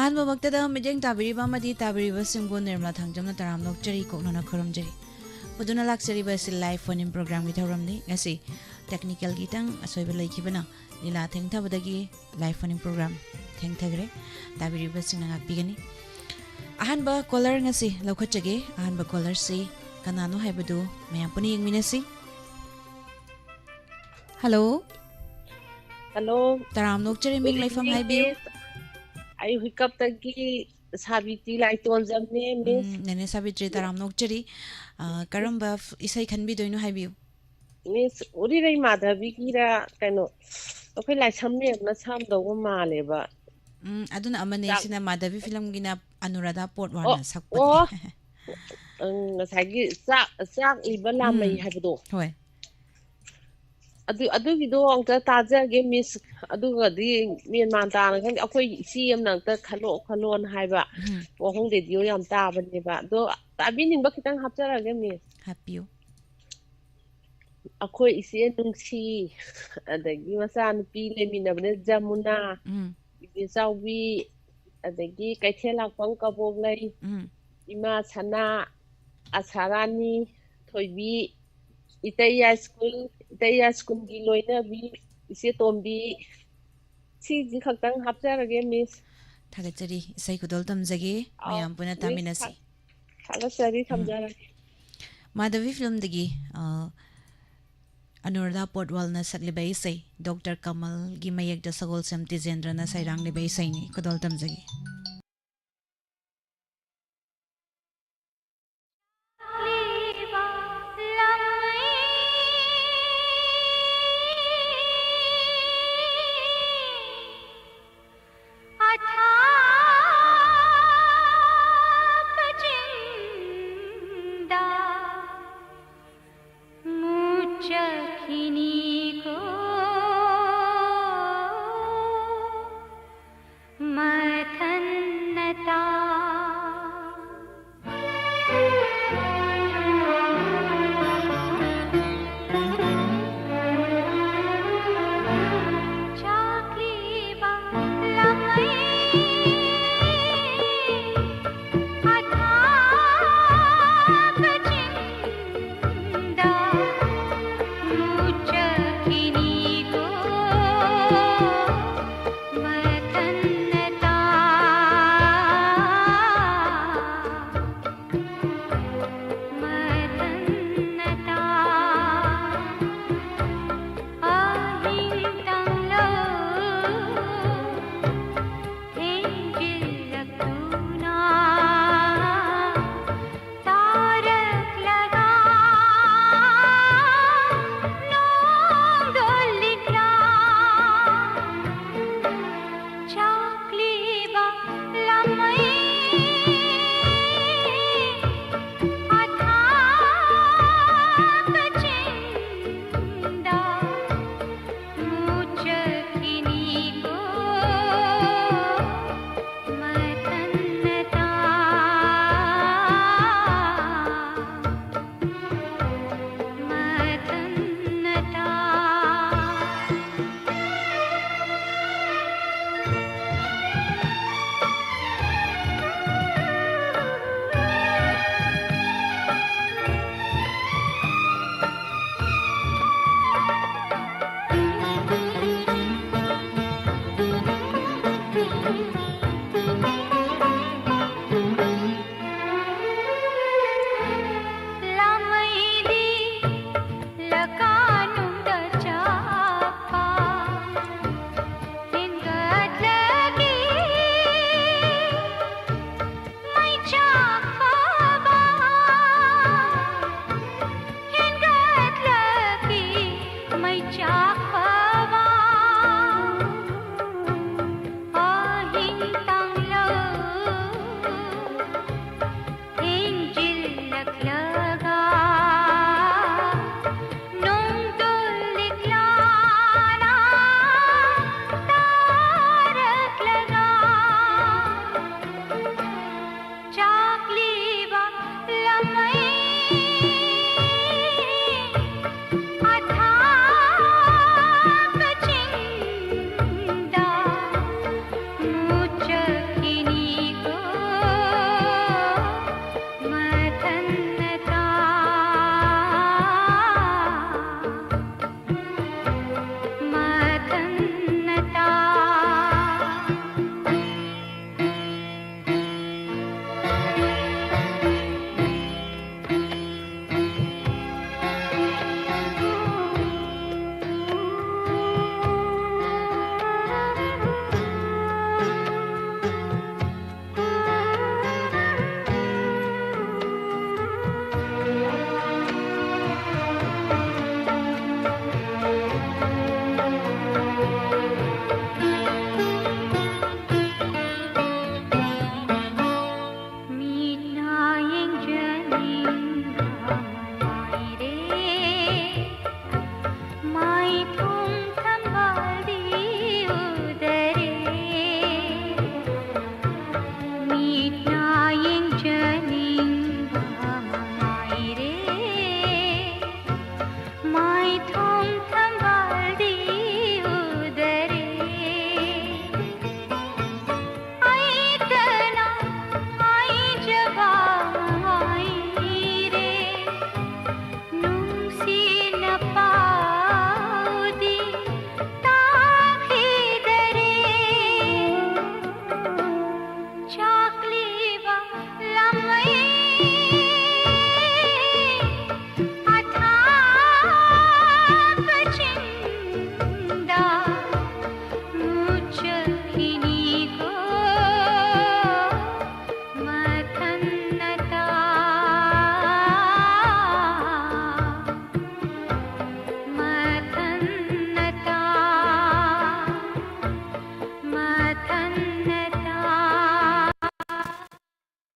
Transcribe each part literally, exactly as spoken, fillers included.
ꯑꯍꯥꯟꯕꯃꯛꯇꯗ ꯃꯤꯠꯌꯦꯡ ꯇꯥꯕꯤꯔꯤꯕ ꯑꯃꯗꯤ ꯇꯥꯕꯤꯔꯤꯕꯁꯤꯡꯕꯨ ꯅꯤꯔꯃꯂꯥ ꯊꯥꯡꯖꯝꯅ ꯇꯔꯥꯝꯅ ꯑꯣꯛꯆꯔꯤ, ꯀꯣꯛꯅꯅ ꯈꯨꯔꯨꯝꯖꯔꯤ꯫ ꯄꯨꯗꯨꯅ ꯂꯥꯛꯆꯔꯤꯕ ꯑꯁꯤ live phone in programꯒꯤ ꯊꯧꯔꯝꯅꯤ꯫ ꯉꯁꯤ technicalꯒꯤ ꯈꯤꯇꯪ ꯑꯁꯣꯏꯕ ꯂꯩꯈꯤꯕꯅ ꯂꯤꯂꯥ ꯊꯦꯡꯊꯕꯗꯒꯤ live phone in program ꯊꯦꯡꯊꯈ꯭ꯔꯦ꯫ ꯇꯥꯕꯤꯔꯤꯕꯁꯤꯡꯅ ꯉꯥꯛꯄꯤꯒꯅꯤ꯫ ꯑꯍꯥꯟꯕ caller ꯉꯁꯤ ꯂꯧꯈꯠꯆꯒꯦ꯫ ꯑꯍꯥꯟꯕ callerꯁꯤ ꯀꯅꯥꯅꯣ ꯍꯥꯏꯕꯗꯨ ꯃꯌꯥꯝ ꯄꯨꯟꯅ ꯌꯦꯡꯃꯤꯟꯅꯁꯤ꯫ Hello꯫ Hello꯫ ꯇꯔꯥꯝꯅ ꯑꯣꯛꯆꯔꯤ, ꯃꯤꯡ, ꯂꯩꯐꯝ ꯍꯥꯏꯕꯤꯌꯨ꯫ Miss꯫ ꯑꯩ ꯍꯨꯏꯀꯞꯇꯒꯤ ꯁꯥꯕꯤꯇ꯭ꯔꯤ ꯂꯥꯏꯇꯣꯟꯖꯝꯅꯦ, Miss꯫ ꯎꯝ, ꯅꯦꯅꯦ ꯁꯥꯕꯤꯇ꯭ꯔꯤ, ꯇꯔꯥꯝꯅ ꯑꯣꯛꯆꯔꯤ꯫ ꯑ, ꯀꯔꯝꯕ ꯐ-, ꯏꯁꯩ ꯈꯟꯕꯤꯗꯣꯏꯅꯣ ꯍꯥꯏꯕꯤꯌꯨ꯫ Miss, ꯎꯔꯤꯔꯩ ꯃꯥꯙꯕꯤꯒꯤꯔ ꯀꯩꯅꯣ, ꯑꯩꯈꯣꯏ ꯂꯥꯏꯁ꯭ꯔꯝ ꯃꯦꯝꯅ ꯁꯥꯝꯗꯧꯕ ꯃꯥꯜꯂꯦꯕ꯫ ꯎꯝ, ꯑꯗꯨꯅ ꯑꯃꯅꯦ, ꯆꯥꯛ-, ꯁꯤꯅ ꯃꯥꯙꯕꯤ filmꯒꯤꯅ ꯑꯅꯨꯔꯥꯙꯥ ꯄꯣꯠꯋꯥꯜꯅ ꯑꯣ, ꯁꯛꯄꯗꯨꯅꯦ꯫ ꯑꯣ꯫ ꯎꯝ, ꯉꯁꯥꯏꯒꯤ ꯆꯥꯛ-, ꯆꯥꯛꯂꯤꯕ ꯂꯥꯃꯩ ꯎꯝ꯫ ꯍꯥꯏꯕꯗꯣ꯫ ꯍꯣꯏ꯫ ꯑꯗꯨ, ꯑꯗꯨꯒꯤꯗꯣ ꯑꯝꯇ ꯇꯥꯖꯒꯦ, Miss꯫ ꯑꯗꯨꯒꯗꯤ ꯃꯦꯟ ꯃꯥꯟ ꯇꯥꯅ ꯈꯪꯗꯦ꯫ ꯑꯩꯈꯣꯏ ꯏꯆꯦ ꯑꯃꯅ ꯑꯝꯇ ꯈꯜꯂꯛꯑꯣ, ꯈꯜꯂꯣꯅ ꯍꯥꯏꯕ꯫ ꯎꯝ꯫ ꯋꯥꯍꯣꯡ radio ꯌꯥꯝ ꯇꯥꯕꯅꯦꯕ꯫ ꯑꯗꯣ ꯇꯥꯕꯤꯅꯤꯡꯕ ꯈꯤꯇꯪ ꯍꯥꯞꯆꯔꯛꯑꯒꯦ, Miss꯫ ꯍꯥꯞꯄꯤꯌꯨ꯫ ꯑꯩꯈꯣꯏ ꯏꯆꯦ ꯅꯨꯡꯁꯤ, ꯑꯗꯒꯤ ꯃꯆꯥꯅꯨꯄꯤ ꯂꯩꯃꯤꯟꯅꯕꯅ ꯖꯃꯨꯅꯥ, ꯎꯝ꯫ ꯏꯆꯦ ꯆꯥꯎꯕꯤ, ꯑꯗꯒꯤ ꯀꯩꯊꯦꯜ ꯂꯥꯛꯄꯝ ꯀꯕꯣꯛꯂꯩ, ꯎꯝ꯫ ꯏꯃꯥ ꯁꯅꯥ, ꯑꯁꯥ ꯔꯥꯅꯤ, ꯊꯣꯏꯕꯤ, ꯏꯇꯩ ꯌꯥꯏꯁ꯭ꯀꯨꯜ, ꯏꯇꯩ ꯌꯥꯏꯁ꯭ꯀꯨꯜꯒꯤ ꯂꯣꯏꯅꯕꯤ, ꯏꯆꯦ ꯇꯣꯝꯕꯤ, ꯁꯤꯁꯤ ꯈꯛꯇꯪ ꯍꯥꯞꯆꯔꯒꯦ, Miss꯫ ꯊꯥꯒꯠꯆꯔꯤ꯫ ꯏꯁꯩ ꯈꯨꯗꯣꯜ ꯇꯝꯖꯒꯦ꯫ ꯑꯥꯎ, ꯃꯌꯥꯝ ꯄꯨꯟꯅ Miss, ꯇꯥꯃꯤꯟꯅꯁꯤ꯫ ꯊꯥ-, ꯊꯥꯒꯠꯆꯔꯤ, ꯎꯝ꯫ ꯊꯝꯖꯔꯒꯦ꯫ ꯃꯥꯙꯕꯤ filmꯗꯒꯤ, ꯑ, ꯑꯅꯨꯔꯥꯙꯥ ꯄꯣꯠꯋꯥꯜꯅ ꯁꯛꯂꯤꯕ ꯏꯁꯩ, Doctor ꯀꯃꯜꯒꯤ ꯃꯌꯦꯛꯇ ꯁꯒꯣꯜꯁꯦꯝ ꯇꯤꯖꯦꯟꯗ꯭ꯔꯅ ꯁꯩꯔꯥꯡꯂꯤꯕ ꯏꯁꯩꯅꯤ꯫ ꯈꯨꯗꯣꯜ ꯇꯝꯖꯒꯦ꯫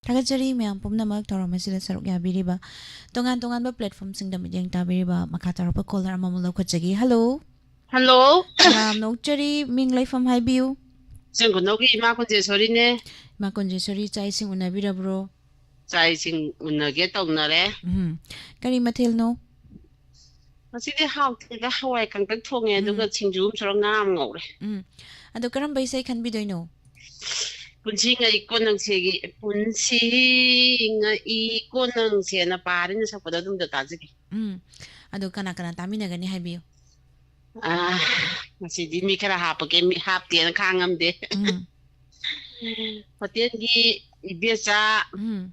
ꯊꯥꯒꯠꯆꯔꯤ ꯃꯌꯥꯝ ꯄꯨꯝꯅꯃꯛ ꯊꯧꯔꯝ ꯑꯁꯤꯗ ꯁꯔꯨꯛ ꯌꯥꯕꯤꯔꯤꯕ, ꯇꯣꯉꯥꯟ ꯇꯣꯉꯥꯟꯕ platformꯁꯤꯡꯗ ꯃꯤꯠꯌꯦꯡ ꯇꯥꯕꯤꯔꯤꯕ꯫ ꯃꯈꯥ ꯇꯥꯔꯛꯄ caller ꯑꯃꯃꯨꯛ ꯂꯧꯈꯠꯆꯒꯦ꯫ Hello꯫ Hello꯫ ꯌꯥꯝ ꯅꯣꯛꯆꯔꯤ, ꯃꯤꯡ ꯂꯩꯐꯝ ꯍꯥꯏꯕꯤꯌꯨ꯫ ꯆꯤꯡ ꯈꯨꯅꯧꯒꯤ ꯏꯃꯥ ꯀꯨꯟꯖꯦꯁꯣꯔꯤꯅꯦ꯫ ꯏꯃꯥ ꯀꯨꯟꯖꯦꯁꯣꯔꯤ, ꯆꯥꯛ ꯏꯁꯤꯡ ꯎꯅꯕꯤꯔꯕ꯭ꯔꯣ? ꯆꯥꯛ ꯏꯁꯤꯡ ꯎꯅꯒꯦ ꯇꯧꯅꯔꯦ꯫ ꯎꯝ꯫ ꯀꯔꯤ ꯃꯊꯦꯜꯅꯣ? ꯉꯁꯤꯗꯤ ꯍꯥꯎꯇꯦꯗ, ꯍꯋꯥꯏ ꯀꯪꯇꯛ ꯊꯣꯡꯉꯦ, ꯑꯗꯨꯒ ꯎꯝ꯫ ꯁꯤꯡꯖꯨ ꯑꯃ ꯁꯨꯔ ꯉꯥ ꯑꯃ ꯉꯧꯔꯦ꯫ ꯎꯝ꯫ ꯑꯗꯣ ꯀꯔꯝꯕ ꯏꯁꯩ ꯈꯟꯕꯤꯗꯣꯏꯅꯣ? ꯄꯨꯟꯁꯤ ꯉꯛꯏꯀꯣ ꯅꯪꯁꯦꯒꯤ, ꯄꯨꯟꯁꯤ ꯉꯛꯏꯀꯣ ꯅꯪꯁꯦꯅ ꯄꯥꯔꯤꯅ ꯁꯛꯄꯗꯣ ꯑꯗꯨꯝꯗ ꯇꯥꯖꯒꯦ꯫ ꯎꯝ꯫ ꯑꯗꯣ ꯀꯅꯥ ꯀꯅꯥ ꯇꯥꯃꯤꯟꯅꯒꯅꯤ ꯍꯥꯏꯕꯤꯌꯨ꯫ ꯑꯥ, ꯉꯁꯤꯗꯤ ꯃꯤ ꯈꯔ ꯍꯥꯞꯄꯒꯦ, ꯃꯤ ꯍꯥꯞꯇꯦꯅ ꯈꯥꯡꯉꯝꯗꯦ꯫ ꯎꯝ꯫ ꯍꯣꯇꯦꯜꯒꯤ ꯏꯕꯦꯆꯥ, ꯎꯝ꯫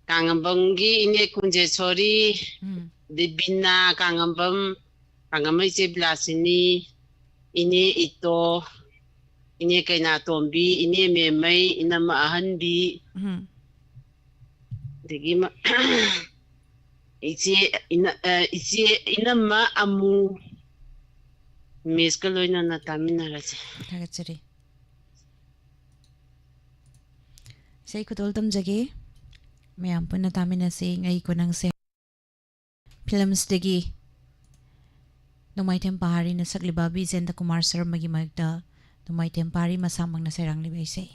ꯀꯥꯡꯉꯝꯕꯝꯒꯤ ꯏꯅꯦ ꯀꯨꯟꯖꯦꯁꯣꯔꯤ, ꯎꯝ꯫ ꯗꯦꯕꯤꯅꯥ ꯀꯥꯡꯉꯝꯕꯝ, ꯀꯥꯡꯉꯝꯕꯝ ꯏꯆꯦ ꯕꯤꯂꯥꯁꯤꯅꯤ, ꯏꯅꯦ ꯏꯇꯣ, ꯏꯅꯦ ꯀꯩꯅꯥꯇꯣꯝꯕꯤ, ꯏꯅꯦ ꯃꯦꯝꯃꯩ, ꯏꯅꯝꯃ ꯑꯍꯟꯕꯤ, ꯎꯝ꯫ ꯑꯗꯒꯤ ꯃ-, ꯏꯆꯦ ꯏꯅ-, ꯑ, ꯏꯆꯦ ꯏꯅꯝꯃ ꯑꯃꯨ, ꯃꯤꯁꯀ ꯂꯣꯏꯅꯅ ꯇꯥꯃꯤꯟꯅꯔꯁꯦ꯫ ꯊꯥꯒꯠꯆꯔꯤ꯫ ꯏꯁꯩ ꯈꯨꯗꯣꯜ ꯇꯝꯖꯒꯦ꯫ ꯃꯌꯥꯝ ꯄꯨꯟꯅ ꯇꯥꯃꯤꯟꯅꯁꯤ, ꯉꯛꯏꯀꯣ ꯅꯪꯁꯦ꯫ Filmsꯇꯒꯤ ꯅꯣꯡꯃꯥꯏꯊꯦꯝ ꯄꯍꯥꯔꯤꯅ ꯁꯛꯂꯤꯕ ꯕꯤꯖꯦꯟꯗ ꯀꯨꯃꯥꯔ ꯁꯔꯃꯒꯤ ꯃꯥꯌꯣꯛꯇ ꯅꯣꯡꯃꯥꯏꯊꯦꯝ ꯄꯍꯥꯔꯤ ꯃꯁꯥꯃꯛꯅ ꯁꯩꯔꯥꯡꯂꯤꯕ ꯏꯁꯩ꯫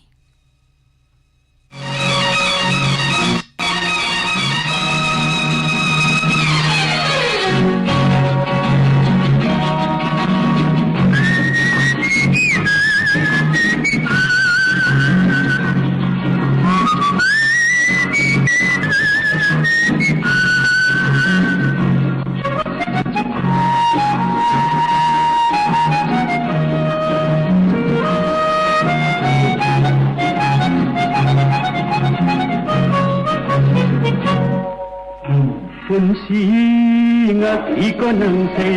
ꯄꯨꯟꯁꯤ ꯉꯛꯏꯀꯣ ꯅꯪꯁꯦ,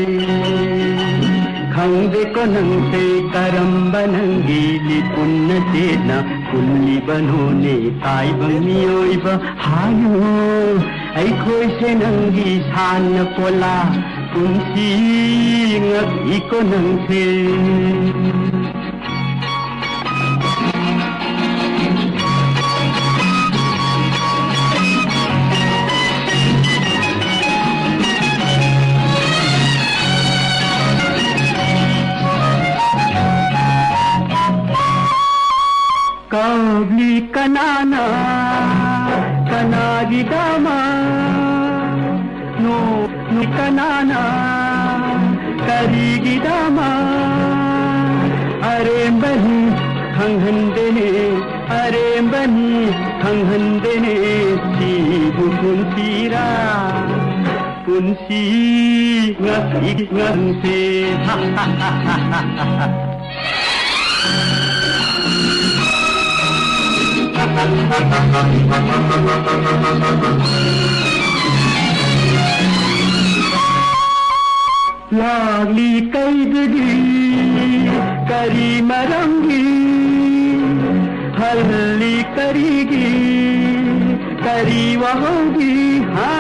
ꯈꯪꯗꯦꯀꯣ ꯅꯪꯁꯦ, ꯀꯔꯝꯕ ꯅꯪꯒꯤ ꯂꯤꯄꯨꯟꯅ ꯆꯦꯠꯅ ꯄꯨꯜꯂꯤꯕꯅꯣꯅꯦ, ꯇꯥꯏꯕꯪ ꯃꯤꯑꯣꯏꯕ ꯍꯥꯏꯌꯨ꯫ ꯑꯩꯈꯣꯏꯁꯦ ꯅꯪꯒꯤ ꯁꯥꯟꯅ ꯀꯣꯂꯥ, ꯄꯨꯟꯁꯤ ꯉꯛꯏꯀꯣ ꯅꯪꯁꯦ꯫ ꯀꯅꯥꯅ ꯀꯅꯥꯒꯤꯗꯃꯛ ꯅꯣ ꯅꯣ ꯀꯅꯥꯅ ꯀꯔꯤꯒꯤꯗꯃꯛ ꯑꯔꯦꯝꯕꯅꯤ ꯈꯪꯍꯟꯗꯦꯅꯦ ꯑꯔꯦꯝꯕꯅꯤ ꯈꯪꯍꯟꯗꯦꯅꯦ ꯁꯤꯕꯨ ꯄꯨꯟꯁꯤꯔꯥ ꯄꯨꯟꯁꯤ ꯉꯁꯤꯒꯤ ꯉꯟꯁꯦ ꯂꯥꯛꯂꯤ ꯀꯩꯗꯒꯤ ꯀꯔꯤ ꯃꯔꯝꯒꯤ ꯍꯜꯂꯤ ꯀꯔꯤꯒꯤ ꯀꯔꯤ ꯋꯥꯍꯧꯒꯤ ꯍꯥ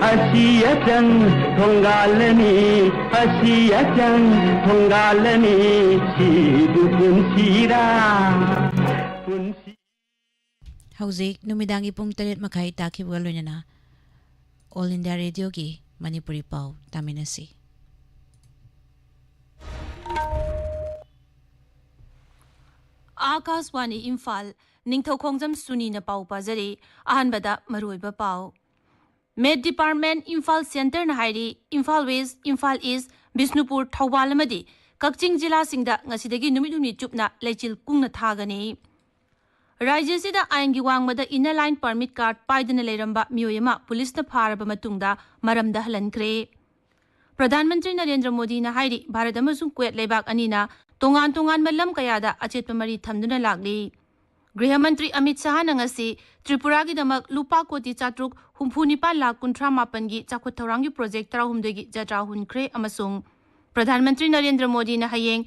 ꯑꯁꯤ ꯑꯆꯪ ꯊꯣꯡꯒꯥꯜꯂꯅꯤ ꯑꯁꯤ ꯑꯆꯪ ꯊꯣꯡꯒꯥꯜꯂꯅꯤ ꯁꯤꯕꯨ ꯄꯨꯟꯁꯤꯔꯥ ꯄꯨꯟꯁꯤ ꯍꯧꯖꯤꯛ ꯅꯨꯃꯤꯗꯥꯡꯒꯤ ꯄꯨꯡ ꯇꯔꯦꯠ ꯃꯈꯥꯏ ꯇꯥꯈꯤꯕꯒ ꯂꯣꯏꯅꯅ All India Radioꯒꯤ ꯃꯅꯤꯄꯨꯔꯤ ꯄꯥꯎ ꯇꯥꯃꯤꯟꯅꯁꯤ꯫ ꯑꯥꯀꯥꯁꯋꯥꯅꯤ ꯏꯝꯐꯥꯜ, ꯅꯤꯡꯊꯧꯈꯣꯡꯖꯝ ꯁꯨꯅꯤꯅ ꯄꯥꯎ ꯄꯥꯖꯔꯤ꯫ ꯑꯍꯥꯟꯕꯗ ꯃꯔꯨꯑꯣꯏꯕ ꯄꯥꯎ꯫ ꯃꯦꯠ ꯗꯤꯄꯥꯔꯠꯃꯦꯟ ꯏꯝꯐꯥꯜ ꯁꯦꯟꯇꯔꯅ ꯍꯥꯏꯔꯤ, ꯏꯝꯐꯥꯜ ꯋꯦꯁ, ꯏꯝꯐꯥꯜ ꯏꯁ, ꯕꯤꯁꯅꯨꯄꯨꯔ, ꯊꯧꯕꯥꯜ ꯑꯃꯗꯤ ꯀꯛꯆꯤꯡ ꯖꯤꯂꯥꯁꯤꯡꯗ ꯉꯁꯤꯗꯒꯤ ꯅꯨꯃꯤꯠ ꯍꯨꯝꯅꯤ ꯆꯨꯞꯅ ꯂꯩꯆꯤꯜ ꯀꯨꯡꯅ ꯊꯥꯒꯅꯤ꯫ ꯔꯥꯖ꯭ꯌꯁꯤꯗ ꯑꯥꯏꯟꯒꯤ ꯋꯥꯡꯃꯗ ꯏꯟꯅꯔ ꯂꯥꯏꯟ ꯄꯔꯃꯤꯠ ꯀꯥꯔꯗ ꯄꯥꯏꯗꯨꯅ ꯂꯩꯔꯝꯕ ꯃꯤꯑꯣꯏ ꯑꯃ ꯄꯨꯂꯤꯁꯅ ꯐꯥꯔꯕ ꯃꯇꯨꯡꯗ ꯃꯔꯝꯗ ꯍꯜꯍꯟꯈ꯭ꯔꯦ꯫ ꯄ꯭ꯔꯙꯥꯟ ꯃꯟꯇ꯭ꯔꯤ ꯅꯔꯦꯟꯗ꯭ꯔ ꯃꯣꯗꯤꯅ ꯍꯥꯏꯔꯤ, ꯚꯥꯔꯠ ꯑꯃꯁꯨꯡ ꯀꯨꯋꯦꯠ ꯂꯩꯕꯥꯛ ꯑꯅꯤꯅ ꯇꯣꯉꯥꯟ ꯇꯣꯉꯥꯟꯕ ꯂꯝ ꯀꯌꯥꯗ ꯑꯆꯦꯠꯄ ꯃꯔꯤ ꯊꯝꯗꯨꯅ ꯂꯥꯛꯂꯤ꯫ ꯒ꯭ꯔꯤꯍ ꯃꯟꯇ꯭ꯔꯤ ꯑꯃꯤꯠ ꯁꯍꯥꯅ ꯉꯁꯤ ꯇ꯭ꯔꯤꯄꯨꯔꯥꯒꯤꯗꯃꯛ ꯂꯨꯄꯥ ꯀꯣꯇꯤ ꯆꯥꯇ꯭ꯔꯨꯛ ꯍꯨꯝꯐꯨ ꯅꯤꯄꯥꯟ ꯂꯥꯈ ꯀꯨꯟꯊ꯭ꯔꯥ ꯃꯥꯄꯟꯒꯤ ꯆꯥꯎꯈꯠ ꯊꯧꯔꯥꯡꯒꯤ ꯄ꯭ꯔꯣꯖꯦꯛ ꯇꯔꯥꯍꯨꯝꯗꯣꯏꯒꯤ ꯖꯇ꯭ꯔꯥ ꯍꯨꯟꯈ꯭ꯔꯦ ꯑꯃꯁꯨꯡ ꯄ꯭ꯔꯙꯥꯟ ꯃꯟꯇ꯭ꯔꯤ ꯅꯔꯦꯟꯗ꯭ꯔ ꯃꯣꯗꯤꯅ ꯍꯌꯦꯡ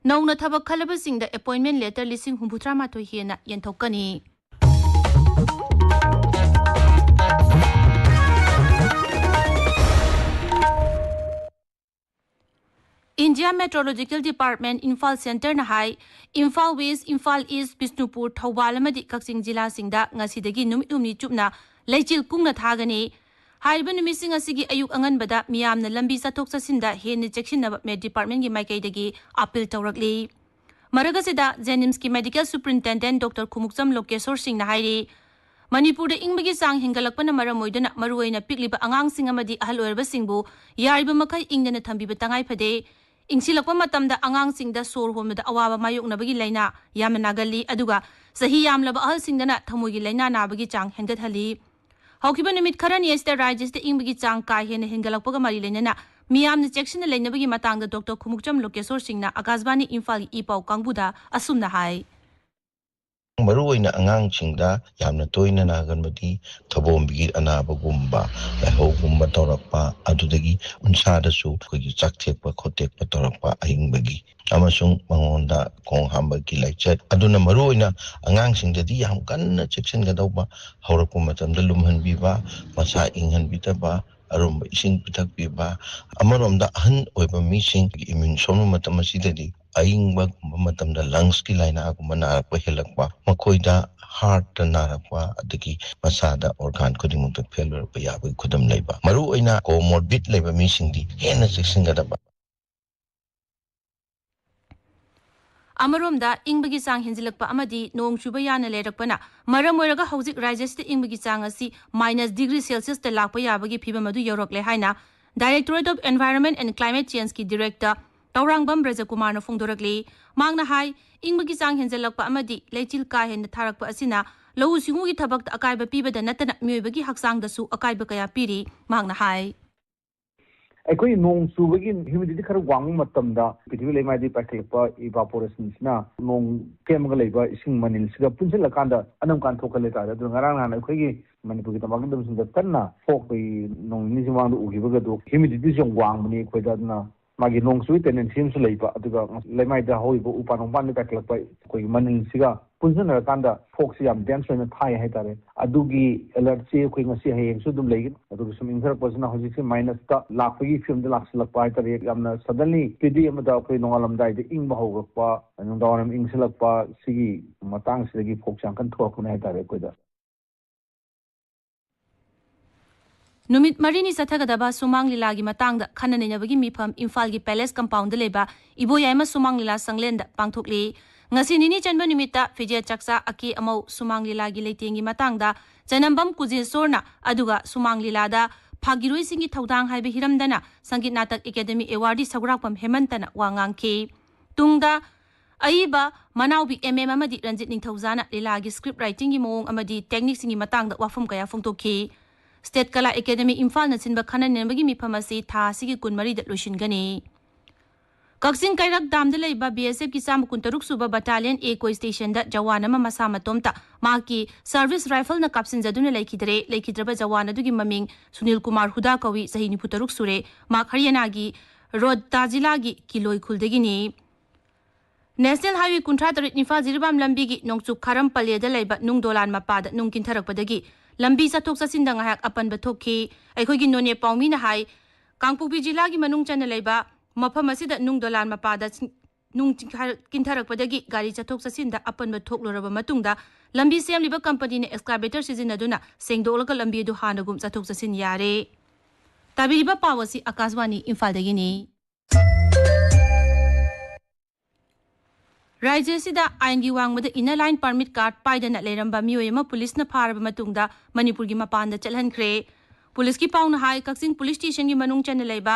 ꯅꯧꯅ ꯊꯕꯛ ꯈꯜꯂꯕꯁꯤꯡꯗ ꯑꯦꯄꯣꯏꯟꯃꯦꯟ ꯂꯦꯇꯔ ꯂꯤꯁꯤꯡ ꯍꯨꯝꯐꯨꯇꯔꯥ ꯃꯥꯊꯣꯏ ꯍꯦꯟꯅ ꯌꯦꯟꯊꯣꯛꯀꯅꯤ꯫ ꯏꯟꯗꯤꯌꯥ ꯃꯦꯇ꯭ꯔꯣꯂꯣꯖꯤꯀꯦꯜ ꯗꯤꯄꯥꯔꯠꯃꯦꯟ ꯏꯝꯐꯥꯜ ꯁꯦꯟꯇꯔꯅ ꯍꯥꯏ, ꯏꯝꯐꯥꯜ ꯋꯦꯁ, ꯏꯝꯐꯥꯜ ꯏꯁ, ꯕꯤꯁꯅꯨꯄꯨꯔ, ꯊꯧꯕꯥꯜ ꯑꯃꯗꯤ ꯀꯛꯆꯤꯡ ꯖꯤꯂꯥꯁꯤꯡꯗ ꯉꯁꯤꯗꯒꯤ ꯅꯨꯃꯤꯠ ꯍꯨꯝꯅꯤ ꯆꯨꯞꯅ ꯂꯩꯆꯤꯜ ꯀꯨꯡꯅ ꯊꯥꯒꯅꯤ꯫ ꯍꯥꯏꯔꯤꯕ ꯅꯨꯃꯤꯠꯁꯤꯡ ꯑꯁꯤꯒꯤ ꯑꯌꯨꯛ ꯑꯉꯟꯕꯗ ꯃꯤꯌꯥꯝꯅ ꯂꯝꯕꯤ ꯆꯠꯊꯣꯛ ꯆꯠꯁꯤꯟꯗ ꯍꯦꯟꯅ ꯆꯦꯛꯁꯤꯟꯅꯕ ꯃꯦꯠ ꯗꯤꯄꯥꯔꯠꯃꯦꯟꯒꯤ ꯃꯥꯏꯀꯩꯗꯒꯤ ꯑꯥꯄꯤꯜ ꯇꯧꯔꯛꯂꯤ꯫ ꯃꯔꯛ ꯑꯁꯤꯗ ꯖꯦꯅꯤꯝꯁꯀꯤ ꯃꯦꯗꯤꯀꯦꯜ ꯁꯨꯄ꯭ꯔꯤꯟꯇꯦꯟꯗꯦꯟꯠ ꯗꯣꯛꯇꯔ ꯈꯨꯃꯨꯛꯆꯝ ꯂꯣꯀꯦꯁꯣꯔ ꯁꯤꯡꯅ ꯍꯥꯏꯔꯤ, ꯃꯅꯤꯄꯨꯔꯗ ꯏꯪꯕꯒꯤ ꯆꯥꯡ ꯍꯦꯟꯒꯠꯂꯛꯄꯅ ꯃꯔꯝ ꯑꯣꯏꯗꯨꯅ ꯃꯔꯨꯑꯣꯏꯅ ꯄꯤꯛꯂꯤꯕ ꯑꯉꯥꯡꯁꯤꯡ ꯑꯃꯗꯤ ꯑꯍꯜ ꯑꯣꯏꯔꯕꯁꯤꯡꯕꯨ ꯌꯥꯔꯤꯕ ꯃꯈꯩ ꯏꯪꯗꯅ ꯊꯝꯕꯤꯕ ꯇꯉꯥꯏ ꯐꯗꯦ꯫ ꯏꯪꯁꯤꯜꯂꯛꯄ ꯃꯇꯝꯗ ꯑꯉꯥꯡꯁꯤꯡꯗ ꯁꯣꯔ ꯍꯣꯟꯕꯗ ꯑꯋꯥꯕ ꯃꯥꯌꯣꯛꯅꯕꯒꯤ ꯂꯥꯏꯅꯥ ꯌꯥꯝꯅ ꯅꯥꯒꯜꯂꯤ, ꯑꯗꯨꯒ ꯆꯍꯤ ꯌꯥꯝꯂꯕ ꯑꯍꯜꯁꯤꯡꯗꯅ ꯊꯃꯣꯏꯒꯤ ꯂꯥꯏꯅꯥ ꯅꯥꯕꯒꯤ ꯆꯥꯡ ꯍꯦꯟꯒꯠꯍꯜꯂꯤ꯫ ꯍꯧꯈꯤꯕ ꯅꯨꯃꯤꯠ ꯈꯔꯅꯤ ꯑꯁꯤꯗ ꯔꯥꯖ꯭ꯌꯁꯤꯗ ꯏꯪꯕꯒꯤ ꯆꯥꯡ ꯀꯥ ꯍꯦꯟꯅ ꯍꯦꯟꯒꯠꯂꯛꯄꯒ ꯃꯔꯤ ꯂꯩꯅꯅ ꯃꯤꯌꯥꯝꯅ ꯆꯦꯛꯁꯤꯟꯅ ꯂꯩꯅꯕꯒꯤ ꯃꯇꯥꯡꯗ ꯗꯣꯛꯇꯔ ꯈꯨꯃꯨꯛꯆꯝ ꯂꯣꯀꯦꯁꯣꯔ ꯁꯤꯡꯅ ꯑꯀꯥꯁꯕꯥꯅꯤ ꯏꯝꯐꯥꯜꯒꯤ ꯏ ꯄꯥꯎ ꯀꯥꯡꯕꯨꯗ ꯑꯁꯨꯝꯅ ꯍꯥꯏ꯫ ꯃꯔꯨꯑꯣꯏꯅ ꯑꯉꯥꯡꯁꯤꯡꯗ ꯌꯥꯝꯅ ꯇꯣꯏꯅ ꯅꯥꯒꯟꯕꯗꯤ ꯊꯕꯣꯝꯕꯤꯒꯤ ꯑꯅꯥꯕꯒꯨꯝꯕ, ꯂꯥꯏꯍꯧꯒꯨꯝꯕ ꯇꯧꯔꯛꯄ, ꯑꯗꯨꯗꯒꯤ ꯎꯟꯁꯥꯗꯁꯨ ꯑꯩꯈꯣꯏꯒꯤ ꯆꯥꯛ ꯊꯦꯛꯄ ꯈꯣꯠꯇꯦꯛꯄ ꯇꯧꯔꯛꯄ ꯑꯏꯪꯕꯒꯤ, ꯑꯃꯁꯨꯡ ꯃꯉꯣꯟꯗ ꯈꯣꯡ ꯍꯥꯝꯕꯒꯤ ꯂꯥꯏꯆꯠ꯫ ꯑꯗꯨꯅ ꯃꯔꯨꯑꯣꯏꯅ ꯑꯉꯥꯡꯁꯤꯡꯗꯗꯤ ꯌꯥꯝ ꯀꯟꯅ ꯆꯦꯛꯁꯤꯟꯒꯗꯧꯕ, ꯍꯧꯔꯛꯄ ꯃꯇꯝꯗ ꯂꯨꯝꯍꯟꯕꯤꯕ, ꯃꯁꯥ ꯏꯪꯍꯟꯕꯤꯗꯕ, ꯑꯔꯨꯝꯕ ꯏꯁꯤꯡ ꯄꯤꯊꯛꯄꯤꯕ꯫ ꯑꯃꯔꯣꯝꯗ ꯑꯍꯟ ꯑꯣꯏꯕ ꯃꯤꯁꯤꯡꯒꯤ ꯏꯃ꯭ꯌꯨꯟ ꯁꯣꯟꯕ ꯃꯇꯝ ꯑꯁꯤꯗꯗꯤ ꯑꯏꯪꯕꯒꯨꯝꯕ ꯃꯇꯝꯗ ꯂꯪꯁꯀꯤ ꯂꯥꯏꯅꯥꯒꯨꯝꯕ ꯅꯥꯔꯛꯄ ꯍꯦꯜꯂꯛꯄ, ꯃꯈꯣꯏꯗ ꯍꯥꯔꯠꯇ ꯅꯥꯔꯛꯄ, ꯑꯗꯒꯤ ꯃꯁꯥꯗ ꯑꯣꯔꯒꯥꯟ ꯈꯨꯗꯤꯡꯃꯛꯇ ꯐꯦꯜ ꯑꯣꯏꯔꯛꯄ ꯌꯥꯕꯒꯤ ꯈꯨꯗꯝ ꯂꯩꯕ꯫ ꯃꯔꯨꯑꯣꯏꯅ ꯀꯣꯃꯣꯔꯕꯤꯠ ꯂꯩꯕ ꯃꯤꯁꯤꯡꯗꯤ ꯍꯦꯟꯅ ꯆꯦꯛꯁꯤꯟꯒꯗꯕ꯫ ꯑꯃꯔꯣꯝꯗ ꯏꯪꯕꯒꯤ ꯆꯥꯡ ꯍꯦꯟꯖꯤꯜꯂꯛꯄ ꯑꯃꯗꯤ ꯅꯣꯡ ꯆꯨꯕ ꯌꯥꯅ ꯂꯩꯔꯛꯄꯅ ꯃꯔꯝ ꯑꯣꯏꯔꯒ ꯍꯧꯖꯤꯛ ꯔꯥꯖ꯭ꯌꯁꯤꯗ ꯏꯪꯕꯒꯤ ꯆꯥꯡ ꯑꯁꯤ ꯃꯥꯏꯅꯁ ꯗꯤꯒ꯭ꯔꯤ ꯁꯦꯜꯁꯤꯌꯁꯇ ꯂꯥꯛꯄ ꯌꯥꯕꯒꯤ ꯐꯤꯚꯝ ꯑꯗꯨ ꯌꯧꯔꯛꯂꯦ ꯍꯥꯏꯅ Directorate of Environment and Climate Changeꯀꯤ ꯗꯤꯔꯦꯛꯇꯔ ꯇꯧꯔꯥꯡꯕꯝ ꯕ꯭ꯔꯖꯀꯨꯃꯥꯔꯅ ꯐꯣꯡꯗꯣꯔꯛꯂꯤ꯫ ꯃꯍꯥꯛꯅ ꯍꯥꯏ, ꯏꯪꯕꯒꯤ ꯆꯥꯡ ꯍꯦꯟꯖꯜꯂꯛꯄ ꯑꯃꯗꯤ ꯂꯩꯆꯤꯜ ꯀꯥ ꯍꯦꯟꯅ ꯊꯥꯔꯛꯄ ꯑꯁꯤꯅ ꯂꯧꯎ ꯁꯤꯡꯎꯒꯤ ꯊꯕꯛꯇ ꯑꯀꯥꯏꯕ ꯄꯤꯕꯗ ꯅꯠꯇꯅ ꯃꯤꯑꯣꯏꯕꯒꯤ ꯍꯛꯆꯥꯡꯗꯁꯨ ꯑꯀꯥꯏꯕ ꯀꯌꯥ ꯄꯤꯔꯤ꯫ ꯃꯍꯥꯛꯅ ꯍꯥꯏ, ꯑꯩꯈꯣꯏ ꯅꯣꯡ ꯆꯨꯕꯒꯤ ꯍ꯭ꯌꯨꯃꯤꯗꯤꯇꯤ ꯈꯔ ꯋꯥꯡꯕ ꯃꯇꯝꯗ ꯄ꯭ꯔꯤꯊꯤꯕꯤ ꯂꯩꯃꯥꯏꯗꯒꯤ ꯄꯥꯏꯈꯠꯂꯛꯄ ꯏꯚꯥꯄꯣꯔꯦꯁꯟꯁꯤꯅ ꯅꯣꯡ ꯀꯦꯝꯃꯒ ꯂꯩꯕ ꯏꯁꯤꯡ ꯃꯅꯤꯜꯁꯤꯒ ꯄꯨꯟꯁꯤꯜꯂꯀꯥꯟꯗ ꯑꯅꯝꯀꯥꯟ ꯊꯣꯛꯍꯜꯂꯦ ꯇꯥꯔꯦ꯫ ꯑꯗꯨꯅ ꯉꯔꯥꯡ ꯅꯍꯥꯟ ꯑꯩꯈꯣꯏꯒꯤ ꯃꯅꯤꯄꯨꯔꯒꯤ ꯇꯝꯄꯥꯛ ꯂꯝꯗꯝꯁꯤꯡꯗ ꯀꯟꯅ ꯐꯣꯛ ꯑꯩꯈꯣꯏ ꯅꯣꯡ ꯅꯤꯅꯤ ꯃꯃꯥꯡꯗ ꯎꯈꯤꯕꯒꯗꯨ ꯍ꯭ꯌꯨꯃꯤꯗꯤꯇꯤꯁꯨ ꯌꯥꯝ ꯋꯥꯡꯕꯅꯤ ꯑꯩꯈꯣꯏꯗ꯫ ꯑꯗꯨꯅ ꯃꯥꯒꯤ ꯅꯣꯡ ꯆꯨꯕꯒꯤ ꯇꯦꯟꯗꯦꯟꯁꯤ ꯑꯃꯁꯨ ꯂꯩꯕ, ꯑꯗꯨꯒ ꯂꯩꯃꯥꯏꯗ ꯍꯧꯔꯤꯕ ꯎ ꯄꯥꯝꯕꯤ ꯋꯥꯄꯥꯟꯗ ꯄꯥꯏꯈꯠꯂꯛꯄ ꯑꯩꯈꯣꯏꯒꯤ ꯃꯅꯤꯜꯁꯤꯒ ꯄꯨꯟꯁꯤꯟꯅꯔꯀꯥꯟꯗ ꯐꯣꯛꯁꯤ ꯌꯥꯝ ꯗꯦꯟꯁ ꯑꯣꯏꯅ ꯊꯥꯏ ꯍꯥꯏꯇꯥꯔꯦ꯫ ꯑꯗꯨꯒꯤ ꯑꯦꯂꯔꯠꯁꯤ ꯑꯩꯈꯣꯏ ꯉꯁꯤ ꯍꯌꯦꯡꯁꯨ ꯑꯗꯨꯝ ꯂꯩꯒꯅꯤ꯫ ꯑꯗꯨꯒ ꯁꯨꯝ ꯏꯪꯊꯔꯛꯄꯁꯤꯅ ꯍꯧꯖꯤꯛꯁꯦ ꯃꯥꯏꯅꯁꯇ ꯂꯥꯛꯄꯒꯤ ꯐꯤꯕꯝꯗ ꯂꯥꯛꯁꯤꯜꯂꯛꯄ ꯍꯥꯏꯇꯥꯔꯦ꯫ ꯌꯥꯝꯅ ꯁꯗꯟꯂꯤ ꯄꯤꯗꯤ ꯑꯃꯗ ꯑꯩꯈꯣꯏ ꯅꯣꯡꯉꯥꯜꯂꯝꯗꯥꯏꯗ ꯏꯪꯕ ꯍꯧꯔꯛꯄ, ꯅꯨꯡꯗꯥꯡꯋꯥꯏꯔꯝ ꯏꯪꯁꯤꯜꯂꯛꯄ, ꯁꯤꯒꯤ ꯃꯇꯥꯡꯁꯤꯗꯒꯤ ꯐꯣꯛꯁꯤ ꯌꯥꯝ ꯀꯟꯅ ꯊꯣꯛꯂꯛꯄꯅꯦ ꯍꯥꯏꯇꯥꯔꯦ ꯑꯩꯈꯣꯏꯗ꯫ ꯅꯨꯃꯤꯠ ꯃꯔꯤꯅꯤ ꯆꯠꯊꯒꯗꯕ ꯁꯨꯃꯥꯡ ꯂꯤꯂꯥꯒꯤ ꯃꯇꯥꯡꯗ ꯈꯟꯅ ꯅꯩꯅꯕꯒꯤ ꯃꯤꯐꯝ ꯏꯝꯐꯥꯜꯒꯤ ꯄꯦꯂꯦꯁ ꯀꯝꯄꯥꯎꯟꯗ ꯂꯩꯕ ꯏꯕꯣꯌꯥꯏꯃ ꯁꯨꯃꯥꯡ ꯂꯤꯂꯥ ꯁꯪꯂꯦꯟꯗ ꯄꯥꯡꯊꯣꯛꯂꯤ꯫ ꯉꯁꯤ ꯅꯤꯅꯤ ꯆꯟꯕ ꯅꯨꯃꯤꯠꯇ ꯐꯤꯖꯦꯠ ꯆꯥꯛꯆꯥ ꯑꯀꯦ ꯑꯃꯧ ꯁꯨꯃꯥꯡ ꯂꯤꯂꯥꯒꯤ ꯂꯩꯇꯦꯡꯒꯤ ꯃꯇꯥꯡꯗ ꯆꯅꯝꯕꯝ ꯀꯨꯖꯦꯁꯣꯔꯅ, ꯑꯗꯨꯒ ꯁꯨꯃꯥꯡ ꯂꯤꯂꯥꯗ ꯐꯥꯒꯤꯔꯣꯏꯁꯤꯡꯒꯤ ꯊꯧꯗꯥꯡ ꯍꯥꯏꯕ ꯍꯤꯔꯝꯗꯅ ꯁꯪꯒꯤꯠ ꯅꯥꯇꯛ ꯑꯦꯀꯥꯗꯦꯃꯤ ꯑꯦꯋꯥꯔꯗꯤ ꯁꯒꯨꯔꯥꯛꯄꯝ ꯍꯦꯃꯟꯇꯅ ꯋꯥ ꯉꯥꯡꯈꯤ꯫ ꯇꯨꯡꯗ ꯑꯏꯕ ꯃꯅꯥꯎꯕꯤ ꯑꯦꯝ ꯑꯦꯝ ꯑꯃꯗꯤ ꯔꯟꯖꯤꯠ ꯅꯤꯡꯊꯧꯖꯥꯅ ꯂꯤꯂꯥꯒꯤ ꯁ꯭ꯀ꯭ꯔꯤꯞ ꯔꯥꯏꯇꯤꯡꯒꯤ ꯃꯑꯣꯡ ꯑꯃꯗꯤ ꯇꯦꯛꯅꯤꯛꯁꯤꯡꯒꯤ ꯃꯇꯥꯡꯗ ꯋꯥꯐꯝ ꯀꯌꯥ ꯐꯣꯡꯗꯣꯛꯈꯤ꯫ ꯁ꯭ꯇꯦꯠ ꯀꯂꯥ ꯑꯦꯀꯥꯗꯦꯃꯤ ꯏꯝꯐꯥꯜꯅ ꯁꯤꯟꯕ ꯈꯟꯅ ꯅꯩꯅꯕꯒꯤ ꯃꯤꯐꯝ ꯑꯁꯤ ꯊꯥ ꯑꯁꯤꯒꯤ ꯀꯨꯟꯃꯔꯤꯗ ꯂꯣꯏꯁꯤꯟꯒꯅꯤ꯫ ꯀꯛꯆꯤꯡ ꯀꯩꯔꯛ ꯗꯥꯝꯗ ꯂꯩꯕ ꯕꯤ ꯑꯦꯁ ꯑꯦꯐꯀꯤ ꯆꯥꯝꯃ ꯀꯨꯟꯇꯔꯨꯛ ꯁꯨꯕ ꯕꯠꯇꯥꯂꯤꯌꯟ ꯑꯦ ꯀꯣꯏ ꯁ꯭ꯇꯦꯁꯟꯗ ꯖꯋꯥꯟ ꯑꯃ ꯃꯁꯥ ꯃꯇꯣꯝꯇ ꯃꯍꯥꯛꯀꯤ ꯁꯔꯚꯤꯁ ꯔꯥꯏꯐꯜꯅ ꯀꯥꯞꯁꯤꯟꯖꯗꯨꯅ ꯂꯩꯈꯤꯗ꯭ꯔꯦ꯫ ꯂꯩꯈꯤꯗ꯭ꯔꯕ ꯖꯋꯥꯟ ꯑꯗꯨꯒꯤ ꯃꯃꯤꯡ ꯁꯨꯅꯤꯜ ꯀꯨꯃꯥꯔ ꯍꯨꯗꯥ ꯀꯧꯏ, ꯆꯍꯤ ꯅꯤꯐꯨ ꯇꯔꯨꯛ ꯁꯨꯔꯦ꯫ ꯃꯍꯥꯛ ꯍꯔꯤꯌꯥꯅꯥꯒꯤ ꯔꯣꯍꯇꯥ ꯖꯤꯂꯥꯒꯤ ꯀꯤꯂꯣꯏ ꯈꯨꯜꯗꯒꯤꯅꯤ꯫ ꯅꯦꯁꯅꯦꯜ ꯍꯥꯏꯋꯦ ꯀꯨꯟꯊ꯭ꯔꯥ ꯇꯔꯦꯠ ꯅꯤꯝꯐꯥꯜ ꯖꯤꯔꯤꯕꯥꯝ ꯂꯝꯕꯤꯒꯤ ꯅꯣꯡꯆꯨꯞ ꯈꯥꯔꯝ ꯄꯂꯦꯗ ꯂꯩꯕ ꯅꯨꯡ ꯗꯣꯂꯥꯟ ꯃꯄꯥꯗ ꯅꯨꯡ ꯀꯤꯟꯊꯔꯛꯄꯗꯒꯤ ꯂꯝꯕꯤ ꯆꯠꯊꯣꯛ ꯆꯠꯁꯤꯟꯗ ꯉꯥꯏꯍꯥꯛ ꯑꯄꯟꯕ ꯊꯣꯛꯈꯤ꯫ ꯑꯩꯈꯣꯏꯒꯤ ꯅꯣꯅꯦ ꯄꯥꯎꯃꯤꯅ ꯍꯥꯏ, ꯀꯥꯡꯄꯣꯛꯄꯤ ꯖꯤꯂꯥꯒꯤ ꯃꯅꯨꯡ ꯆꯟꯅ ꯂꯩꯕ ꯃꯐꯝ ꯑꯁꯤꯗ ꯅꯨꯡ ꯗꯣꯂꯥꯟ ꯃꯄꯥꯗ ꯁꯤꯡ-, ꯅꯨꯡ ꯆꯤꯡꯈꯥꯏ-, ꯀꯤꯟꯊꯔꯛꯄꯗꯒꯤ ꯒꯥꯔꯤ ꯆꯠꯊꯣꯛ ꯆꯠꯁꯤꯟꯗ ꯑꯄꯟꯕ ꯊꯣꯛꯂꯨꯔꯕ ꯃꯇꯨꯡꯗ ꯂꯝꯕꯤ ꯁꯦꯝꯂꯤꯕ ꯀꯝꯄꯅꯤꯅ ꯑꯦꯛꯁꯀꯥꯚꯦꯇꯔ ꯁꯤꯖꯤꯟꯅꯗꯨꯅ ꯁꯦꯡꯗꯣꯛꯂꯒ ꯂꯝꯕꯤ ꯑꯗꯨ ꯍꯥꯟꯅꯒꯨꯝ ꯆꯠꯊꯣꯛ ꯆꯠꯁꯤꯟ ꯌꯥꯔꯦ꯫ ꯇꯥꯕꯤꯔꯤꯕ ꯄꯥꯎ ꯑꯁꯤ ꯑꯀꯥꯁꯕꯥꯅꯤ ꯏꯝꯐꯥꯜꯗꯒꯤꯅꯤ꯫ ꯔꯥꯖ꯭ꯌ ꯑꯁꯤꯗ ꯑꯥꯏꯟꯒꯤ ꯋꯥꯡꯃꯗ ꯏꯟꯅꯔ ꯂꯥꯏꯟ ꯄꯔꯃꯤꯠ ꯀꯥꯔꯗ ꯄꯥꯏꯗꯅ ꯂꯩꯔꯝꯕ ꯃꯤꯑꯣꯏ ꯑꯃ ꯄꯨꯂꯤꯁꯅ ꯐꯥꯔꯕ ꯃꯇꯨꯡꯗ ꯃꯅꯤꯄꯨꯔꯒꯤ ꯃꯄꯥꯟꯗ ꯆꯠꯍꯟꯈ꯭ꯔꯦ꯫ ꯄꯨꯂꯤꯁꯀꯤ ꯄꯥꯎꯅ ꯍꯥꯏ, ꯀꯛꯆꯤꯡ ꯄꯨꯂꯤꯁ ꯁ꯭ꯇꯦꯁꯟꯒꯤ ꯃꯅꯨꯡ ꯆꯟꯅ ꯂꯩꯕ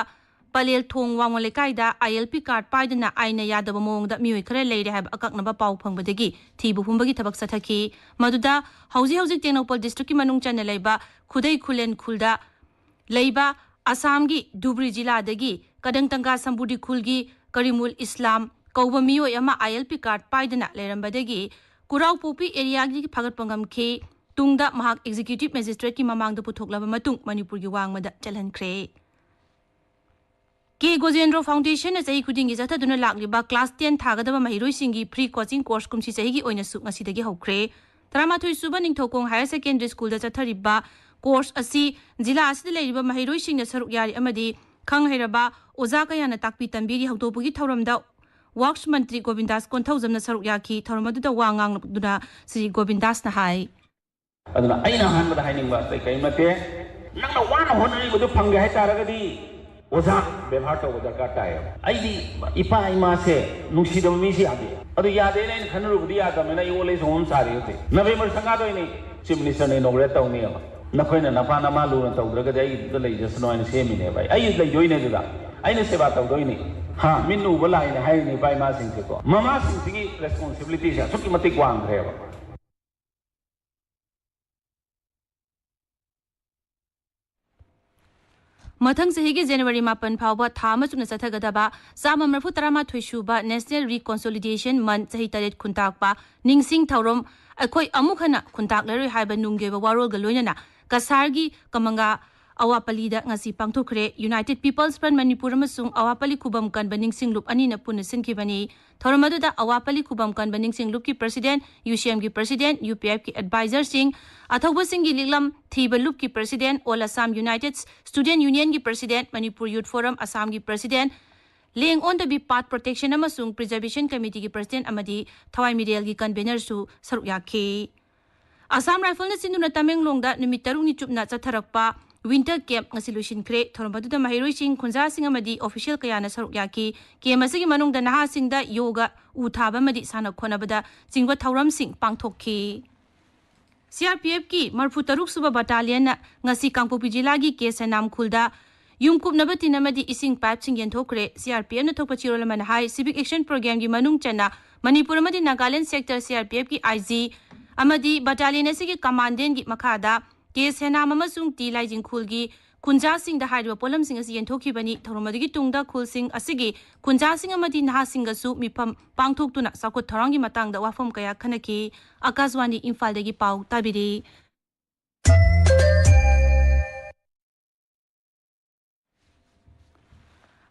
ꯄꯂꯦꯜ ꯊꯣꯡ ꯋꯥꯡꯃ ꯂꯩꯀꯥꯏꯗ ꯑꯥꯏ ꯑꯦꯜ ꯄꯤ ꯀꯥꯔꯗ ꯄꯥꯏꯗꯅ ꯑꯥꯏꯟꯅ ꯌꯥꯗꯕ ꯃꯑꯣꯡꯗ ꯃꯤꯑꯣꯏ ꯈꯔ ꯂꯩꯔꯦ ꯍꯥꯏꯕ ꯑꯀꯛꯅꯕ ꯄꯥꯎ ꯐꯪꯕꯗꯒꯤ ꯊꯤꯕ ꯍꯨꯝꯕꯒꯤ ꯊꯕꯛ ꯆꯠꯊꯈꯤ꯫ ꯃꯗꯨꯗ ꯍꯧꯖꯤꯛ ꯍꯧꯖꯤꯛ ꯇꯦꯡꯅꯧꯄꯜ ꯗꯤꯁꯇ꯭ꯔꯤꯛꯀꯤ ꯃꯅꯨꯡ ꯆꯟꯅ ꯂꯩꯕ ꯈꯨꯗꯩ ꯈꯨꯂꯦꯟ ꯈꯨꯜꯗ ꯂꯩꯕ ꯑꯁꯥꯝꯒꯤ ꯙꯨꯕ꯭ꯔꯤ ꯖꯤꯂꯥꯗꯒꯤ ꯀꯗꯪꯇꯪꯒꯥ ꯁꯝꯕꯨꯗꯤ ꯈꯨꯜꯒꯤ ꯀꯔꯤꯃꯨꯜ ꯏꯁꯂꯥꯝ ꯀꯧꯕ ꯃꯤꯑꯣꯏ ꯑꯃ ꯑꯥꯏ ꯑꯦꯜ ꯄꯤ ꯀꯥꯔꯗ ꯄꯥꯏꯗꯨꯅ ꯂꯩꯔꯝꯕꯗꯒꯤ ꯀꯨꯔꯥꯎꯄꯣꯛꯄꯤ ꯑꯦꯔꯤꯌꯥꯒꯤ ꯐꯥꯒꯠꯄ ꯉꯝꯈꯤ꯫ ꯇꯨꯡꯗ ꯃꯍꯥꯛ ꯑꯦꯛꯖꯤꯀ꯭ꯌꯨꯇꯤꯚ ꯃꯦꯖꯤꯁꯇ꯭ꯔꯦꯠꯀꯤ ꯃꯃꯥꯡꯗ ꯄꯨꯊꯣꯛꯂꯕ ꯃꯇꯨꯡ ꯃꯅꯤꯄꯨꯔꯒꯤ ꯋꯥꯡꯃꯗ ꯆꯠꯍꯟꯈ꯭ꯔꯦ꯫ ꯀꯦ ꯒꯣꯖꯦꯟꯗ꯭ꯔꯣ ꯐꯥꯎꯟꯗꯦꯁꯟꯅ ꯆꯍꯤ ꯈꯨꯗꯤꯡꯒꯤ ꯆꯠꯊꯗꯨꯅ ꯂꯥꯛꯂꯤꯕ ꯀ꯭ꯂꯥꯁ ꯇꯦꯟ ꯊꯥꯒꯗꯕ ꯃꯍꯩꯔꯣꯏꯁꯤꯡꯒꯤ ꯐ꯭ꯔꯤ ꯀꯣꯆꯤꯡ ꯀꯣꯔꯁ ꯀꯨꯝꯁꯤ ꯆꯍꯤꯒꯤ ꯑꯣꯏꯅꯁꯨ ꯉꯁꯤꯗꯒꯤ ꯍꯧꯈ꯭ꯔꯦ꯫ ꯇꯔꯥꯃꯥꯊꯣꯏ ꯁꯨꯕ ꯅꯤꯡꯊꯧꯈꯣꯡ ꯍꯥꯌꯔ ꯁꯦꯀꯦꯟꯗꯔꯤ ꯁ꯭ꯀꯨꯜꯗ ꯆꯠꯊꯔꯤꯕ ꯀꯣꯔꯁ ꯑꯁꯤ ꯖꯤꯂꯥ ꯑꯁꯤꯗ ꯂꯩꯔꯤꯕ ꯃꯍꯩꯔꯣꯏꯁꯤꯡꯅ ꯁꯔꯨꯛ ꯌꯥꯔꯤ ꯑꯃꯗꯤ ꯈꯪ ꯍꯩꯔꯕ ꯑꯣꯖꯥ ꯀꯌꯥꯅ ꯇꯥꯛꯄꯤ ꯇꯝꯕꯤꯔꯤ꯫ ꯍꯧꯗꯣꯛꯄꯒꯤ ꯊꯧꯔꯝꯗ ꯋꯥꯔꯛꯁ ꯃꯟꯇ꯭ꯔꯤ ꯒꯣꯕꯤꯟꯗꯥꯁ ꯀꯣꯟꯊꯧꯖꯝꯅ ꯁꯔꯨꯛ ꯌꯥꯈꯤ꯫ ꯊꯧꯔꯝ ꯑꯗꯨꯗ ꯋꯥ ꯉꯥꯡꯂꯗꯨꯅ ꯁ꯭ꯔꯤ ꯒꯣꯕꯤꯟꯗꯥꯁꯅ ꯍꯥꯏ, ꯑꯗꯨꯅ ꯑꯩꯅ ꯑꯍꯥꯟꯕꯗ ꯍꯥꯏꯅꯤꯡꯕ ꯑꯇꯩ ꯀꯔꯤꯝ ꯅꯠꯇꯦ꯫ ꯅꯪꯅ ꯋꯥꯅ ꯍꯣꯠꯅꯔꯤꯕꯗꯨ ꯐꯪꯒꯦ ꯍꯥꯏꯇꯥꯔꯒꯗꯤ ꯑꯣꯖꯥ ꯕꯦꯕꯥꯔ ꯇꯧꯕ ꯗꯔꯀꯥꯔ ꯇꯥꯏꯌꯦꯕ꯫ ꯑꯩꯗꯤ ꯏꯄꯥ ꯏꯃꯥꯁꯦ ꯅꯨꯡꯁꯤꯗꯕ ꯃꯤꯁꯦ ꯌꯥꯗꯦ꯫ ꯑꯗꯨ ꯌꯥꯗꯦꯅ ꯑꯩꯅ ꯈꯟꯅꯔꯨꯕꯗꯤ ꯌꯥꯗꯕꯅꯤꯅ ꯑꯩ old age home ꯑꯃ ꯁꯥꯔꯤ ꯍꯧꯖꯤꯛ꯫ ꯅꯕꯦꯝꯕꯔ ꯁꯪꯒꯥꯗꯣꯏꯅꯤ꯫ Chief Minister ꯅ inaugurate ꯇꯧꯅꯤꯕ꯫ ꯅꯈꯣꯏꯅ ꯅꯄꯥ ꯅꯃꯥ ꯂꯨꯅ ꯇꯧꯗ꯭ꯔꯒꯗꯤ ꯑꯩ ꯑꯗꯨꯗ ꯂꯩꯖꯁꯅꯨ ꯍꯥꯏꯅ ꯁꯦꯝꯃꯤꯅꯦꯕ꯫ ꯑꯩ, ꯑꯩ ꯂꯩꯗꯣꯏꯅꯦ ꯑꯗꯨꯗ꯫ ꯑꯩꯅ ꯁꯦꯕꯥ ꯇꯧꯗꯣꯏꯅꯤ꯫ ꯍꯥ, ꯃꯤꯠꯅ ꯎꯕ ꯂꯥꯏꯅꯦ ꯍꯥꯏꯔꯤꯅꯦ ꯏꯄꯥ ꯏꯃꯥꯁꯤꯡꯁꯦꯀꯣ꯫ ꯃꯃꯥꯁꯤꯡꯁꯤꯒꯤ responsibility ꯁꯦ ꯑꯁꯨꯛꯀꯤ ꯃꯇꯤꯛ ꯋꯥꯡꯈ꯭ꯔꯦꯕ꯫ ꯃꯊꯪ ꯆꯍꯤꯒꯤ ꯖꯅꯋꯥꯔꯤ ꯃꯥꯄꯟ ꯐꯥꯎꯕ ꯊꯥ ꯑꯃ ꯆꯨꯞꯅ ꯆꯠꯊꯒꯗꯕ ꯆꯥꯝꯃ ꯃꯔꯤꯐꯨ ꯇꯔꯥꯃꯥꯊꯣꯏ ꯁꯨꯕ National Reconciliation Month, ꯆꯍꯤ ꯇꯔꯦꯠ ꯈꯨꯟꯇꯥꯛꯄ ꯅꯤꯡꯁꯤꯡ ꯊꯧꯔꯝ ꯑꯩꯈꯣꯏ ꯑꯃꯨꯛ ꯍꯟꯅ ꯈꯨꯟꯇꯥꯛꯂꯔꯣꯏ ꯍꯥꯏꯕ ꯅꯨꯡꯒꯤ ꯑꯣꯏꯕ ꯋꯥꯔꯣꯜꯒ ꯂꯣꯏꯅꯅ ꯀꯁꯥꯔꯒꯤ ꯀꯃꯪꯒꯥ ꯑꯋꯥꯄꯜꯂꯤꯗ ꯉꯁꯤ ꯄꯥꯡꯊꯣꯛꯈ꯭ꯔꯦ꯫ United People's Front ꯃꯅꯤꯄꯨꯔ ꯑꯃꯁꯨꯡ ꯑꯋꯥꯄꯜꯂꯤ ꯈꯨꯕꯝ ꯀꯟꯕ ꯅꯤꯡꯁꯤꯡ ꯂꯨꯞ ꯑꯅꯤꯅ ꯄꯨꯟꯅ ꯁꯤꯟꯈꯤꯕꯅꯤ꯫ ꯊꯧꯔꯝ ꯑꯗꯨꯗ ꯑꯋꯥꯄꯜꯂꯤ ꯈꯨꯕꯝ ꯀꯟꯕ ꯅꯤꯡꯁꯤꯡ ꯂꯨꯞꯀꯤ president, U C M ꯒꯤ president, U P F ꯀꯤ advisorꯁꯤꯡ, ꯑꯊꯧꯕꯁꯤꯡꯒꯤ ꯂꯤꯛꯂꯝ ꯊꯤꯕ ꯂꯨꯞꯀꯤ president, All Assam United Student Unionꯒꯤ president, Manipur Youth Forum Assamꯒꯤ president, ꯂꯦꯡ ꯑꯣꯟꯗꯕꯤ path protection ꯑꯃꯁꯨꯡ preservation committeeꯒꯤ president ꯑꯃꯗꯤ ꯊꯋꯥꯏ ꯃꯤꯔꯦꯜꯒꯤ convenerꯁꯨ ꯁꯔꯨꯛ ꯌꯥꯈꯤ꯫ Assam Riflesꯅ ꯁꯤꯟꯗꯨꯅ ꯇꯃꯦꯡꯂꯣꯡꯗ ꯅꯨꯃꯤꯠ ꯇꯔꯨꯛꯅꯤ ꯆꯨꯞꯅ ꯆꯠꯊꯔꯛꯄ winter camp ꯉꯁꯤ ꯂꯣꯏꯁꯤꯟꯈ꯭ꯔꯦ꯫ ꯊꯧꯔꯝ ꯑꯗꯨꯗ ꯃꯍꯩꯔꯣꯏꯁꯤꯡ, ꯈꯨꯟꯖꯥꯁꯤꯡ ꯑꯃꯗꯤ official ꯀꯌꯥꯅ ꯁꯔꯨꯛ ꯌꯥꯈꯤ꯫ Camp ꯑꯁꯤꯒꯤ ꯃꯅꯨꯡꯗ ꯅꯍꯥꯁꯤꯡꯗ ꯌꯣꯒ, ꯎ ꯊꯥꯕ ꯑꯃꯗꯤ ꯁꯥꯟꯅ ꯈꯣꯠꯅꯕꯗ ꯆꯤꯡꯕ ꯊꯧꯔꯝꯁꯤꯡ ꯄꯥꯡꯊꯣꯛꯈꯤ꯫ C R P F ꯀꯤ ꯃꯔꯤꯐꯨ ꯇꯔꯨꯛ ꯁꯨꯕ battalionꯅ ꯉꯁꯤ ꯀꯥꯡꯄꯣꯛꯄꯤ ꯖꯤꯂꯥꯒꯤ ꯀꯦ ꯁꯦꯅꯥꯝ ꯈꯨꯜꯗ ꯌꯨꯝ ꯀꯨꯞꯅꯕ ꯇꯤꯟ ꯑꯃꯗꯤ ꯏꯁꯤꯡ pipeꯁꯤꯡ ꯌꯦꯟꯊꯣꯛꯈ꯭ꯔꯦ꯫ C R P Fꯅ ꯊꯣꯛꯄ ꯆꯦꯔꯣꯜ ꯑꯃꯅ ꯍꯥꯏ, Civic Action Programꯒꯤ ꯃꯅꯨꯡ ꯆꯟꯅ ꯃꯅꯤꯄꯨꯔ ꯑꯃꯗꯤ Nagaland sector C R P Fꯀꯤ I G ꯑꯃꯗꯤ battalion ꯑꯁꯤꯒꯤ commandantꯒꯤ ꯃꯈꯥꯗ ꯀꯦ ꯁꯦꯅꯥꯝ ꯑꯃꯁꯨꯡ ꯇꯤ ꯂꯥꯏꯖꯤꯡ ꯈꯨꯜꯒꯤ ꯈꯨꯟꯖꯥꯁꯤꯡꯗ ꯍꯥꯏꯔꯤꯕ ꯄꯣꯠꯂꯝꯁꯤꯡ ꯑꯁꯤ ꯌꯦꯟꯊꯣꯛꯈꯤꯕꯅꯤ꯫ ꯊꯧꯔꯝ ꯑꯗꯨꯒꯤ ꯇꯨꯡꯗ ꯈꯨꯜꯁꯤꯡ ꯑꯁꯤꯒꯤ ꯈꯨꯟꯖꯥꯁꯤꯡ ꯑꯃꯗꯤ ꯅꯍꯥꯁꯤꯡꯒꯁꯨ ꯃꯤꯐꯝ ꯄꯥꯡꯊꯣꯛꯇꯨꯅ ꯆꯥꯎꯈꯠ ꯊꯧꯔꯥꯡꯒꯤ ꯃꯇꯥꯡꯗ ꯋꯥꯐꯝ ꯀꯌꯥ ꯈꯟꯅꯈꯤ꯫ ꯑꯀꯥꯁꯕꯥꯅꯤ ꯏꯝꯐꯥꯜꯗꯒꯤ ꯄꯥꯎ ꯇꯥꯕꯤꯔꯤ꯫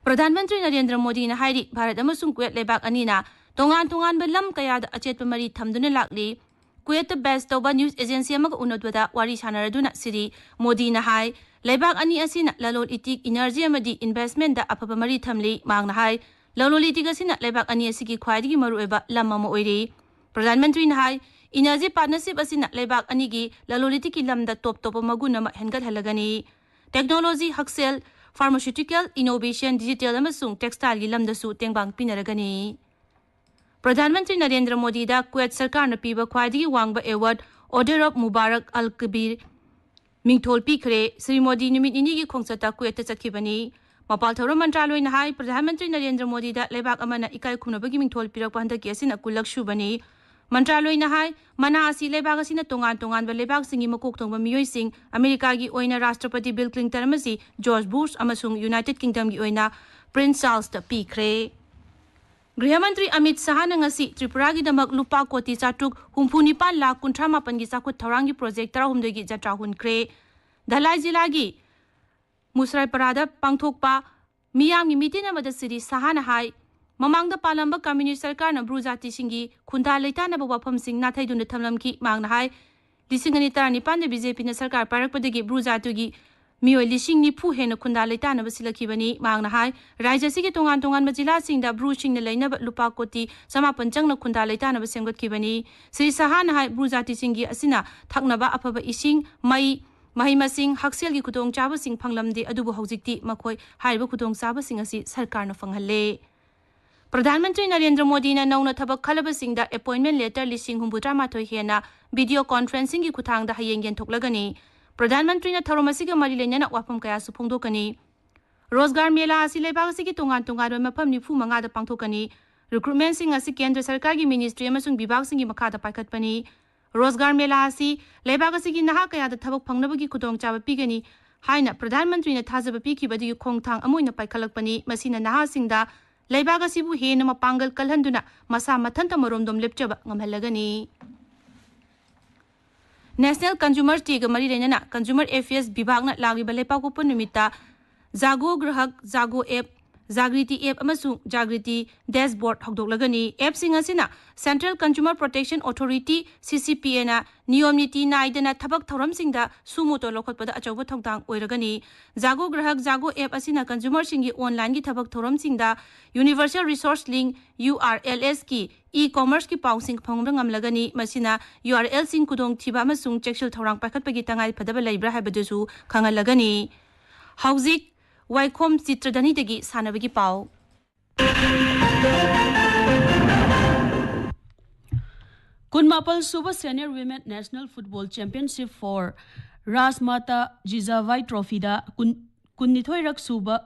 ꯄ꯭ꯔꯙꯥꯟ ꯃꯟꯇ꯭ꯔꯤ ꯅꯔꯦꯟꯗ꯭ꯔ ꯃꯣꯗꯤꯅ ꯍꯥꯏꯔꯤ, ꯚꯥꯔꯠ ꯑꯃꯁꯨꯡ ꯀꯨꯋꯦꯠ ꯂꯩꯕꯥꯛ ꯑꯅꯤꯅ ꯇꯣꯉꯥꯟ ꯇꯣꯉꯥꯟꯕ ꯂꯝ ꯀꯌꯥꯗ ꯑꯆꯦꯠꯄ ꯃꯔꯤ ꯊꯝꯗꯨꯅ ꯂꯥꯛꯂꯤ꯫ ꯀꯨꯋꯦꯠꯇ base ꯇꯧꯕ news agency ꯑꯃꯒ ꯎꯅꯕꯗ ꯋꯥꯔꯤ ꯁꯥꯟꯅꯔꯗꯨꯅ ꯁ꯭ꯔꯤ ꯃꯣꯗꯤꯅ ꯍꯥꯏ, ꯂꯩꯕꯥꯛ ꯑꯅꯤ ꯑꯁꯤꯅ ꯂꯂꯣꯟ ꯏꯇꯤꯛ, energy ꯑꯃꯗꯤ investmentꯗ ꯑꯐꯕ ꯃꯔꯤ ꯊꯝꯂꯤ꯫ ꯃꯍꯥꯛꯅ ꯍꯥꯏ, ꯂꯂꯣꯟ ꯏꯇꯤꯛ ꯑꯁꯤꯅ ꯂꯩꯕꯥꯛ ꯑꯅꯤ ꯑꯁꯤꯒꯤ ꯈ꯭ꯋꯥꯏꯗꯒꯤ ꯃꯔꯨꯑꯣꯏꯕ ꯂꯝ ꯑꯃ ꯑꯣꯏꯔꯤ꯫ ꯄ꯭ꯔꯙꯥꯟ ꯃꯟꯇ꯭ꯔꯤꯅ ꯍꯥꯏ, ꯏꯅꯔꯖꯤ ꯄꯥꯔꯠꯅꯔꯁꯤꯞ ꯑꯁꯤꯅ ꯂꯩꯕꯥꯛ ꯑꯅꯤꯒꯤ ꯂꯂꯣꯟ ꯏꯇꯤꯛꯀꯤ ꯂꯝꯗ ꯇꯣꯞ ꯇꯣꯞꯄ ꯃꯒꯨꯟ ꯑꯃ ꯍꯦꯟꯒꯠꯍꯜꯂꯒꯅꯤ꯫ ꯇꯦꯛꯅꯣꯂꯣꯖꯤ, ꯍꯛꯁꯦꯜ, ꯐꯥꯔꯃꯥꯁꯤꯎꯇꯤꯀꯦꯜ, ꯏꯅꯣꯚꯦꯁꯟ, ꯗꯤꯖꯤꯇꯦꯜ ꯑꯃꯁꯨꯡ ꯇꯦꯛꯁꯇꯥꯏꯜꯒꯤ ꯂꯝꯗꯁꯨ ꯇꯦꯡꯕꯥꯡ ꯄꯤꯅꯔꯒꯅꯤ꯫ ꯄ꯭ꯔꯙꯥꯟ ꯃꯟꯇ꯭ꯔꯤ ꯅꯔꯦꯟꯗ꯭ꯔ ꯃꯣꯗꯤꯗ ꯀꯨꯋꯦꯠ ꯁꯔꯀꯥꯔꯅ ꯄꯤꯕ ꯈ꯭ꯋꯥꯏꯗꯒꯤ ꯋꯥꯡꯕ ꯑꯦꯋꯥꯔꯗ ꯑꯣꯔꯗꯔ ꯑꯣꯐ ꯃꯨꯕꯥꯔꯛ ꯑꯜ ꯀꯕꯤꯔ ꯃꯤꯡꯊꯣꯜ ꯄꯤꯈ꯭ꯔꯦ꯫ ꯁ꯭ꯔꯤ ꯃꯣꯗꯤ ꯅꯨꯃꯤꯠ ꯅꯤꯅꯤꯒꯤ ꯈꯣꯡꯆꯠꯇ ꯀꯨꯋꯦꯠꯇ ꯆꯠꯈꯤꯕꯅꯤ꯫ ꯃꯄꯥꯜ ꯊꯧꯔꯝ ꯃꯟꯇ꯭ꯔꯥꯂꯣꯏꯅ ꯍꯥꯏ, ꯄ꯭ꯔꯙꯥꯟ ꯃꯟꯇ꯭ꯔꯤ ꯅꯔꯦꯟꯗ꯭ꯔ ꯃꯣꯗꯤꯗ ꯂꯩꯕꯥꯛ ꯑꯃꯅ ꯏꯀꯥꯏ ꯈꯨꯝꯅꯕꯒꯤ ꯃꯤꯡꯊꯣꯜ ꯄꯤꯔꯛꯄ ꯍꯟꯗꯛꯀꯤ ꯑꯁꯤꯅ ꯀꯨꯟꯂꯛ ꯁꯨꯕꯅꯤ꯫ ꯃꯟꯇ꯭ꯔꯥꯂꯣꯏꯅ ꯍꯥꯏ, ꯃꯅꯥ ꯑꯁꯤ ꯂꯩꯕꯥꯛ ꯑꯁꯤꯅ ꯇꯣꯉꯥꯟ ꯇꯣꯉꯥꯟꯕ ꯂꯩꯕꯥꯛꯁꯤꯡꯒꯤ ꯃꯀꯣꯛ ꯊꯣꯡꯕ ꯃꯤꯑꯣꯏꯁꯤꯡ, ꯑꯃꯦꯔꯤꯀꯥꯒꯤ ꯑꯣꯏꯅ ꯔꯥꯁꯇ꯭ꯔꯄꯇꯤ ꯕꯤꯜ ꯀ꯭ꯂꯤꯟꯇꯟ ꯑꯃꯁꯨ ꯖꯣꯔꯖ ꯕꯨꯁ ꯑꯃꯁꯨꯡ ꯌꯨꯅꯥꯏꯇꯦꯗ ꯀꯤꯡꯗꯝꯒꯤ ꯑꯣꯏꯅ ꯄ꯭ꯔꯤꯟꯁ ꯆꯥꯔꯜꯁꯇ ꯄꯤꯈ꯭ꯔꯦ꯫ ꯒ꯭ꯔꯤꯍ ꯃꯟꯇ꯭ꯔꯤ ꯑꯃꯤꯠ ꯁꯍꯥꯅ ꯉꯁꯤ ꯇ꯭ꯔꯤꯄꯨꯔꯥꯒꯤꯗꯃꯛ ꯂꯨꯄꯥ ꯀꯣꯇꯤ ꯆꯥꯇ꯭ꯔꯨꯛ ꯍꯨꯝꯐꯨ ꯅꯤꯄꯥꯟ ꯂꯥꯈ ꯀꯨꯟꯊ꯭ꯔꯥ ꯃꯥꯄꯟꯒꯤ ꯆꯥꯎꯈꯠ ꯊꯧꯔꯥꯡꯒꯤ ꯄ꯭ꯔꯣꯖꯦꯛ ꯇꯔꯥꯍꯨꯝꯗꯣꯏꯒꯤ ꯖꯇ꯭ꯔꯥ ꯍꯨꯟꯈ꯭ꯔꯦ꯫ ꯙꯂꯥꯏ ꯖꯤꯂꯥꯒꯤ ꯃꯨꯁꯔꯥꯏꯄꯔꯥꯗ ꯄꯥꯡꯊꯣꯛꯄ ꯃꯤꯌꯥꯝꯒꯤ ꯃꯤꯇꯤꯟ ꯑꯃꯗ ꯁ꯭ꯔꯤ ꯁꯍꯥꯅ ꯍꯥꯏ, ꯃꯃꯥꯡꯗ ꯄꯥꯜꯂꯝꯕ ꯀꯝꯃ꯭ꯌꯨꯅꯤꯁ꯭ꯠ ꯁꯔꯀꯥꯔꯅ ꯕ꯭ꯔꯨ ꯖꯥꯇꯤꯁꯤꯡꯒꯤ ꯈꯨꯟꯗꯥ ꯂꯩꯇꯥꯅꯕ ꯋꯥꯐꯝꯁꯤꯡ ꯅꯥꯊꯩꯗꯨꯅ ꯊꯝꯂꯝꯈꯤ꯫ ꯃꯍꯥꯛꯅ ꯍꯥꯏ, ꯂꯤꯁꯤꯡ ꯑꯅꯤ ꯇꯔꯥꯅꯤꯄꯥꯟꯗ ꯕꯤ ꯖꯦ ꯄꯤꯅ ꯁꯔꯀꯥꯔ ꯄꯥꯏꯔꯛꯄꯗꯒꯤ ꯕ꯭ꯔꯨ ꯖꯥꯇꯤꯒꯤ ꯃꯤꯑꯣꯏ ꯂꯤꯁꯤꯡ ꯅꯤꯐꯨ ꯍꯦꯟꯅ ꯈꯨꯟꯗꯥ ꯂꯩꯇꯥꯅꯕ ꯁꯤꯜꯂꯛꯈꯤꯕꯅꯤ꯫ ꯃꯍꯥꯛꯅ ꯍꯥꯏ, ꯔꯥꯖ꯭ꯌ ꯑꯁꯤꯒꯤ ꯇꯣꯉꯥꯟ ꯇꯣꯉꯥꯟꯕ ꯖꯤꯂꯥꯁꯤꯡꯗ ꯕ꯭ꯔꯨꯁꯤꯡꯅ ꯂꯩꯅꯕ ꯂꯨꯄꯥ ꯀꯣꯇꯤ ꯆꯃꯥꯄꯟ ꯆꯪꯅ ꯈꯨꯟꯗꯥ ꯂꯩꯇꯥꯅꯕ ꯁꯦꯝꯒꯠꯈꯤꯕꯅꯤ꯫ ꯁ꯭ꯔꯤ ꯁꯍꯥꯅ ꯍꯥꯏ, ꯕ꯭ꯔꯨ ꯖꯥꯇꯤꯁꯤꯡꯒꯤ ꯑꯁꯤꯅ ꯊꯛꯅꯕ ꯑꯐꯕ ꯏꯁꯤꯡ, ꯃꯩ, ꯃꯍꯩ ꯃꯁꯤꯡ, ꯍꯛꯁꯦꯜꯒꯤ ꯈꯨꯗꯣꯡꯆꯥꯕꯁꯤꯡ ꯐꯪꯂꯝꯗꯦ, ꯑꯗꯨꯕꯨ ꯍꯧꯖꯤꯛꯇꯤ ꯃꯈꯣꯏ ꯍꯥꯏꯔꯤꯕ ꯈꯨꯗꯣꯡꯆꯥꯕꯁꯤꯡ ꯑꯁꯤ ꯁꯔꯀꯥꯔꯅ ꯐꯪꯍꯜꯂꯦ꯫ ꯄ꯭ꯔꯙꯥꯟ ꯃꯟꯇ꯭ꯔꯤ ꯅꯔꯦꯟꯗ꯭ꯔ ꯃꯣꯗꯤꯅ ꯅꯧꯅ ꯊꯕꯛ ꯈꯜꯂꯕꯁꯤꯡꯗ ꯑꯦꯄꯣꯏꯟꯃꯦꯟ ꯂꯦꯇꯔ ꯂꯤꯁꯤꯡ ꯍꯨꯝꯐꯨꯇꯔꯥ ꯃꯥꯊꯣꯏ ꯍꯦꯟꯅ ꯚꯤꯗꯤꯑꯣ ꯀꯣꯟꯐꯔꯦꯟꯁꯤꯡꯒꯤ ꯈꯨꯠꯊꯥꯡꯗ ꯍꯌꯦꯡ ꯌꯦꯟꯊꯣꯛꯂꯒꯅꯤ꯫ ꯄ꯭ꯔꯙꯥꯟ ꯃꯟꯇ꯭ꯔꯤꯅ ꯊꯧꯔꯝ ꯑꯁꯤꯒ ꯃꯔꯤ ꯂꯩꯅꯅ ꯋꯥꯐꯝ ꯀꯌꯥꯁꯨ ꯐꯣꯡꯗꯣꯛꯀꯅꯤ꯫ ꯔꯣꯖꯒꯥꯔ ꯃꯦꯂꯥ ꯑꯁꯤ ꯂꯩꯕꯥꯛ ꯑꯁꯤꯒꯤ ꯇꯣꯉꯥꯟ ꯇꯣꯉꯥꯟꯕ ꯃꯐꯝ ꯅꯤꯐꯨ ꯃꯉꯥꯗ ꯄꯥꯡꯊꯣꯛꯀꯅꯤ꯫ ꯔꯤꯀ꯭ꯔꯨꯠꯃꯦꯟꯁꯤꯡ ꯑꯁꯤ ꯀꯦꯟꯗ꯭ꯔ ꯁꯔꯀꯥꯔꯒꯤ ꯃꯤꯅꯤꯁꯇ꯭ꯔꯤ ꯑꯃꯁꯨꯡ ꯕꯤꯚꯥꯒꯁꯤꯡꯒꯤ ꯃꯈꯥꯗ ꯄꯥꯏꯈꯠꯄꯅꯤ꯫ ꯔꯣꯖꯒꯥꯔ ꯃꯦꯂꯥ ꯑꯁꯤ ꯂꯩꯕꯥꯛ ꯑꯁꯤꯒꯤ ꯅꯍꯥ ꯀꯌꯥꯗ ꯊꯕꯛ ꯐꯪꯅꯕꯒꯤ ꯈꯨꯗꯣꯡꯆꯥꯕ ꯄꯤꯒꯅꯤ ꯍꯥꯏꯅ ꯄ꯭ꯔꯙꯥꯟ ꯃꯟꯇ꯭ꯔꯤꯅ ꯊꯥꯖꯕ ꯄꯤꯈꯤꯕ ꯑꯗꯨꯒꯤ ꯈꯣꯡꯊꯥꯡ ꯑꯃ ꯑꯣꯏꯅ ꯄꯥꯏꯈꯠꯂꯛꯄꯅꯤ꯫ ꯃꯁꯤꯅ ꯅꯍꯥꯁꯤꯡꯗ ꯂꯩꯕꯥꯛ ꯑꯁꯤꯕꯨ ꯍꯦꯟꯅ ꯃꯄꯥꯡꯒꯜ ꯀꯜꯍꯟꯗꯨꯅ ꯃꯁꯥ ꯃꯊꯟꯇ ꯃꯔꯣꯝꯗꯣꯝ ꯂꯦꯞꯆꯕ ꯉꯝꯍꯜꯂꯒꯅꯤ꯫ ꯅꯦꯁꯅꯦꯜ ꯀꯟꯖꯨꯃꯔ ꯗꯦꯒ ꯃꯔꯤ ꯂꯩꯅꯅ ꯀꯟꯖꯨꯃꯔ ꯑꯦꯐꯤꯌꯔꯁ ꯕꯤꯚꯥꯒꯅ ꯂꯥꯛꯂꯤꯕ ꯂꯩꯄꯥꯛꯄꯣꯛꯄ ꯅꯨꯃꯤꯠꯇ ꯖꯥꯒꯣ ꯒ꯭ꯔꯍꯛ, ꯖꯥꯒꯣ ꯑꯦꯞ, ꯖꯥꯒ꯭ꯔꯤꯇꯤ ꯑꯦꯞ ꯑꯃꯁꯨꯡ ꯖꯥꯒ꯭ꯔꯤꯇꯤ ꯗꯦꯁꯕꯣꯔꯗ ꯍꯧꯗꯣꯛꯂꯒꯅꯤ꯫ ꯑꯦꯞꯁꯤꯡ ꯑꯁꯤꯅ Central Consumer Protection Authority, C C P A, ꯅ ꯅꯤꯌꯣꯝ ꯅꯤꯇꯤ ꯅꯥꯏꯗꯅ ꯊꯕꯛ ꯊꯧꯔꯝꯁꯤꯡꯗ ꯁꯨꯃꯨꯇꯣ ꯂꯧꯈꯠꯄꯗ ꯑꯆꯧꯕ ꯊꯧꯗꯥꯡ ꯑꯣꯏꯔꯒꯅꯤ꯫ ꯖꯥꯒꯣ ꯒ꯭ꯔꯥꯍꯛ ꯖꯥꯒꯣ ꯑꯦꯞ ꯑꯁꯤꯅ consumerꯁꯤꯡꯒꯤ online ꯒꯤ ꯊꯕꯛ ꯊꯧꯔꯝꯁꯤꯡꯗ Universal Resource Link, U R L S, ꯀꯤ e-commerce ꯀꯤ ꯄꯥꯎꯁꯤꯡ ꯐꯪꯕ ꯉꯝꯂꯒꯅꯤ꯫ ꯃꯁꯤꯅ U R L ꯁꯤꯡ ꯈꯨꯗꯣꯡꯊꯤꯕ ꯑꯃꯁꯨꯡ ꯆꯦꯛꯁꯤꯜ ꯊꯧꯔꯥꯡ ꯄꯥꯏꯈꯠꯄꯒꯤ ꯇꯉꯥꯏ ꯐꯗꯕ ꯂꯩꯕ꯭ꯔꯥ ꯍꯥꯏꯕꯗꯨꯁꯨ ꯈꯪꯍꯜꯂꯒꯅꯤ꯫ ꯍꯧꯖꯤꯛ ꯋꯥꯏꯈꯣꯝ ꯆꯤꯇ꯭ꯔꯙꯅꯤꯗꯒꯤ ꯁꯥꯟꯅꯕꯒꯤ ꯄꯥꯎ꯫ ꯀꯨꯟꯃꯥꯄꯜ ꯁꯨꯕ Senior Women National Football Championship for Rajmata Jijavai Trophy ꯗ ꯀꯨꯟ, ꯀꯨꯟꯅꯤꯊꯣꯏꯔꯛ ꯁꯨꯕ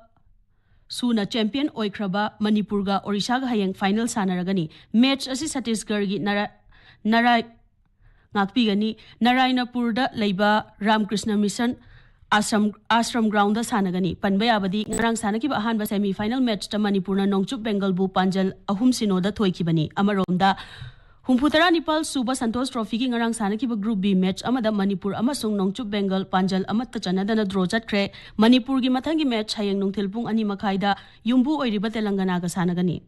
ꯁꯨꯅ champion ꯑꯣꯏꯈ꯭ꯔꯕ ꯃꯅꯤꯄꯨꯔꯒ ꯑꯣꯔꯤꯁꯥꯒ ꯍꯌꯦꯡ final ꯁꯥꯟꯅꯔꯒꯅꯤ꯫ Match ꯑꯁꯤ ꯁꯠꯇꯤꯁꯒꯔꯒꯤ ꯅꯔꯥ-, ꯅꯔꯥꯏ-, ꯉꯥꯛꯄꯤꯒꯅꯤ꯫ ꯅꯔꯥꯌꯅꯄꯨꯔꯗ ꯂꯩꯕ ꯔꯥꯝꯀ꯭ꯔꯤꯁꯅ ꯃꯤꯁꯟ ꯑꯥꯁ꯭ꯔꯝ, ꯑꯥꯁ꯭ꯔꯝ ground ꯗ ꯁꯥꯟꯅꯒꯅꯤ꯫ ꯄꯟꯕ ꯌꯥꯕꯗꯤ ꯉꯔꯥꯡ ꯁꯥꯟꯅꯈꯤꯕ ꯑꯍꯥꯟꯕ semi final match ꯇ ꯃꯅꯤꯄꯨꯔꯅ ꯅꯣꯡꯆꯨꯞ ꯕꯦꯡꯒꯜꯕꯨ ꯄꯥꯟꯖꯜ ꯑꯍꯨꯝ ꯁꯤꯅꯣꯗ ꯊꯣꯏꯈꯤꯕꯅꯤ꯫ ꯑꯃꯔꯣꯝꯗ, ꯍꯨꯝꯐꯨꯇꯔꯥ ꯅꯤꯄꯥꯜ ꯁꯨꯕ ꯁꯟꯇꯣꯁ ꯇ꯭ꯔꯣꯐꯤꯒꯤ ꯉꯔꯥꯡ ꯁꯥꯟꯅꯈꯤꯕ Group B match ꯑꯃꯗ ꯃꯅꯤꯄꯨꯔ ꯑꯃꯁꯨꯡ ꯅꯣꯡꯆꯨꯞ ꯕꯦꯡꯒꯜ ꯄꯥꯟꯖꯜ ꯑꯃꯠꯇ ꯆꯟꯅꯗꯅ draw ꯆꯠꯈ꯭ꯔꯦ꯫ ꯃꯅꯤꯄꯨꯔꯒꯤ ꯃꯊꯪꯒꯤ match ꯍꯌꯦꯡ ꯅꯨꯡꯊꯤꯜ ꯄꯨꯡ ꯑꯅꯤ ꯃꯈꯥꯏꯗ ꯌꯨꯝꯕꯨ ꯑꯣꯏꯔꯤꯕ ꯇꯦꯂꯪꯒꯅꯥꯒ ꯁꯥꯟꯅꯒꯅꯤ꯫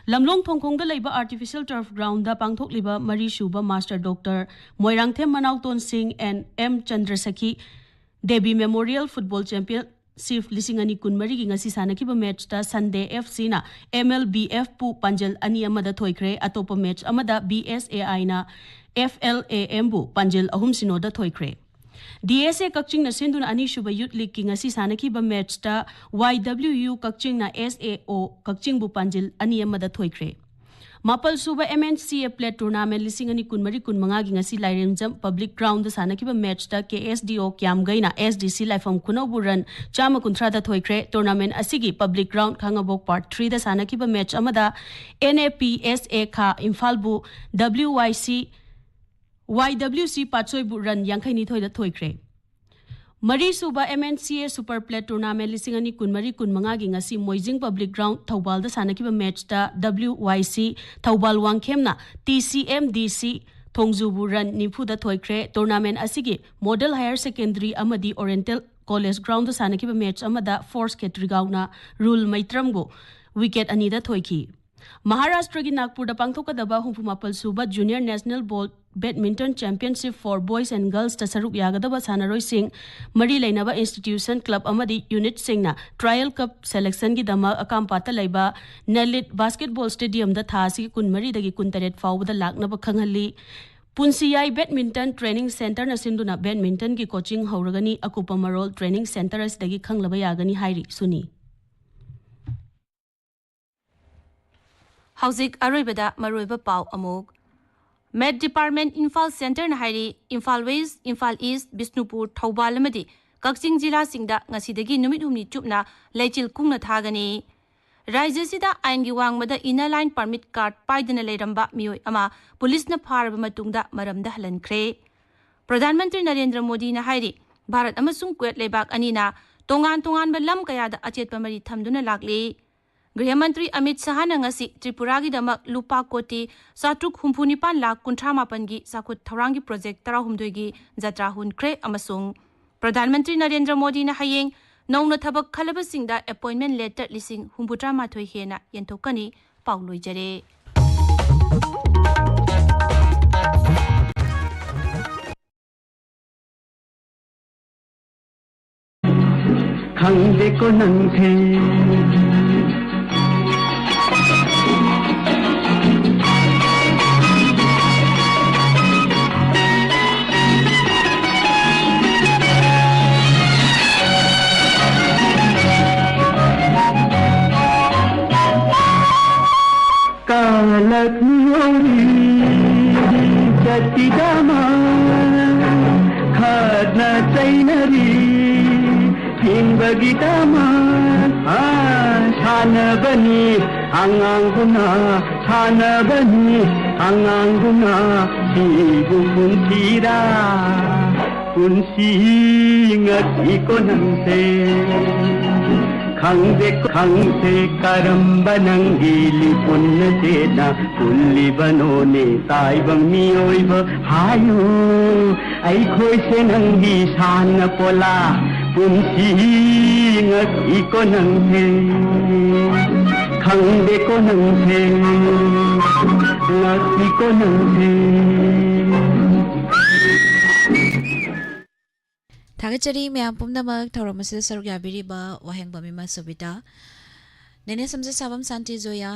ꯂꯝꯂꯣꯡ ꯊꯣꯡꯈꯣꯡꯗ ꯂꯩꯕ Artificial Turf Ground ꯗ ꯄꯥꯡꯊꯣꯛꯂꯤꯕ ꯃꯔꯤꯁꯨꯕ Master Doctor ꯃꯣꯏꯔꯥꯡꯊꯦꯝ ꯃꯅꯥꯎꯇꯣꯟ ꯁꯤꯡ and M ꯆꯟꯗ꯭ꯔꯁꯈꯤ Devi Memorial Football Championship ꯂꯤꯁꯤꯡ ꯑꯅꯤ ꯀꯨꯟꯃꯔꯤꯒꯤ ꯉꯁꯤ ꯁꯥꯟꯅꯈꯤꯕ match ꯇ Sunday F C ꯅ M L B F ꯄꯨ ꯄꯥꯟꯖꯜ ꯑꯅꯤ ꯑꯃꯗ ꯊꯣꯏꯈ꯭ꯔꯦ꯫ ꯑꯇꯣꯞꯄ match ꯑꯃꯗ B S A I ꯅ F L A M ꯕꯨ ꯄꯥꯟꯖꯜ ꯑꯍꯨꯝ ꯁꯤꯅꯣꯗ ꯊꯣꯏꯈ꯭ꯔꯦ꯫ D S A ꯀꯛꯆꯤꯡꯅ ꯁꯤꯟꯗꯨꯅ ꯑꯅꯤꯁꯨꯕ Youth League ꯀꯤ ꯉꯁꯤ ꯁꯥꯟꯅꯈꯤꯕ match ꯇ Y W U ꯀꯛꯆꯤꯡꯅ S A O ꯀꯛꯆꯤꯡꯕꯨ ꯄꯥꯟꯖꯤꯜ ꯑꯅꯤ ꯑꯃꯗ ꯊꯣꯏꯈ꯭ꯔꯦ꯫ ꯃꯥꯄꯜ ꯁꯨꯕ M N C A Plate Tournament ꯂꯤꯁꯤꯡ ꯑꯅꯤ ꯀꯨꯟꯃꯔꯤ ꯀꯨꯟꯃꯉꯥꯒꯤ ꯉꯁꯤ ꯂꯥꯏꯔꯦꯝꯖꯝ Public Ground ꯗ ꯁꯥꯟꯅꯈꯤꯕ match ꯇ K S D O ꯀ꯭ꯌꯥꯝꯒꯩꯅ S D C ꯂꯥꯏꯐꯝ ꯈꯨꯅꯧꯕꯨ run ꯆꯥꯝꯃ ꯀꯨꯟꯊ꯭ꯔꯥꯗ ꯊꯣꯏꯈ꯭ꯔꯦ꯫ Tournament ꯑꯁꯤꯒꯤ Public Ground ꯈꯥꯉꯕꯣꯛ Part three ꯗ ꯁꯥꯟꯅꯈꯤꯕ match ꯑꯃꯗ N A P S A ꯈꯥ ꯏꯝꯐꯥꯜꯕꯨ W Y C, Y W C ꯄꯥꯠꯁꯣꯏꯕꯨ run ꯌꯥꯡꯈꯩꯅꯤꯊꯣꯏꯗ ꯊꯣꯏꯈ꯭ꯔꯦ꯫ ꯃꯔꯤꯁꯨꯕ M N C A Super Plate Tournament ꯂꯤꯁꯤꯡ ꯑꯅꯤ ꯀꯨꯟꯃꯔꯤ ꯀꯨꯟꯃꯉꯥꯒꯤ ꯉꯁꯤ ꯃꯣꯏꯖꯤꯡ Public Ground ꯊꯧꯕꯥꯜꯗ ꯁꯥꯟꯅꯈꯤꯕ match ꯇ W Y C Thoubal ꯋꯥꯡꯈꯦꯝꯅ T C M D C ꯊꯣꯡꯖꯨꯕꯨ run ꯅꯤꯐꯨꯗ ꯊꯣꯏꯈ꯭ꯔꯦ꯫ Tournament ꯑꯁꯤꯒꯤ Model Higher Secondary ꯑꯃꯗꯤ Oriental ꯀꯣꯂꯦꯖ ꯒ꯭ꯔꯥꯎꯟꯗ ꯁꯥꯟꯅꯈꯤꯕ ꯃꯦꯆ ꯑꯃꯗ ꯐꯣꯔꯁ ꯈꯦꯇ꯭ꯔꯤꯒꯥꯎꯅ ꯔꯨꯜ ꯃꯩꯇ꯭ꯔꯝꯕꯨ ꯋꯤꯀꯦꯠ ꯑꯅꯤꯗ ꯊꯣꯏꯈꯤ꯫ ꯃꯍꯥꯔꯥꯁꯇ꯭ꯔꯒꯤ ꯅꯥꯒꯄꯨꯔꯗ ꯄꯥꯡꯊꯣꯛꯀꯗꯕ ꯍꯨꯝꯐꯨ ꯃꯥꯄꯜ ꯁꯨꯕ junior national ball badminton championship for boys and ꯒꯔꯜꯁꯇ ꯁꯔꯨꯛ ꯌꯥꯒꯗꯕ ꯁꯥꯟꯅꯔꯣꯏꯁꯤꯡ ꯃꯔꯤ ꯂꯩꯅꯕ ꯏꯟꯁꯇꯤꯇ꯭ꯌꯨꯁꯟ, ꯀ꯭ꯂꯕ ꯑꯃꯗꯤ ꯌꯨꯅꯤꯠꯁꯤꯡꯅ ꯇ꯭ꯔꯥꯌꯦꯜ ꯀꯞ ꯁꯦꯂꯦꯛꯁꯟꯒꯤꯗꯃꯛ ꯑꯀꯥꯝꯄꯥꯠꯇ ꯂꯩꯕ ꯅꯦꯂꯤꯠ ꯕꯥꯁꯀꯦꯠꯕꯣꯜ ꯁ꯭ꯇꯦꯗꯤꯌꯝꯗ ꯊꯥ ꯑꯁꯤꯒꯤ ꯀꯨꯟꯃꯔꯤꯗꯒꯤ ꯀꯨꯟꯇꯔꯦꯠ ꯐꯥꯎꯕꯗ ꯂꯥꯛꯅꯕ ꯈꯪꯍꯜꯂꯤ꯫ ꯄꯨꯟꯁꯤꯌꯥꯏ ꯕꯦꯗꯃꯤꯟꯇꯟ ꯇ꯭ꯔꯦꯅꯤꯡ ꯁꯦꯟꯇꯔꯅ ꯁꯤꯟꯗꯨꯅ ꯕꯦꯗꯃꯤꯟꯇꯟꯒꯤ ꯀꯣꯆꯤꯡ ꯍꯧꯔꯒꯅꯤ꯫ ꯑꯀꯨꯞꯄ ꯃꯔꯣꯜ ꯇ꯭ꯔꯦꯅꯤꯡ ꯁꯦꯟꯇꯔ ꯑꯁꯤꯗꯒꯤ ꯈꯪꯂꯕ ꯌꯥꯒꯅꯤ ꯍꯥꯏꯔꯤ ꯁꯨꯅꯤ꯫ ꯍꯧꯖꯤꯛ ꯑꯔꯣꯏꯕꯗ ꯃꯔꯨꯑꯣꯏꯕ ꯄꯥꯎ ꯑꯃꯨꯛ꯫ ꯃꯦꯠ ꯗꯤꯄꯥꯔꯠꯃꯦꯟ ꯏꯝꯐꯥꯜ ꯁꯦꯟꯇꯔꯅ ꯍꯥꯏꯔꯤ, ꯏꯝꯐꯥꯜ ꯋꯦꯁ, ꯏꯝꯐꯥꯜ ꯏꯁ, ꯕꯤꯁꯅꯨꯄꯨꯔ, ꯊꯧꯕꯥꯜ ꯑꯃꯗꯤ ꯀꯛꯆꯤꯡ ꯖꯤꯂꯥꯁꯤꯡꯗ ꯉꯁꯤꯗꯒꯤ ꯅꯨꯃꯤꯠ ꯍꯨꯝꯅꯤ ꯆꯨꯞꯅ ꯂꯩꯆꯤꯜ ꯀꯨꯡꯅ ꯊꯥꯒꯅꯤ꯫ ꯔꯥꯖ꯭ꯌꯁꯤꯗ ꯑꯥꯏꯟꯒꯤ ꯋꯥꯡꯃꯗ ꯏꯟꯅꯔ ꯂꯥꯏꯟ ꯄꯔꯃꯤꯠ ꯀꯥꯔꯗ ꯄꯥꯏꯗꯨꯅ ꯂꯩꯔꯝꯕ ꯃꯤꯑꯣꯏ ꯑꯃ ꯄꯨꯂꯤꯁꯅ ꯐꯥꯔꯕ ꯃꯇꯨꯡꯗ ꯃꯔꯝꯗ ꯍꯜꯍꯟꯈ꯭ꯔꯦ꯫ ꯄ꯭ꯔꯙꯥꯟ ꯃꯟꯇ꯭ꯔꯤ ꯅꯔꯦꯟꯗ꯭ꯔ ꯃꯣꯗꯤꯅ ꯍꯥꯏꯔꯤ, ꯚꯥꯔꯠ ꯑꯃꯁꯨꯡ ꯀꯨꯋꯦꯠ ꯂꯩꯕꯥꯛ ꯑꯅꯤꯅ ꯇꯣꯉꯥꯟ ꯇꯣꯉꯥꯟꯕ ꯂꯝ ꯀꯌꯥꯗ ꯑꯆꯦꯠꯄ ꯃꯔꯤ ꯊꯝꯗꯨꯅ ꯂꯥꯛꯂꯤ꯫ ꯒ꯭ꯔꯤꯍ ꯃꯟꯇ꯭ꯔꯤ ꯑꯃꯤꯠ ꯁꯍꯥꯅ ꯉꯁꯤ ꯇ꯭ꯔꯤꯄꯨꯔꯥꯒꯤꯗꯃꯛ ꯂꯨꯄꯥ ꯀꯣꯇꯤ ꯆꯥꯇ꯭ꯔꯨꯛ ꯍꯨꯝꯐꯨ ꯅꯤꯄꯥꯟ ꯂꯥꯈ ꯀꯨꯟꯊ꯭ꯔꯥ ꯃꯥꯄꯟꯒꯤ ꯆꯥꯎꯈꯠ ꯊꯧꯔꯥꯡꯒꯤ ꯄ꯭ꯔꯣꯖꯦꯛ ꯇꯔꯥꯍꯨꯝꯗꯣꯏꯒꯤ ꯖꯇ꯭ꯔꯥ ꯍꯨꯟꯈ꯭ꯔꯦ ꯑꯃꯁꯨꯡ ꯄ꯭ꯔꯙꯥꯟ ꯃꯟꯇ꯭ꯔꯤ ꯅꯔꯦꯟꯗ꯭ꯔ ꯃꯣꯗꯤꯅ ꯍꯌꯦꯡ ꯅꯧꯅ ꯊꯕꯛ ꯈꯜꯂꯕꯁꯤꯡꯗ ꯑꯦꯄꯣꯏꯟꯃꯦꯟ ꯂꯦꯇꯔ ꯂꯤꯁꯤꯡ ꯍꯨꯝꯐꯨꯇꯔꯥ ꯃꯥꯊꯣꯏ ꯍꯦꯟꯅ ꯌꯦꯟꯊꯣꯛꯀꯅꯤ꯫ ꯄꯥꯎ ꯂꯣꯏꯖꯔꯦ꯫ ꯈꯪꯗꯦꯀꯣ ꯅꯪꯁꯦ꯫ ꯀꯥꯂꯛ ꯃꯤꯑꯣꯏꯔꯤ ꯆꯠꯄꯤꯗꯃ ꯈꯠꯅ ꯆꯩꯅꯔꯤ ꯍꯤꯡꯕꯒꯤꯗꯃꯛ꯫ ꯑꯥ, ꯁꯥꯟꯅꯕꯅꯤ ꯑꯉꯥꯡꯗꯨꯅ, ꯁꯥꯟꯅꯕꯅꯤ ꯑꯉꯥꯡꯗꯨꯅ ꯁꯤꯕꯨ ꯄꯨꯟꯁꯤꯔꯥ? ꯄꯨꯟꯁꯤ ꯉꯁꯤ ꯀꯣꯅꯪꯁꯦ ꯈꯪꯗꯦ, ꯈꯪꯗꯦ ꯀꯔꯝꯕ ꯅꯪꯒꯤ ꯂꯤꯄꯨꯟꯅ ꯆꯦꯠꯅ ꯄꯨꯜꯂꯤꯕꯅꯣꯅꯦ ꯇꯥꯏꯕꯪ ꯃꯤꯑꯣꯏꯕ ꯍꯥꯏꯌꯨ꯫ ꯑꯩꯈꯣꯏꯁꯦ ꯅꯪꯒꯤ ꯁꯥꯟꯅ ꯄꯣꯂꯥ ꯄꯨꯟꯁꯤ ꯉꯛꯏꯀꯣ ꯅꯪꯁꯦ, ꯈꯪꯗꯦꯀꯣ ꯅꯪꯁꯦ, ꯉꯛꯏꯀꯣ ꯅꯪꯁꯦ꯫ ꯊꯥꯒꯠꯆꯔꯤ ꯃꯌꯥꯝ ꯄꯨꯝꯅꯃꯛ ꯊꯧꯔꯝ ꯑꯁꯤꯗ ꯁꯔꯨꯛ ꯌꯥꯕꯤꯔꯤꯕ ꯋꯥꯍꯦꯡꯕꯝ ꯏꯃꯥ ꯁꯣꯕꯤꯇꯥ, ꯅꯦꯅꯦ ꯁꯝꯖꯦꯠꯁꯥꯕꯝ ꯁꯥꯟꯇꯤ ꯖꯣꯌꯥ,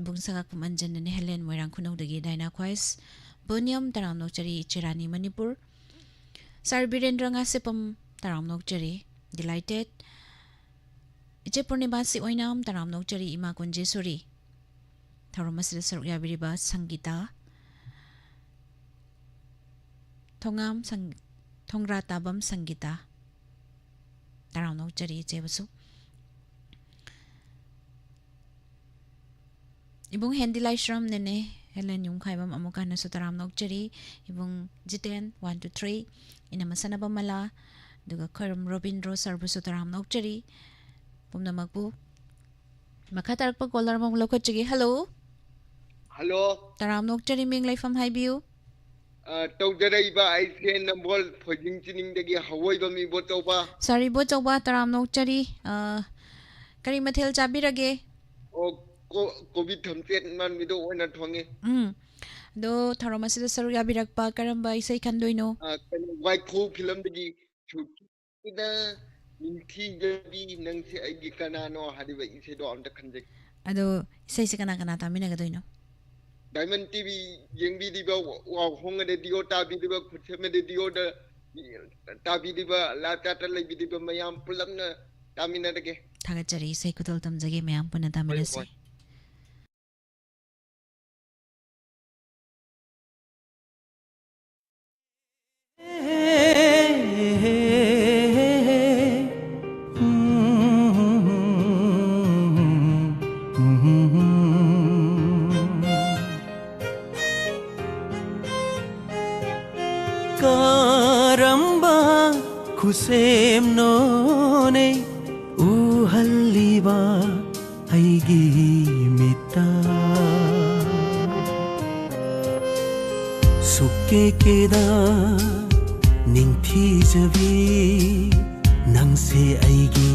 ꯕꯨꯡ ꯁꯉꯥꯛꯄꯝ ꯑꯟꯖꯟ, ꯅꯦꯅꯦ ꯍꯦꯂꯦꯟ ꯃꯣꯏꯔꯥꯡ ꯈꯨꯅꯧꯗꯒꯤ ꯗꯥꯏꯅꯥ ꯈ꯭ꯋꯥꯏꯁ, ꯕꯣꯅꯤꯌꯝ ꯇꯔꯥꯝꯅ ꯑꯣꯛꯆꯔꯤ ꯏꯆꯦ ꯔꯥꯅꯤ ꯃꯅꯤꯄꯨꯔ, ꯁꯥꯔ ꯕꯤꯔꯦꯟꯗ꯭ꯔ ꯉꯥꯁꯦꯞꯄꯝ ꯇꯔꯥꯝꯅ ꯑꯣꯛꯆꯔꯤ, ꯗꯤꯂꯥꯏꯇꯦꯠ, ꯏꯆꯦ ꯄꯨꯔꯅꯤꯃꯥꯁꯤ ꯑꯣꯏꯅꯥꯝ ꯇꯔꯥꯝꯅ ꯑꯣꯛꯆꯔꯤ ꯏꯃꯥ ꯀꯨꯟꯖꯦꯁꯣꯔꯤ꯫ ꯊꯧꯔꯝ ꯑꯁꯤꯗ ꯁꯔꯨꯛ ꯌꯥꯕꯤꯔꯤꯕ ꯁꯪꯒꯤꯇꯥ, ꯊꯣꯉꯥꯝ ꯁꯪ-, ꯊꯣꯡꯒ꯭ꯔꯥ ꯇꯥꯕꯝ ꯁꯪꯒꯤꯇꯥ, ꯇꯔꯥꯝꯅ ꯑꯣꯛꯆꯔꯤ ꯏꯆꯦꯕꯨꯁꯨ꯫ ꯏꯕꯨꯡ ꯍꯦꯟꯗꯤ ꯂꯥꯏꯁ꯭ꯔꯝ, ꯅꯦꯅꯦ ꯍꯦꯂꯦꯟ ꯌꯨꯝꯈꯥꯏꯕꯝ ꯑꯃꯨꯛ ꯍꯟꯅꯁꯨ ꯇꯔꯥꯝꯅ ꯑꯣꯛꯆꯔꯤ꯫ ꯏꯕꯨꯡ ꯖꯤꯇꯦꯟ, one two three, ꯏꯅꯝꯃ ꯁꯅꯥꯕꯝ ꯃꯂꯥ, ꯑꯗꯨꯒ ꯈꯣꯏꯔꯝ ꯔꯣꯕꯤꯟꯗ꯭ꯔꯣ ꯁꯔꯕꯨꯁꯨ ꯇꯔꯥꯝꯅ ꯑꯣꯛꯆꯔꯤ ꯄꯨꯝꯅꯃꯛꯄꯨ꯫ ꯃꯈꯥ ꯇꯥꯔꯛꯄ ꯀꯣꯂꯔ ꯑꯃꯃꯨꯛ ꯂꯧꯈꯠꯆꯒꯦ꯫ ꯍꯜꯂꯣ꯫ ꯍꯜꯂꯣ꯫ ꯇꯔꯥꯝꯅ ꯑꯣꯛꯆꯔꯤ, ꯃꯤꯡ ꯂꯩꯐꯝ ꯍꯥꯏꯕꯤꯌꯨ꯫ ꯑ, ꯇꯧꯖꯔꯛꯏꯕ ꯑꯩꯁꯦ ꯅꯝꯕꯣꯜ ꯐꯣꯏꯖꯤꯡ ꯆꯤꯅꯤꯡꯗꯒꯤ ꯍꯧꯑꯣꯏꯕ ꯃꯤꯕꯣꯠ ꯇꯧꯕ꯫ ꯁꯥꯔ ꯏꯕꯣꯆꯧꯕ, ꯇꯔꯥꯝꯅ ꯑꯣꯛꯆꯔꯤ꯫ ꯑ, ꯀꯔꯤ ꯃꯊꯦꯜ ꯆꯥꯕꯤꯔꯒꯦ? ꯑꯣ, ꯀꯣ-, ꯀꯣꯕꯤ ꯊꯝꯆꯦꯠ ꯃꯥꯟꯕꯤꯗꯣ ꯑꯣꯏꯅ ꯊꯣꯡꯉꯦ꯫ ꯎꯝ꯫ ꯑꯗꯣ ꯊꯧꯔꯝ ꯑꯁꯤꯗ ꯁꯔꯨꯛ ꯌꯥꯕꯤꯔꯛꯄ ꯀꯔꯝꯕ ꯏꯁꯩ ꯈꯟꯗꯣꯏꯅꯣ? ꯑ, ꯀꯩꯅꯣ, ꯋꯥꯏꯈꯨ ꯐꯤꯂꯝꯗꯒꯤ ꯁꯨ-, ꯁꯤꯗ ꯅꯤꯡꯊꯤꯖꯕꯤ ꯅꯪꯁꯦ ꯑꯩꯒꯤ ꯀꯅꯥꯅꯣ ꯍꯥꯏꯔꯤꯕ ꯏꯁꯩꯗꯣ ꯑꯝꯇ ꯈꯟꯖꯒꯦ꯫ ꯑꯗꯣ ꯏꯁꯩꯁꯦ ꯀꯅꯥ ꯀꯅꯥ ꯇꯥꯃꯤꯟꯅꯒꯗꯣꯏꯅꯣ? ꯗꯥꯏꯃꯟ ꯇꯤꯚꯤ ꯌꯦꯡꯕꯤꯔꯤꯕ, ꯋꯥ-, ꯋꯥꯍꯣꯡ ꯔꯦꯗꯤꯑꯣ ꯇꯥꯕꯤꯔꯤꯕ, ꯈꯨꯠꯁꯦꯝ ꯔꯦꯗꯤꯑꯣꯗ ꯇꯥꯕꯤꯔꯤꯕ, ꯂꯥꯞ ꯆꯥꯠꯇ ꯂꯩꯕꯤꯔꯤꯕ ꯃꯌꯥꯝ ꯄꯨꯂꯞꯅ ꯇꯥꯃꯤꯟꯅꯔꯒꯦ꯫ ꯊꯥꯒꯠꯆꯔꯤ, ꯏꯁꯩ ꯈꯨꯗꯣꯜ ꯇꯝꯖꯒꯦ, ꯃꯌꯥꯝ ꯄꯨꯟꯅ ꯍꯣꯏ, ꯇꯥꯃꯤꯟꯅꯁꯤ꯫ ꯍꯣꯏ꯫ ꯀꯔꯝꯕ ꯈꯨꯠꯁꯦꯝꯅꯣꯅꯦ ꯎꯍꯜꯂꯤꯕ ꯑꯩꯒꯤ ꯃꯤꯠꯇ? ꯁꯨꯛꯀꯦ ꯀꯦꯗ ꯅꯤꯡꯊꯤꯖꯕꯤ ꯅꯪꯁꯦ ꯑꯩꯒꯤ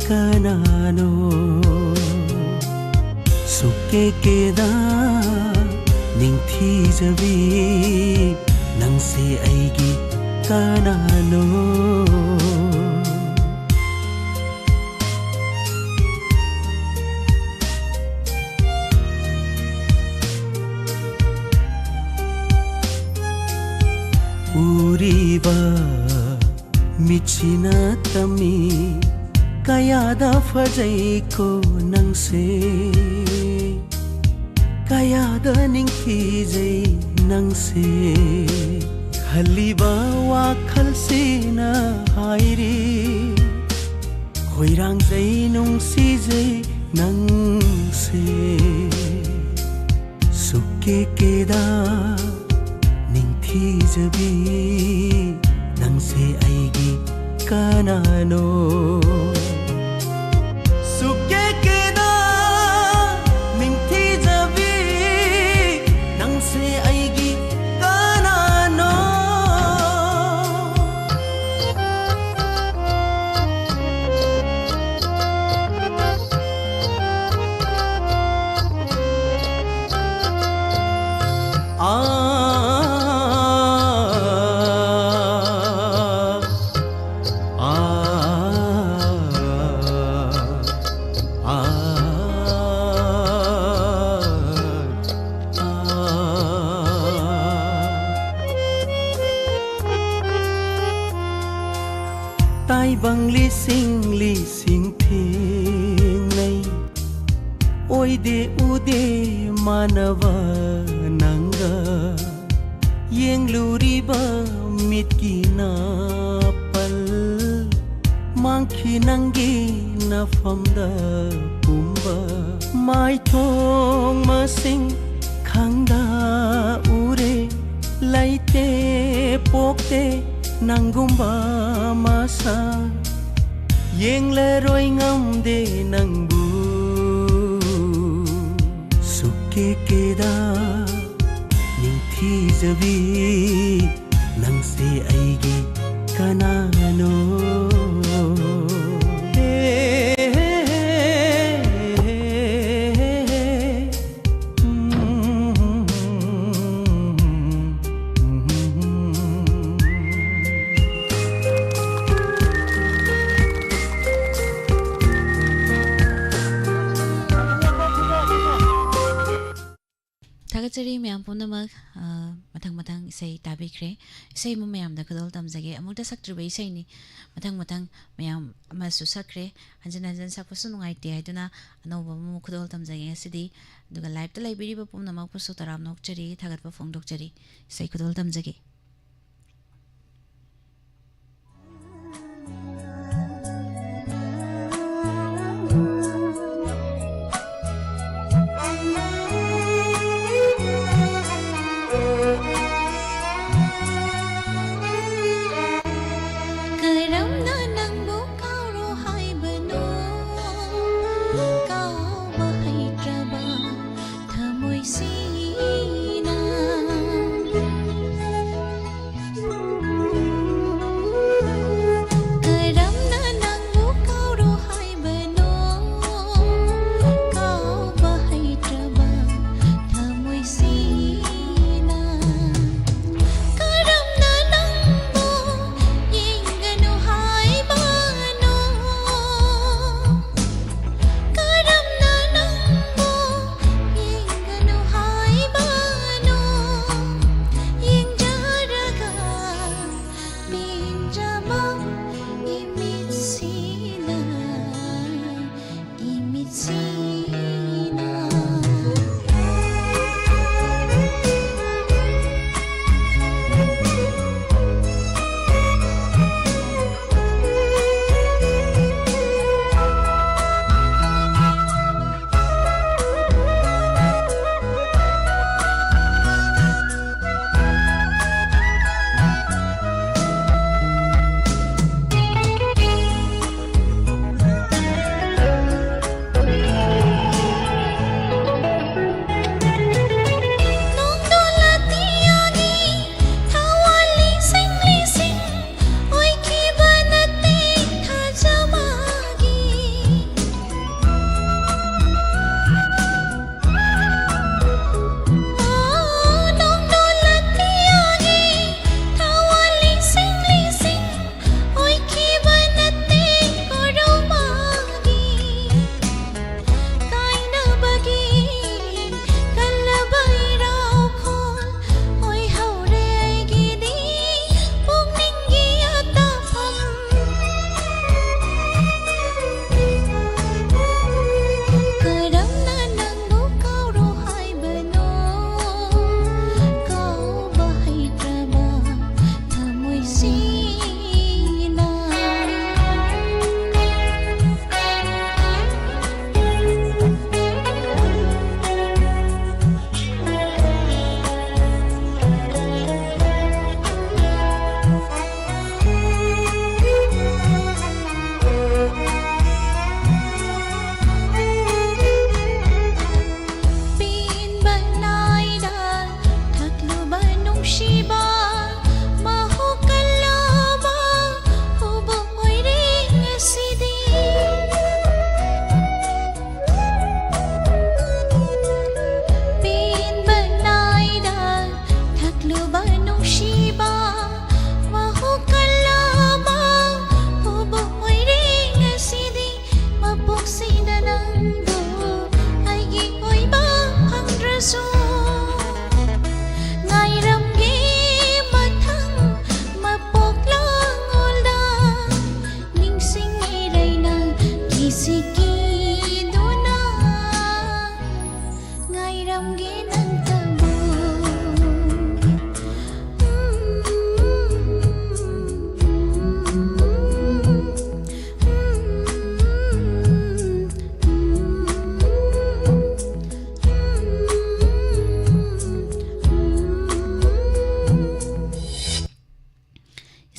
ꯀꯅꯥꯅꯣ? ꯁꯨꯛꯀꯦ ꯀꯦꯗ ꯅꯤꯡꯊꯤꯖꯕꯤ, ꯅꯪꯁꯦ ꯑꯩꯒꯤ ꯀꯅꯥꯅꯣ? ꯎꯔꯤꯕ ꯃꯤꯠꯁꯤꯅ ꯇꯝꯃꯤ, ꯀꯌꯥꯗ ꯐꯖꯩꯀꯣ ꯅꯪꯁꯦ, ꯀꯌꯥꯗ ꯅꯤꯡꯊꯤꯖꯩ ꯅꯪꯁꯦ꯫ ꯈꯜꯂꯤꯕ ꯋꯥꯈꯜꯁꯤꯅ ꯍꯥꯏꯔꯤ, ꯈꯣꯏꯔꯥꯡꯖꯩ, ꯅꯨꯡꯁꯤꯖꯩ ꯅꯪꯁꯦ꯫ ꯁꯨꯛꯀꯦ ꯀꯦꯗ ꯅꯤꯡꯊꯤꯖꯕꯤ, ꯅꯪꯁꯦ ꯑꯩꯒꯤ ꯀꯅꯥꯅꯣ? ꯁꯨꯛꯀꯦ ꯀꯦꯗ ꯅꯤꯡꯊꯤꯖꯕꯤ, ꯅꯪꯁꯦ ꯑꯩꯒꯤ ꯀꯅꯥꯅꯣ? ꯇꯥꯏꯕꯪ ꯂꯤꯁꯤꯡ ꯂꯤꯁꯤꯡ ꯊꯦꯡꯅꯩ, ꯑꯣꯏꯗꯦ ꯎꯗꯦ ꯃꯥꯟꯅꯕ ꯅꯪꯒ꯫ ꯌꯦꯡꯂꯨꯔꯤꯕ ꯃꯤꯠꯀꯤ ꯅꯥꯄꯜ ꯃꯥꯡꯈꯤ ꯅꯪꯒꯤ ꯅꯐꯝꯗ ꯄꯨꯝꯕ꯫ ꯃꯥꯏꯊꯣꯡ ꯃꯁꯤꯡ ꯈꯪꯗ ꯎꯔꯦ, ꯂꯩꯇꯦ ꯄꯣꯛꯇꯦ ꯅꯪꯒꯨꯝꯕ ꯃꯁꯛ꯫ ꯌꯦꯡꯂꯔꯣꯏ ꯉꯝꯗꯦ ꯅꯪꯕꯨ ꯁꯨꯛꯀꯦ ꯀꯦꯗ ꯅꯤꯡꯊꯤꯖꯕꯤ, ꯅꯪꯁꯦ ꯑꯩꯒꯤ ꯀꯅꯥꯅꯣ? ꯇꯔꯤ ꯃꯌꯥꯝ ꯄꯨꯝꯅꯃꯛ, ꯑ, ꯃꯊꯪ ꯃꯊꯪ ꯏꯁꯩ ꯇꯥꯕꯤꯈ꯭ꯔꯦ꯫ ꯏꯁꯩ ꯑꯃ ꯃꯌꯥꯝꯗ ꯈꯨꯗꯣꯜ ꯇꯝꯖꯒꯦ꯫ ꯑꯃꯨꯛꯇ ꯁꯛꯇ꯭ꯔꯤꯕ ꯏꯁꯩꯅꯤ꯫ ꯃꯊꯪ ꯃꯊꯪ ꯃꯌꯥꯝ ꯑꯃꯁꯨ ꯁꯛꯈ꯭ꯔꯦ꯫ ꯍꯟꯖꯤꯟ ꯍꯟꯖꯤꯟ ꯁꯛꯄꯁꯨ ꯅꯨꯡꯉꯥꯏꯇꯦ ꯍꯥꯏꯗꯨꯅ ꯑꯅꯧꯕ ꯑꯃꯃꯨꯛ ꯈꯨꯗꯣꯜ ꯇꯝꯖꯒꯦ ꯉꯁꯤꯗꯤ꯫ ꯑꯗꯨꯒ live-ꯇ ꯂꯩꯕꯤꯔꯤꯕ ꯄꯨꯝꯅꯃꯛꯄꯨꯁꯨ ꯇꯔꯥꯝꯅ ꯑꯣꯛꯆꯔꯤ, ꯊꯥꯒꯠꯄ ꯐꯣꯡꯗꯣꯛꯆꯔꯤ꯫ ꯏꯁꯩ ꯈꯨꯗꯣꯜ ꯇꯝꯖꯒꯦ꯫ ꯀꯔꯝꯅ ꯅꯪꯕꯨ ꯀꯥꯎꯔꯣ ꯍꯥꯏꯕꯅꯣ? ꯀꯥꯎꯕ ꯍꯩꯇ꯭ꯔꯕ ꯊꯃꯣꯏꯁꯤꯅ꯫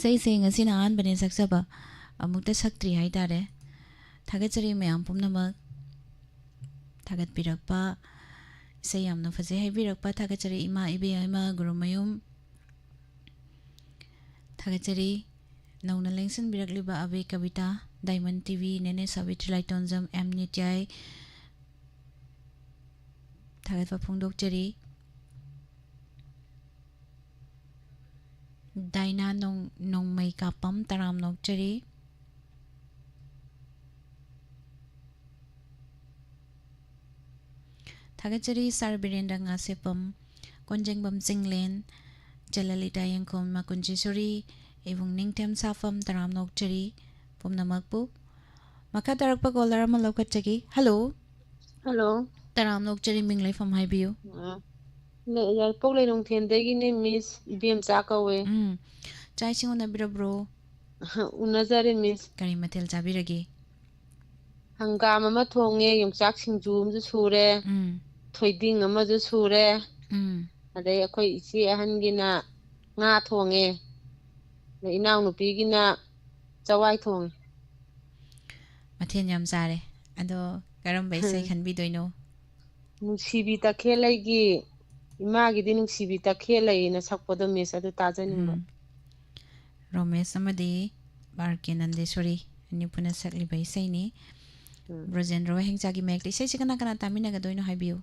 ꯏꯁꯩꯁꯦ ꯉꯁꯤꯅ ꯑꯍꯥꯟꯕꯅꯦ ꯁꯛꯆꯕ, ꯑꯃꯨꯛꯇ ꯁꯛꯇ꯭ꯔꯤ ꯍꯥꯏꯇꯥꯔꯦ꯫ ꯊꯥꯒꯠꯆꯔꯤ ꯃꯌꯥꯝ ꯄꯨꯝꯅꯃꯛ꯫ ꯊꯥꯒꯠꯄꯤꯔꯛꯄ, ꯏꯁꯩ ꯌꯥꯝꯅ ꯐꯖꯩ ꯍꯥꯏꯕꯤꯔꯛꯄ ꯊꯥꯒꯠꯆꯔꯤ꯫ ꯏꯃꯥ ꯏꯕꯦꯝꯃ ꯒꯨꯔꯨꯃꯌꯨꯝ ꯊꯥꯒꯠꯆꯔꯤ꯫ ꯅꯧꯅ ꯂꯦꯡꯁꯤꯟꯕꯤꯔꯛꯂꯤꯕ ꯑꯕꯦ ꯀꯕꯤꯇꯥ, ꯗꯥꯏꯃꯟ ꯇꯤ ꯚꯤ, ꯅꯦꯅꯦ ꯁꯥꯕꯤꯇ꯭ꯔꯤ ꯂꯥꯏꯇꯣꯟꯖꯝ, ꯑꯦꯝ ꯅꯤꯇ꯭ꯌꯥꯏ ꯊꯥꯒꯠꯄ ꯐꯣꯡꯗꯣꯛꯆꯔꯤ꯫ ꯗꯥꯏꯅꯥ ꯅꯣꯡ-, ꯅꯣꯡꯃꯩ ꯀꯥꯞꯄꯝ ꯇꯔꯥꯝꯅ ꯑꯣꯛꯆꯔꯤ꯫ ꯊꯥꯒꯠꯆꯔꯤ ꯁꯥꯔ ꯕꯤꯔꯦꯟꯗ꯭ꯔ ꯉꯥꯁꯦꯞꯄꯝ, ꯀꯣꯟꯖꯦꯡꯕꯝ ꯆꯤꯡꯂꯦꯟ, ꯆꯂꯂꯤꯇꯥ ꯌꯦꯡꯈꯣꯝ, ꯃꯀꯨꯟꯖꯦꯁꯣꯔꯤ, ꯏꯕꯨꯡ ꯅꯤꯡꯊꯦꯝ ꯁꯥꯐꯝ ꯇꯔꯥꯝꯅ ꯑꯣꯛꯆꯔꯤ ꯄꯨꯝꯅꯃꯛꯄꯨ꯫ ꯃꯈꯥ ꯇꯥꯔꯛꯄ ꯀꯣꯂꯔ ꯑꯃ ꯂꯧꯈꯠꯆꯒꯦ꯫ ꯍꯜꯂꯣ꯫ ꯍꯜꯂꯣ꯫ ꯇꯔꯥꯝꯅ ꯑꯣꯛꯆꯔꯤ, ꯃꯤꯡ ꯂꯩꯐꯝ ꯍꯥꯏꯕꯤꯌꯨ꯫ ꯑ, ꯂꯩ-, ꯌꯥꯏꯔꯤꯄꯣꯛ ꯂꯩꯔꯣꯡꯊꯦꯝꯗꯒꯤꯅꯦ, ꯃꯤꯁ ꯏꯕꯦꯝꯆꯥ ꯀꯧꯋꯦ꯫ ꯎꯝ꯫ ꯆꯥꯛ ꯏꯁꯤꯡ ꯎꯅꯕꯤꯔꯕ꯭ꯔꯣ? ꯎꯅꯖꯔꯦ, ꯃꯤꯁ꯫ ꯀꯔꯤ ꯃꯊꯦꯜ ꯆꯥꯕꯤꯔꯒꯦ? ꯍꯪꯒꯥꯝ ꯑꯃ ꯊꯣꯡꯉꯦ, ꯌꯣꯡꯆꯥꯛ ꯁꯤꯡꯖꯨ ꯑꯃꯁꯨ ꯁꯨꯔꯦ, ꯎꯝ꯫ ꯊꯣꯏꯗꯤꯡ ꯑꯃꯁꯨ ꯁꯨꯔꯦ꯫ ꯎꯝ꯫ ꯑꯗꯩ ꯑꯩꯈꯣꯏ ꯏꯆꯦ ꯑꯍꯟꯒꯤꯅ ꯉꯥ ꯊꯣꯡꯉꯦ, ꯑꯗꯩ ꯏꯅꯥꯎꯅꯨꯄꯤꯒꯤꯅ ꯆꯋꯥꯏ ꯊꯣꯡꯉꯦ꯫ ꯃꯊꯦꯜ ꯌꯥꯝ ꯆꯥꯔꯦ꯫ ꯑꯗꯣ ꯀꯔꯝꯕ ꯏꯁꯩ ꯎꯝ꯫ ꯈꯟꯕꯤꯗꯣꯏꯅꯣ? ꯅꯨꯡꯁꯤꯕꯤ ꯇꯈꯦꯜꯂꯩꯒꯤ, ꯏꯃꯥꯒꯤꯗꯤ ꯅꯨꯡꯁꯤꯕꯤ ꯇꯈꯦꯜꯂꯩꯅ ꯁꯛꯄꯗꯣ, ꯃꯤꯁ, ꯑꯗꯨ ꯇꯥꯖꯅꯤꯡꯕ꯫ ꯎꯝ꯫ ꯔꯣꯃꯦꯁ ꯑꯃꯗꯤ ꯑꯥꯔ ꯀꯦ ꯅꯟꯗꯦꯁꯣꯔꯤ ꯑꯅꯤ ꯄꯨꯟꯅ ꯁꯛꯂꯤꯕ ꯏꯁꯩꯅꯤ꯫ ꯎꯝ꯫ ꯕ꯭ꯔꯣꯖꯦꯟꯗ꯭ꯔ ꯋꯥꯍꯦꯡꯆꯥꯒꯤ ꯃꯥꯌꯦꯛꯇ ꯏꯁꯩꯁꯤ ꯀꯅꯥ ꯀꯅꯥ ꯇꯥꯃꯤꯟꯅꯒꯗꯣꯏꯅꯣ ꯍꯥꯏꯕꯤꯌꯨ꯫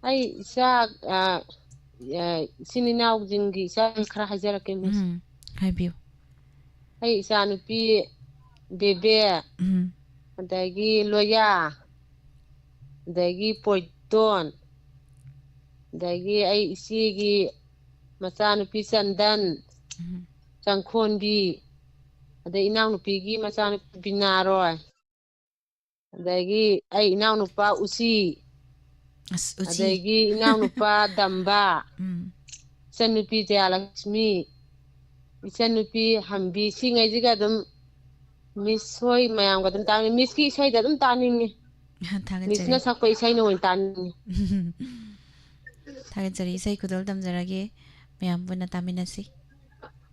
ꯑꯩ ꯏꯆꯥ, ꯑ, ꯑ, ꯏꯆꯤꯟ ꯏꯅꯥꯎꯁꯤꯡꯒꯤ ꯏꯆꯥ ꯈꯔ ꯍꯥꯏꯖꯔꯛꯀꯦ, ꯃꯤꯁ꯫ ꯎꯝ, ꯍꯥꯏꯕꯤꯌꯨ꯫ ꯑꯩ ꯏꯆꯥꯅꯨꯄꯤ ꯕꯦꯕꯦ, ꯎꯝ꯫ ꯑꯗꯒꯤ ꯂꯣꯌꯥ, ꯑꯗꯒꯤ ꯄꯣꯏꯇꯣꯟ, ꯑꯗꯒꯤ ꯑꯩ ꯏꯆꯦꯒꯤ ꯃꯆꯥꯅꯨꯄꯤ ꯆꯟꯗꯟ, ꯎꯝ꯫ ꯆꯪꯈꯣꯟꯕꯤ, ꯑꯗꯩ ꯏꯅꯥꯎꯅꯨꯄꯤꯒꯤ ꯃꯆꯥꯅꯨꯄꯤ ꯕꯤꯅꯥꯔꯣꯏ, ꯑꯗꯒꯤ ꯑꯩ ꯏꯅꯥꯎꯅꯨꯄꯥ ꯎꯆꯤ, ꯑꯁ, ꯎꯆꯤ꯫ ꯑꯗꯒꯤ ꯏꯅꯥꯎꯅꯨꯄꯥ ꯗꯝꯕ, ꯎꯝ꯫ ꯏꯆꯟꯅꯨꯄꯤ ꯖꯌꯥꯂꯛꯁꯃꯤ, ꯏꯆꯟꯅꯨꯄꯤ ꯍꯝꯕꯤ, ꯁꯤꯉꯩꯁꯤꯒ ꯑꯗꯨꯝ ꯃꯤꯁ ꯍꯣꯏ ꯃꯌꯥꯝꯒ ꯑꯗꯨꯝ ꯇꯥꯅꯤꯡꯉꯤ꯫ ꯃꯤꯁꯀꯤ ꯏꯁꯩꯗ ꯑꯗꯨꯝ ꯇꯥꯅꯤꯡꯉꯤ꯫ ꯊꯥꯒꯠꯆꯔꯤ꯫ ꯃꯤꯁꯅ ꯁꯛꯄ ꯏꯁꯩꯅ ꯑꯣꯏꯅ ꯇꯥꯅꯤꯡꯉꯤ꯫ ꯊꯥꯒꯠꯆꯔꯤ꯫ ꯏꯁꯩ ꯈꯨꯗꯣꯜ ꯇꯝꯖꯔꯒꯦ꯫ ꯃꯌꯥꯝ ꯄꯨꯟꯅ ꯇꯥꯃꯤꯟꯅꯁꯤ꯫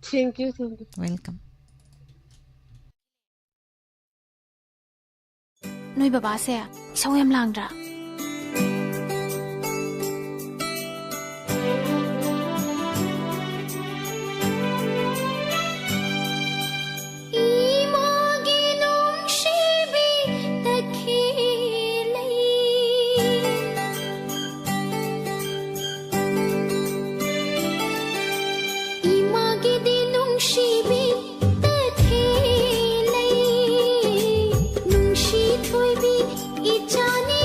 Thank you, thank you. Welcome. ꯅꯣꯏ ꯕꯕꯥꯁꯦ ꯏꯁꯧ ꯌꯥꯝ ꯂꯥꯡꯗ꯭ꯔꯥ? ꯏꯃꯥꯒꯤ ꯅꯨꯡꯁꯤꯕꯤ ꯇꯈꯦꯜ ꯂꯩ꯫ ꯏꯃꯥꯒꯤꯗꯤ ꯅꯨꯡꯁꯤꯕꯤ ꯇꯈꯦꯜ ꯂꯩ꯫ ꯅꯨꯡꯁꯤ ꯊꯣꯏꯕꯤ ꯏꯆꯥꯅꯤ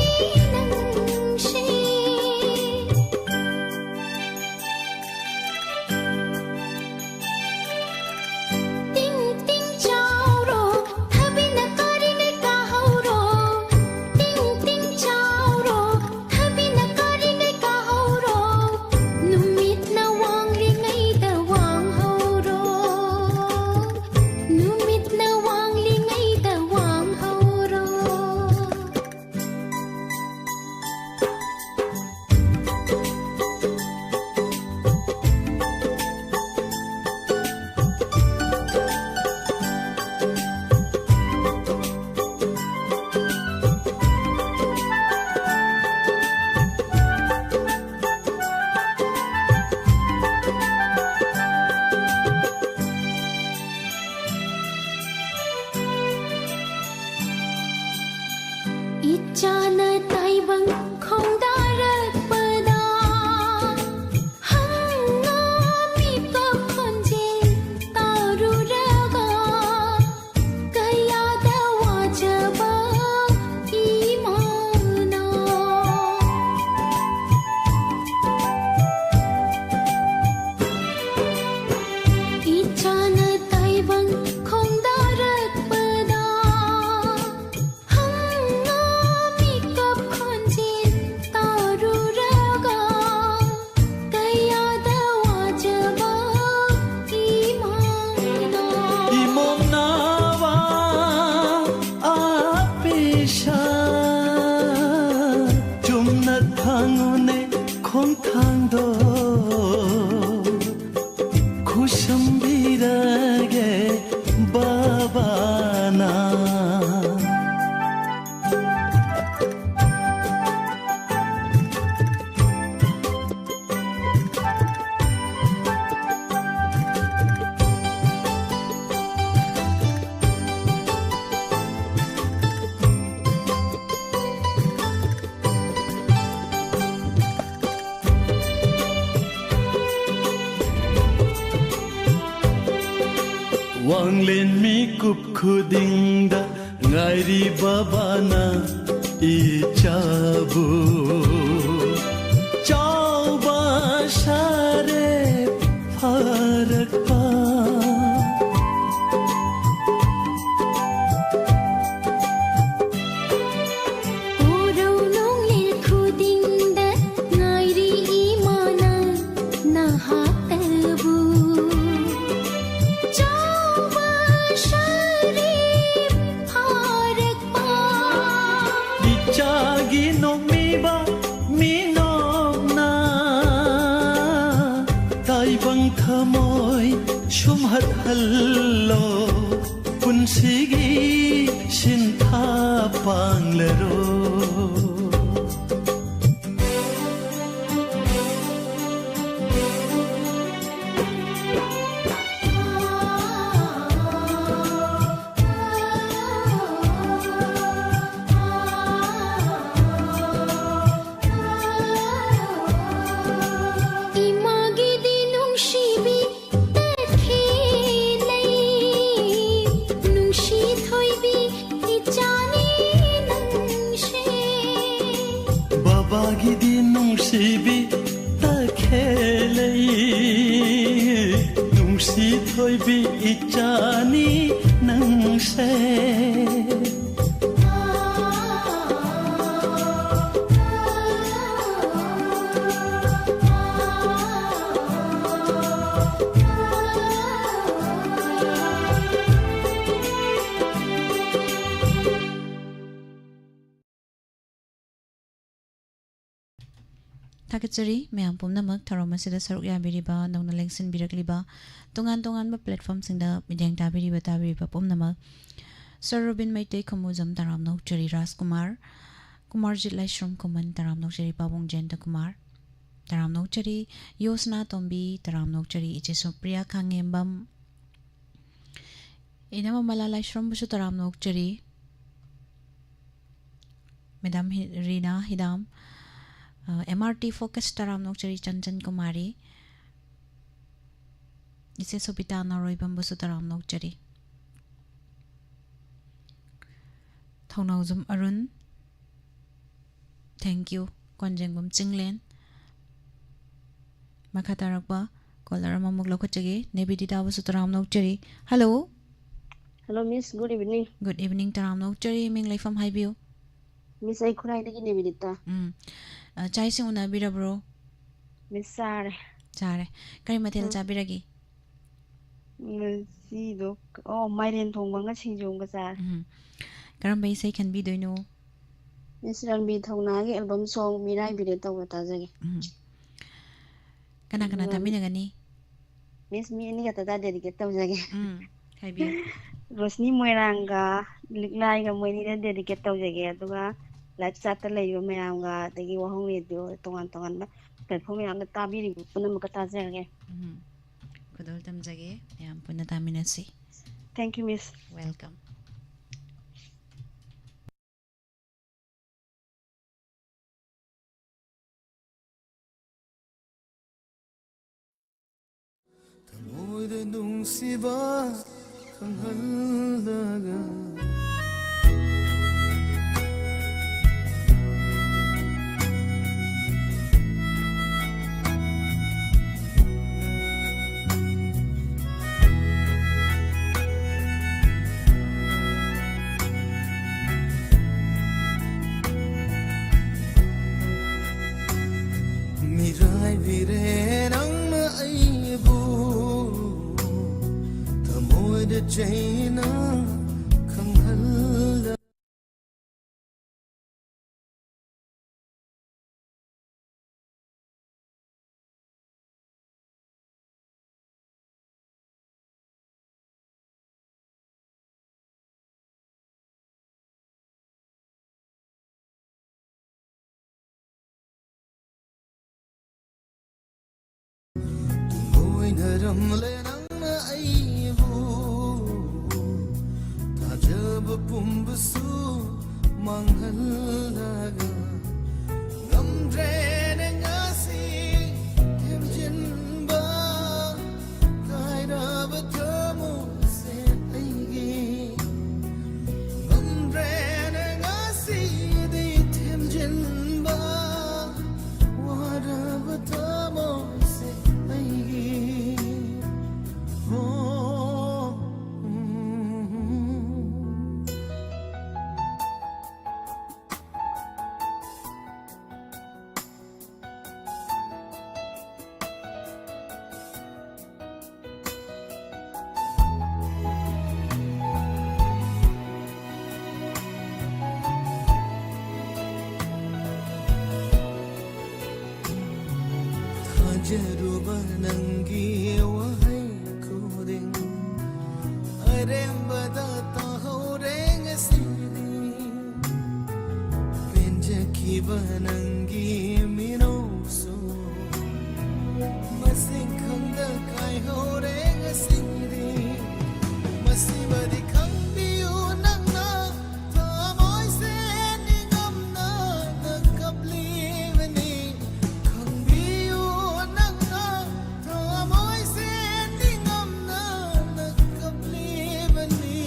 ꯋꯥꯡꯂꯦꯟ ꯃꯤꯀꯨꯞ ꯈꯨꯗꯤꯡꯗ ꯉꯥꯏꯔꯤ ꯕꯕꯥꯅ ꯏꯆꯥꯕꯨ꯫ ꯆꯥꯎꯕ ꯁꯥꯔꯦ ꯐꯥꯔꯛꯄ꯫ ꯎꯔꯧ ꯅꯣꯡꯂꯤꯜ ꯈꯨꯗꯤꯡꯗ ꯉꯥꯏꯔꯤ ꯏꯃꯥꯅ ꯅꯍꯥꯛꯇꯕꯨ꯫ ꯆꯥꯎꯕ ꯁꯥꯔꯦ ꯐꯥꯔꯛꯄ꯫ ꯏꯆꯥꯒꯤ ꯅꯣꯛꯃꯤꯕ ꯃꯤꯅꯣꯛꯅ ꯇꯥꯏꯕꯪ ꯊꯃꯣꯏ ꯁꯨꯝꯍꯠꯍꯜꯂꯣ꯫ ꯄꯨꯟꯁꯤꯒꯤ ꯁꯤꯟꯊꯥ ꯄꯥꯡꯂꯔꯣ꯫ ꯏꯃꯥꯒꯤꯗꯤ ꯅꯨꯡꯁꯤꯕꯤ ꯇꯈꯦꯜꯂꯩ, ꯅꯨꯡꯁꯤ ꯊꯣꯏꯕꯤ ꯏꯆꯥꯅꯤ ꯅꯪꯁꯦ꯫ ꯕꯕꯥꯒꯤꯗꯤ ꯅꯨꯡꯁꯤꯕꯤ ꯇꯈꯦꯜꯂꯩ, ꯅꯨꯡꯁꯤ ꯊꯣꯏꯕꯤ ꯏꯆꯥꯅꯤ ꯅꯪꯁꯦ꯫ ꯊꯥꯒꯠꯆꯔꯤ ꯃꯌꯥꯝ ꯄꯨꯝꯅꯃꯛ ꯊꯧꯔꯝ ꯑꯁꯤꯗ ꯁꯔꯨꯛ ꯌꯥꯕꯤꯔꯤꯕ, ꯅꯧꯅ ꯂꯦꯡꯁꯤꯟꯕꯤꯔꯛꯂꯤꯕ, ꯇꯣꯉꯥꯟ ꯇꯣꯉꯥꯟꯕ platformꯁꯤꯡꯗ ꯃꯤꯠꯌꯦꯡ ꯇꯥꯕꯤꯔꯤꯕ, ꯇꯥꯕꯤꯔꯤꯕ ꯄꯨꯝꯅꯃꯛ꯫ ꯁꯔ ꯔꯣꯕꯤꯟ ꯃꯩꯇꯩ ꯈꯃꯨꯖꯝ ꯇꯔꯥꯝꯅ ꯑꯣꯛꯆꯔꯤ, ꯔꯥꯖꯀꯨꯃꯥꯔ, ꯀꯨꯃꯥꯔꯖꯤꯠ ꯂꯥꯏꯁ꯭ꯔꯝ ꯈꯨꯃꯟ ꯇꯔꯥꯝꯅ ꯑꯣꯛꯆꯔꯤ, ꯄꯥꯕꯨꯡ ꯖꯌꯟꯇ ꯀꯨꯃꯥꯔ ꯇꯔꯥꯝꯅ ꯑꯣꯛꯆꯔꯤ, ꯌꯣꯁꯅꯥ ꯇꯣꯝꯕꯤ ꯇꯔꯥꯝꯅ ꯑꯣꯛꯆꯔꯤ, ꯏꯆꯦ ꯁꯨꯄ꯭ꯔꯤꯌꯥ ꯈꯥꯉꯦꯝꯕꯝ, ꯏꯅꯝꯃ ꯃꯂꯥ ꯂꯥꯏꯁ꯭ꯔꯝꯕꯨꯁꯨ ꯇꯔꯥꯝꯅ ꯑꯣꯛꯆꯔꯤ꯫ ꯃꯦꯗꯥꯝ ꯍꯤ-, ꯔꯤꯅꯥ ꯍꯤꯗꯥꯝ, ꯑ, M R T Focus ꯇꯔꯥꯝꯅ ꯑꯣꯛꯆꯔꯤ, ꯆꯟꯆꯟ ꯀꯨꯃꯥꯔꯤ꯫ ꯏꯆꯦ ꯁꯣꯕꯤꯇꯥ ꯅꯥꯎꯔꯣꯏꯕꯝꯕꯨꯁꯨ ꯇꯔꯥꯝꯅ ꯑꯣꯛꯆꯔꯤ꯫ ꯊꯧꯅꯥꯎꯖꯝ ꯑꯔꯨꯟ, thank you꯫ ꯀꯣꯟꯖꯦꯡꯕꯝ ꯆꯤꯡꯂꯦꯟ꯫ ꯃꯈꯥ ꯇꯥꯔꯛꯄ caller ꯑꯃꯃꯨꯛ ꯂꯧꯈꯠꯆꯒꯦ꯫ ꯅꯦꯕꯤꯗꯤꯇꯥꯕꯨꯁꯨ ꯇꯔꯥꯝꯅ ꯑꯣꯛꯆꯔꯤ꯫ Hello꯫ Hello, miss. Good evening. Good evening, ꯇꯔꯥꯝꯅ ꯑꯣꯛꯆꯔꯤ꯫ ꯃꯤꯡ ꯂꯩꯐꯝ ꯍꯥꯏꯕꯤꯌꯨ꯫ Miss, ꯑꯩ ꯈꯨꯔꯥꯏꯗꯒꯤ ꯅꯦꯕꯤꯗꯤꯇꯥ꯫ ꯎꯝ꯫ ꯑ, ꯆꯥꯛ ꯏꯁꯤꯡ ꯎꯅꯕꯤꯔꯕ꯭ꯔꯣ? Miss, ꯆꯥꯔꯦ꯫ ꯆꯥꯔꯦ꯫ ꯀꯔꯤ ꯃꯊꯦꯜ ꯎꯝ꯫ ꯆꯥꯕꯤꯔꯒꯦ? ꯉꯁꯤꯗꯣ, ꯑꯣ, ꯃꯥꯏꯔꯦꯟ ꯊꯣꯡꯕ ꯑꯃꯒ ꯁꯤꯡꯖꯨ ꯑꯃꯒ ꯆꯥꯔꯦ꯫ ꯎꯝ꯫ ꯀꯔꯝꯕ ꯏꯁꯩ ꯈꯟꯕꯤꯗꯣꯏꯅꯣ? Miss, ꯔꯟꯕꯤꯔ ꯊꯧꯅꯥꯒꯤ album song ꯃꯤꯔꯥꯏꯕꯤꯔꯦ ꯇꯧꯕ ꯇꯥꯖꯒꯦ꯫ ꯎꯝ꯫ ꯀꯅꯥ ꯀꯅꯥ ꯎꯝ꯫ ꯇꯥꯃꯤꯟꯅꯒꯅꯤ? Miss, ꯃꯤ ꯑꯅꯤ ꯈꯛꯇꯗ dedicate ꯇꯧꯖꯒꯦ꯫ ꯎꯝ, ꯍꯥꯏꯕꯤꯌꯨ꯫ ꯔꯣꯁꯅꯤ ꯃꯣꯏꯔꯥꯡꯒ ꯂꯤꯛꯂꯥꯏꯒ ꯃꯣꯏ ꯑꯅꯤꯗ dedicate ꯇꯧꯖꯒꯦ꯫ ꯑꯗꯨꯒ live chat ꯇ ꯂꯩꯔꯤꯕ ꯃꯌꯥꯝꯒ, ꯑꯗꯒꯤ ꯋꯥꯍꯪ radio ꯇꯣꯉꯥꯟ ꯇꯣꯉꯥꯟꯕ platform ꯃꯌꯥꯝꯗ ꯇꯥꯕꯤꯔꯤꯕ ꯄꯨꯝꯅꯃꯛꯀ ꯇꯥꯖꯔꯒꯦ꯫ ꯎꯝ, ꯈꯨꯗꯣꯜ ꯇꯝꯖꯒꯦ꯫ ꯃꯌꯥꯝ ꯄꯨꯟꯅ ꯇꯥꯃꯤꯟꯅꯁꯤ꯫ Thank you, miss. Welcome꯫ ꯊꯃꯣꯏꯗ ꯅꯨꯡꯁꯤꯕ ꯈꯪꯍꯜꯂꯒ꯫ ꯃꯤꯔꯥꯏꯕꯤꯔꯦ ꯅꯪꯅ ꯑꯩꯕꯨ, ꯊꯃꯣꯏꯗ ꯆꯩꯅ ꯈꯪꯍꯜꯂ꯫ ꯂꯣꯏꯅꯔꯝꯂꯦ ꯅꯪꯅ ꯑꯩꯕꯨ, ꯊꯥꯖꯕ ꯄꯨꯝꯕꯁꯨ ꯃꯥꯡꯍꯜꯂꯒ꯫ ꯉꯝꯗ꯭ꯔꯦꯅꯦ ꯉꯁꯤ ꯊꯦꯝꯖꯤꯟꯕ꯫ ꯌꯥꯔꯨꯕ ꯅꯪꯒꯤ ꯋꯥꯍꯩ ꯈꯨꯗꯤꯡ ꯑꯔꯦꯝꯕꯗ ꯇꯥꯍꯧꯔꯦ ꯉꯁꯤꯗꯤ꯫ ꯄꯦꯟꯖꯈꯤꯕ ꯅꯪꯒꯤ ꯃꯤꯅꯧꯁꯨ ꯃꯁꯤꯡ ꯈꯪꯗ ꯀꯥꯏꯍꯧꯔꯦ ꯉꯁꯤꯗꯤ꯫ ꯃꯁꯤꯃꯗꯤ ꯈꯪꯕꯤꯌꯨ ꯅꯪꯅ, ꯊꯃꯣꯏꯁꯦ ꯅꯤꯡꯉꯝꯅ ꯅꯪ ꯀꯞꯂꯤꯕꯅꯤ꯫ ꯈꯪꯕꯤꯌꯨ ꯅꯪꯅ, ꯊꯃꯣꯏꯁꯦ ꯅꯤꯡꯉꯝꯅ ꯅꯪ ꯀꯞꯂꯤꯕꯅꯤ꯫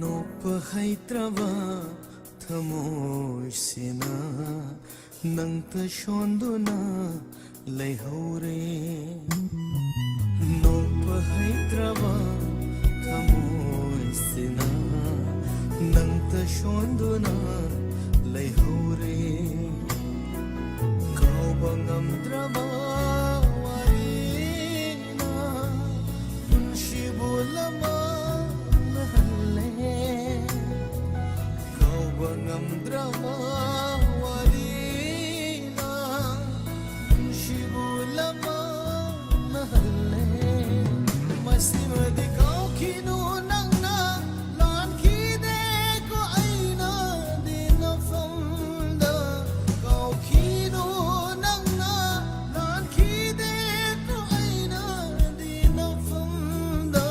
ꯅꯣꯛꯄ ꯍꯩꯇ꯭ꯔꯕ ꯊꯃꯣꯏꯁꯤꯅ ꯅꯪꯇ ꯁꯣꯟꯗꯨꯅ ꯂꯩꯍꯧꯔꯦ꯫ ꯅꯣꯛꯄ ꯍꯩꯇ꯭ꯔꯕ ꯊꯃꯣꯏꯁꯤꯅ ꯅꯪꯇ ꯁꯣꯟꯗꯨꯅ ꯂꯩꯍꯧꯔꯦ꯫ ꯀꯥꯎꯕ ꯉꯝꯗ꯭ꯔꯕ ꯋꯥꯔꯤꯅ ꯄꯨꯟꯁꯤꯕꯨ ꯂꯃꯟꯍꯜꯂꯦ꯫ ꯀꯥꯎꯕ ꯉꯝꯗ꯭ꯔꯕ ꯋꯥꯔꯤꯅ ꯄꯨꯟꯁꯤꯕꯨ ꯂꯃꯟꯍꯜꯂꯦ꯫ ꯃꯁꯤꯃꯗꯤ ꯀꯥꯎꯈꯤꯅꯨ ꯅꯪꯅ ꯂꯥꯟꯈꯤꯗꯦꯀꯣ ꯑꯩꯅꯗꯤ ꯅꯐꯝꯗ꯫ ꯀꯥꯎꯈꯤꯅꯨ ꯅꯪꯅ ꯂꯥꯟꯈꯤꯗꯦꯀꯣ ꯑꯩꯅꯗꯤ ꯅꯐꯝꯗ꯫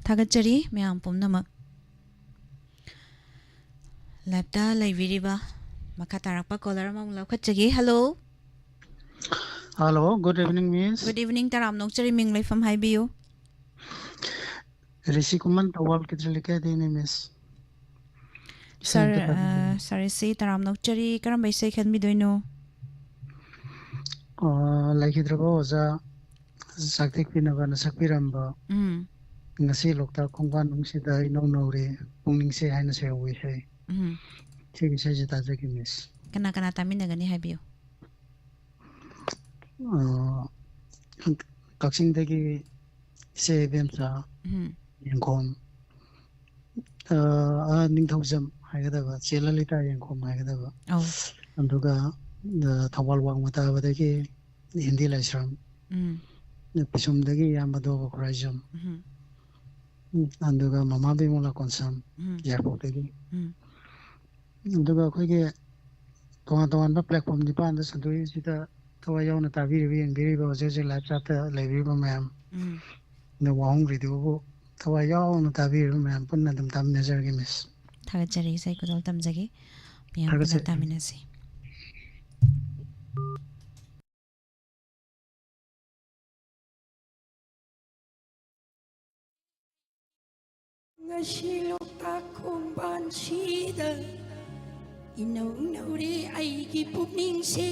ꯊꯥꯒꯠꯆꯔꯤ ꯃꯌꯥꯝ ꯄꯨꯝꯅꯃꯛ꯫ Live-ꯇ ꯂꯩꯕꯤꯔꯤꯕ ꯃꯈꯥ ꯇꯥꯔꯛꯄ caller ꯑꯃꯃꯨꯛ ꯂꯧꯈꯠꯆꯒꯦ꯫ Hello꯫ Hello, good evening, Miss. Good evening, ꯇꯔꯥꯝꯅ ꯑꯣꯛꯆꯔꯤ, ꯃꯤꯡ ꯂꯩꯐꯝ ꯍꯥꯏꯕꯤꯌꯨ꯫ Rishi Khuman, Thoubal catholic academy, Miss꯫ Sir, centre uh, sir, ꯁꯤ ꯇꯔꯥꯝꯅ ꯑꯣꯛꯆꯔꯤ, ꯀꯔꯝꯕ ꯏꯁꯩ ꯈꯟꯕꯤꯗꯣꯏꯅꯣ? ꯑ, ꯂꯩꯈꯤꯗ꯭ꯔꯕ ꯑꯣꯖꯥ ꯆꯥꯛꯊꯦꯛꯄꯤꯅꯕꯅ ꯁꯛꯄꯤꯔꯝꯕ ꯎꯝ꯫ ꯉꯁꯤ ꯂꯣꯛꯇꯥꯛ ꯈꯣꯡꯕꯥꯟ ꯅꯨꯡꯁꯤꯗ ꯏꯅꯧ ꯅꯧꯔꯤ ꯄꯨꯛꯅꯤꯡꯁꯦ ꯍꯥꯏꯅ ꯁꯩꯍꯧꯕ ꯏꯁꯩ꯫ ꯎꯝ꯫ ꯁꯤꯒꯤ ꯏꯁꯩꯁꯦ ꯇꯥꯖꯒꯦ, Miss꯫ ꯀꯅꯥ ꯀꯅꯥ ꯇꯥꯃꯤꯟꯅꯒꯅꯤ ꯍꯥꯏꯕꯤꯌꯨ꯫ ꯑ, ꯀꯛꯆꯤꯡꯗꯒꯤ ꯏꯆꯦ ꯏꯕꯦꯝꯆꯥ ꯎꯝ꯫ ꯌꯦꯡꯈꯣꯝ, ꯑ, ꯑ, ꯅꯤꯡꯊꯧꯖꯝ ꯍꯥꯏꯒꯗꯕ, ꯆꯦ ꯂꯂꯤꯇꯥ ꯌꯦꯡꯈꯣꯝ ꯍꯥꯏꯒꯗꯕ꯫ ꯑꯧ꯫ ꯑꯗꯨꯒ, ꯑ, ꯊꯧꯕꯥꯜ ꯋꯥꯡꯃ ꯇꯥꯕꯗꯒꯤ ꯍꯤꯟꯗꯤ ꯂꯥꯏꯁ꯭ꯔꯝ, ꯎꯝ꯫ ꯄꯤꯁꯨꯝꯗꯒꯤ ꯏꯌꯥꯝꯕ ꯗꯣꯕ ꯈꯨꯔꯥꯏꯖꯝ, ꯎꯝ꯫ ꯎꯝ, ꯑꯗꯨꯒ ꯃꯃꯥ ꯕꯤꯃꯣꯂꯥ ꯀꯣꯟꯁꯝ, ꯎꯝ꯫ ꯌꯥꯏꯔꯤꯄꯣꯛꯇꯒꯤ꯫ ꯎꯝ꯫ ꯑꯗꯨꯒ ꯑꯩꯈꯣꯏꯒꯤ ꯇꯣꯉꯥꯟ ꯇꯣꯉꯥꯟꯕ platform ꯅꯤꯄꯥꯟꯗ ꯁꯟꯗꯣꯛꯏꯁꯤꯗ ꯊꯋꯥꯏ ꯌꯥꯎꯅ ꯇꯥꯕꯤꯔꯤꯕ, ꯌꯦꯡꯕꯤꯔꯤꯕ, ꯍꯧꯖꯤꯛ ꯍꯧꯖꯤꯛ live chat-ꯇ ꯂꯩꯕꯤꯔꯤꯕ ꯃꯌꯥꯝ, ꯎꯝ꯫ ꯑꯗ ꯋꯥꯍꯣꯡ Radio-ꯕꯨ ꯊꯋꯥꯏ ꯌꯥꯎꯅ ꯇꯥꯕꯤꯔꯤꯕ ꯃꯌꯥꯝ ꯄꯨꯟꯅ ꯑꯗꯨꯝ ꯇꯥꯃꯤꯟꯅꯖꯔꯒꯦ, Miss꯫ ꯊꯥꯒꯠꯆꯔꯤ, ꯏꯁꯩ ꯈꯨꯗꯣꯜ ꯇꯝꯖꯒꯦ꯫ ꯃꯌꯥꯝ ꯄꯨꯟꯅ ꯊꯥꯒꯠꯆꯔꯤ꯫ ꯇꯥꯃꯤꯟꯅꯁꯤ꯫ ꯉꯁꯤ ꯂꯣꯛꯇꯥꯛ ꯈꯣꯡꯕꯥꯟꯁꯤꯗ ꯏꯅꯧ ꯅꯧꯔꯦ ꯑꯩꯒꯤ ꯄꯨꯛꯅꯤꯡꯁꯦ,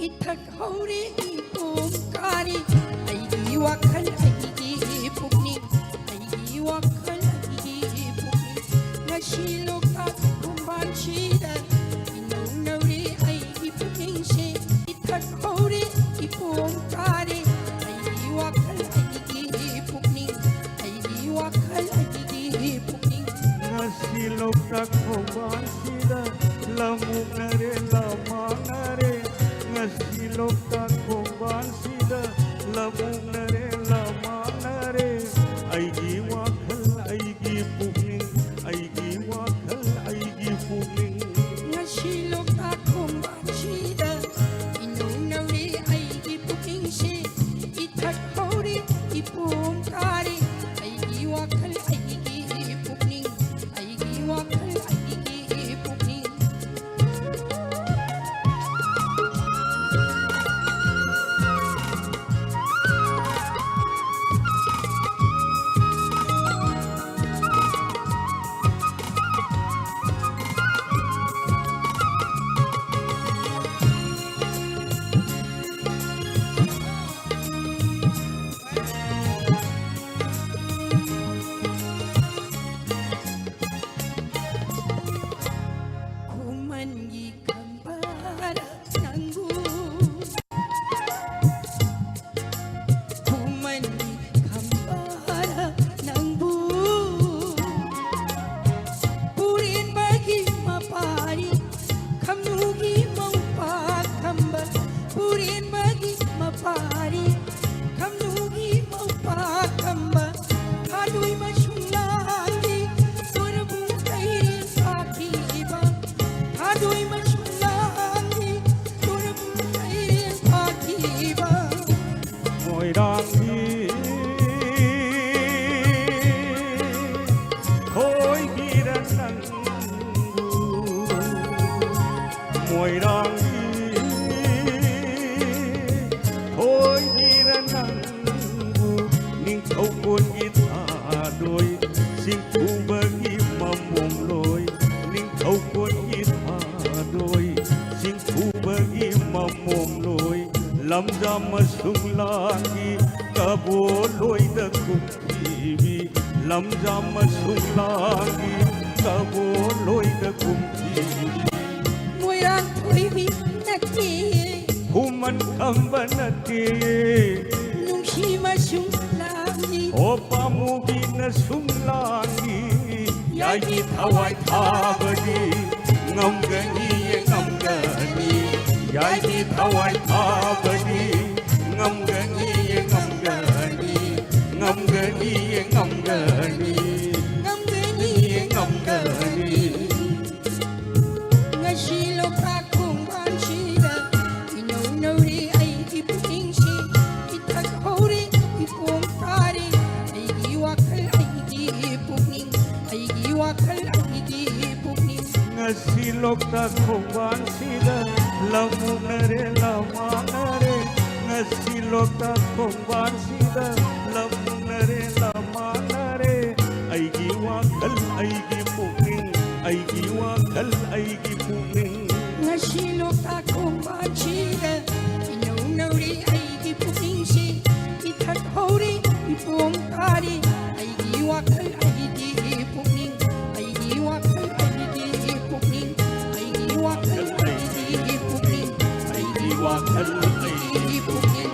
ꯏꯊꯛ ꯍꯧꯔꯦ ꯏꯄꯣꯝ ꯀꯥꯔꯦ ꯑꯩꯒꯤ ꯋꯥꯈꯜ ꯑꯩꯒꯤ ꯄꯨꯛꯅꯤꯡ, ꯑꯩꯒꯤ ꯋꯥꯈꯜ ꯑꯩꯒꯤ ꯄꯨꯛꯅꯤꯡ꯫ ꯉꯁꯤ ꯂꯣꯛꯇꯥꯛ ꯈꯣꯡꯕꯥꯟꯁꯤꯗ ꯏꯅꯧ ꯅꯧꯔꯦ ꯑꯩꯒꯤ ꯄꯨꯛꯅꯤꯡꯁꯦ, ꯏꯊꯛ ꯍꯧꯔꯦ ꯏꯄꯣꯝ ꯀꯥꯔꯦ ꯑꯩꯒꯤ ꯋꯥꯈꯜ ꯑꯩꯒꯤ ꯄꯨꯛꯅꯤꯡ, ꯑꯩꯒꯤ ꯋꯥꯈꯜ ꯑꯩꯒꯤ ꯄꯨꯛꯅꯤꯡ꯫ ꯉꯁꯤ ꯂꯣꯛꯇꯥꯛ ꯈꯣꯡꯕꯥꯟꯁꯤꯗ ꯂꯝ ꯎꯛꯅꯔꯦ, ꯂꯝ ꯃꯥꯡꯅꯔꯦ꯫ ꯉꯁꯤ ꯂꯣꯛꯇꯥꯛ ꯈꯣꯡꯕꯥꯟꯁꯤꯗ ꯂꯝ ꯎꯛꯅꯔꯦ, ꯂꯝ ꯃꯥꯡꯅꯔꯦ꯫ ꯑꯩꯒꯤ ꯋꯥꯈꯜ ꯑꯩꯒꯤ ꯄꯨꯛꯅꯤꯡ, ꯑꯩꯒꯤ ꯋꯥꯈꯜ ꯑꯩꯒꯤ ꯄꯨꯛꯅꯤꯡ꯫ ꯉꯁꯤ ꯂꯣꯛꯇꯥꯛ ꯈꯣꯡꯕꯥꯟꯁꯤꯗ ꯏꯅꯧ ꯅꯧꯔꯦ ꯑꯩꯒꯤ ꯄꯨꯛꯅꯤꯡꯁꯦ, ꯏꯊꯛ ꯍꯧꯔꯦ ꯏꯄꯣꯝ ꯀꯥꯔꯦ ꯑꯩꯒꯤ ꯃꯣꯏꯔꯥꯡꯒꯤ ꯊꯣꯏꯕꯤꯔ ꯅꯪꯕꯨ ꯅꯤꯡꯊꯧ ꯀꯣꯟꯒꯤ ꯊꯥꯗꯣꯏ ꯆꯤꯡꯐꯨꯕꯒꯤ ꯃꯃꯣꯝꯂꯣꯏ ꯅꯤꯡꯊꯧ ꯀꯣꯟꯒꯤ ꯊꯥꯗꯣꯏ ꯆꯤꯡꯐꯨꯕꯒꯤ ꯃꯃꯣꯝꯂꯣꯏ ꯂꯝꯖꯥ ꯃꯁꯨꯡ ꯂꯥꯡꯒꯤ ꯀꯕꯣ ꯂꯣꯏꯗ ꯀꯨꯝ ꯏꯕꯤ ꯂꯝꯖꯥ ꯃꯁꯨꯡ ꯂꯥꯡꯒꯤ ꯀꯕꯣ ꯂꯣꯏꯗ ꯀꯨꯝꯊꯤꯕꯤ ꯃꯣꯏꯔꯥꯡ ꯊꯣꯏꯕꯤ ꯅꯠꯇꯦ ꯈꯨꯃꯟ ꯈꯝꯕ ꯅꯠꯇꯦ ꯅꯨꯡꯁꯤ ꯃꯁꯨꯡ ꯂꯥꯡꯒꯤ ꯑꯣ ꯄꯥꯃꯨꯕꯤꯅ ꯁꯨꯡ ꯂꯥꯡꯒꯤ ꯌꯥꯏꯕꯤ ꯊꯋꯥꯏ ꯊꯥꯕꯗꯤ ꯉꯝꯒꯅꯤ ꯉꯝꯒꯅꯤ ꯌꯥꯏꯕꯤ ꯊꯋꯥꯏ ꯊꯥꯕꯗꯤ ꯉꯝꯒꯅꯤ ꯉꯝꯒꯅꯤ ꯉꯝꯒꯅꯤ ꯉꯝꯒꯅꯤ ꯉꯝꯒꯅꯤ ꯉꯝꯒꯅꯤ ꯉꯁꯤ ꯂꯣꯛꯇꯥꯛ ꯈꯣꯡꯕꯥꯟꯁꯤꯗ ꯏꯅꯧ ꯅꯧꯔꯤ ꯑꯩꯒꯤ ꯄꯨꯛꯅꯤꯡꯁꯤ ꯏꯊꯛ ꯍꯧꯔꯤ ꯏꯄꯣꯝ ꯇꯥꯔꯤ ꯑꯩꯒꯤ ꯋꯥꯈꯜ ꯑꯩꯒꯤ ꯄꯨꯛꯅꯤꯡ ꯑꯩꯒꯤ ꯋꯥꯈꯜ ꯑꯩꯒꯤ ꯄꯨꯛꯅꯤꯡ ꯉꯁꯤ ꯂꯣꯛꯇꯥꯛ ꯈꯣꯡꯕꯥꯟꯁꯤꯗ ꯂꯝ ꯎꯅꯔꯦ ꯂꯝ ꯃꯥꯟꯅꯔꯦ ꯉꯁꯤ ꯂꯣꯛꯇꯥꯛ ꯈꯣꯡꯕꯥꯟꯁꯤꯗ ꯂꯝ ꯎꯅꯔꯦ ꯂꯝ ꯃꯥꯟꯅꯔꯦ ꯑꯩꯒꯤ ꯋꯥꯈꯜ ꯑꯩꯒꯤ ꯄꯨꯛꯅꯤꯡ ꯑꯩꯒꯤ ꯋꯥꯈꯜ ꯑꯩꯒꯤ ꯄꯨꯛꯅꯤꯡ ꯉꯁꯤ ꯂꯣꯛꯇꯥꯛ ꯈꯣꯡꯕꯥꯟꯁꯤꯗ ꯏꯅꯧ ꯅꯧꯔꯤ ꯑꯩꯒꯤ ꯄꯨꯛꯅꯤꯡꯁꯤ ꯏꯊꯛ ꯍꯧꯔꯤ ꯏꯄꯣꯝ ꯇꯥꯔꯤ ꯑꯩꯒꯤ ꯋꯥꯈꯜ ꯑꯩꯒꯤ ꯄꯨꯛꯅꯤꯡ ꯑꯩꯒꯤ ꯋꯥꯈꯜ ꯑꯩꯒꯤ ꯄꯨꯛꯅꯤꯡ ꯑꯩꯒꯤ ꯋꯥꯈꯜ ꯑꯩꯒꯤ ꯄꯨꯛꯅꯤꯡ ꯑꯩꯒꯤ ꯋꯥꯈꯜ ꯑꯩꯒꯤ ꯄꯨꯛꯅꯤꯡ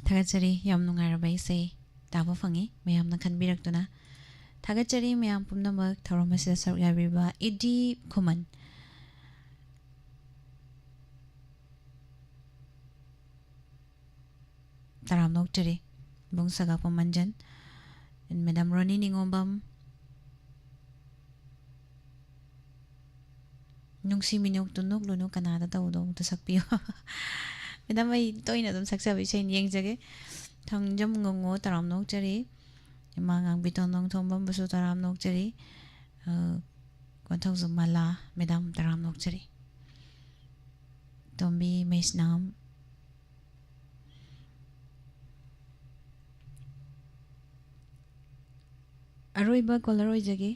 ꯊꯥꯒꯠꯆꯔꯤ꯫ ꯌꯥꯝ ꯅꯨꯡꯉꯥꯏꯔꯕ ꯏꯁꯩ ꯇꯥꯕ ꯐꯪꯉꯤ, ꯃꯌꯥꯝꯅ ꯈꯟꯕꯤꯔꯛꯇꯨꯅ꯫ ꯊꯥꯒꯠꯆꯔꯤ ꯃꯌꯥꯝ ꯄꯨꯝꯅꯃꯛ ꯊꯧꯔꯝ ꯑꯁꯤꯗ ꯁꯔꯨꯛ ꯌꯥꯕꯤꯕ ꯏꯗꯤ ꯈꯨꯃꯟ꯫ ꯇꯔꯥꯝꯅ ꯑꯣꯛꯆꯔꯤ꯫ ꯏꯕꯨꯡ ꯁꯒꯥꯛꯄ ꯃꯟꯖꯟ, ꯃꯦꯗꯥꯝ ꯔꯣꯅꯤ ꯅꯤꯉꯣꯝꯕꯝ, ꯅꯨꯡꯁꯤ ꯃꯤꯅꯣꯛꯇꯨ ꯅꯣꯛꯂꯨꯅꯨ ꯀꯅꯥꯗ ꯇꯧꯕꯗꯣ ꯑꯃꯨꯛꯇ ꯁꯛꯄꯤꯌꯨ꯫ ꯃꯦꯗꯥꯝ, ꯑꯩ ꯇꯣꯏꯅ ꯑꯗꯨꯝ ꯁꯛꯆꯕ ꯏꯁꯩꯅꯤ, ꯌꯦꯡꯖꯒꯦ꯫ ꯊꯥꯡꯖꯝ ꯉꯣꯉꯣ ꯇꯔꯥꯝꯅ ꯑꯣꯛꯆꯔꯤ꯫ ꯏꯃꯥ ꯉꯥꯡꯕꯤ ꯇꯣꯟꯗꯣꯡ ꯊꯣꯡꯕꯝꯕꯨꯁꯨ ꯇꯔꯥꯝꯅ ꯑꯣꯛꯆꯔꯤ꯫ ꯑ, ꯃꯊꯧꯖꯝ ꯃꯂꯥ꯫ ꯃꯦꯗꯥꯝ, ꯇꯔꯥꯝꯅ ꯑꯣꯛꯆꯔꯤ꯫ ꯇꯣꯝꯕꯤ ꯃꯩꯁꯅꯥꯝ꯫ ꯑꯔꯣꯏꯕ ꯀꯣꯂꯔ ꯑꯣꯏꯖꯒꯦ꯫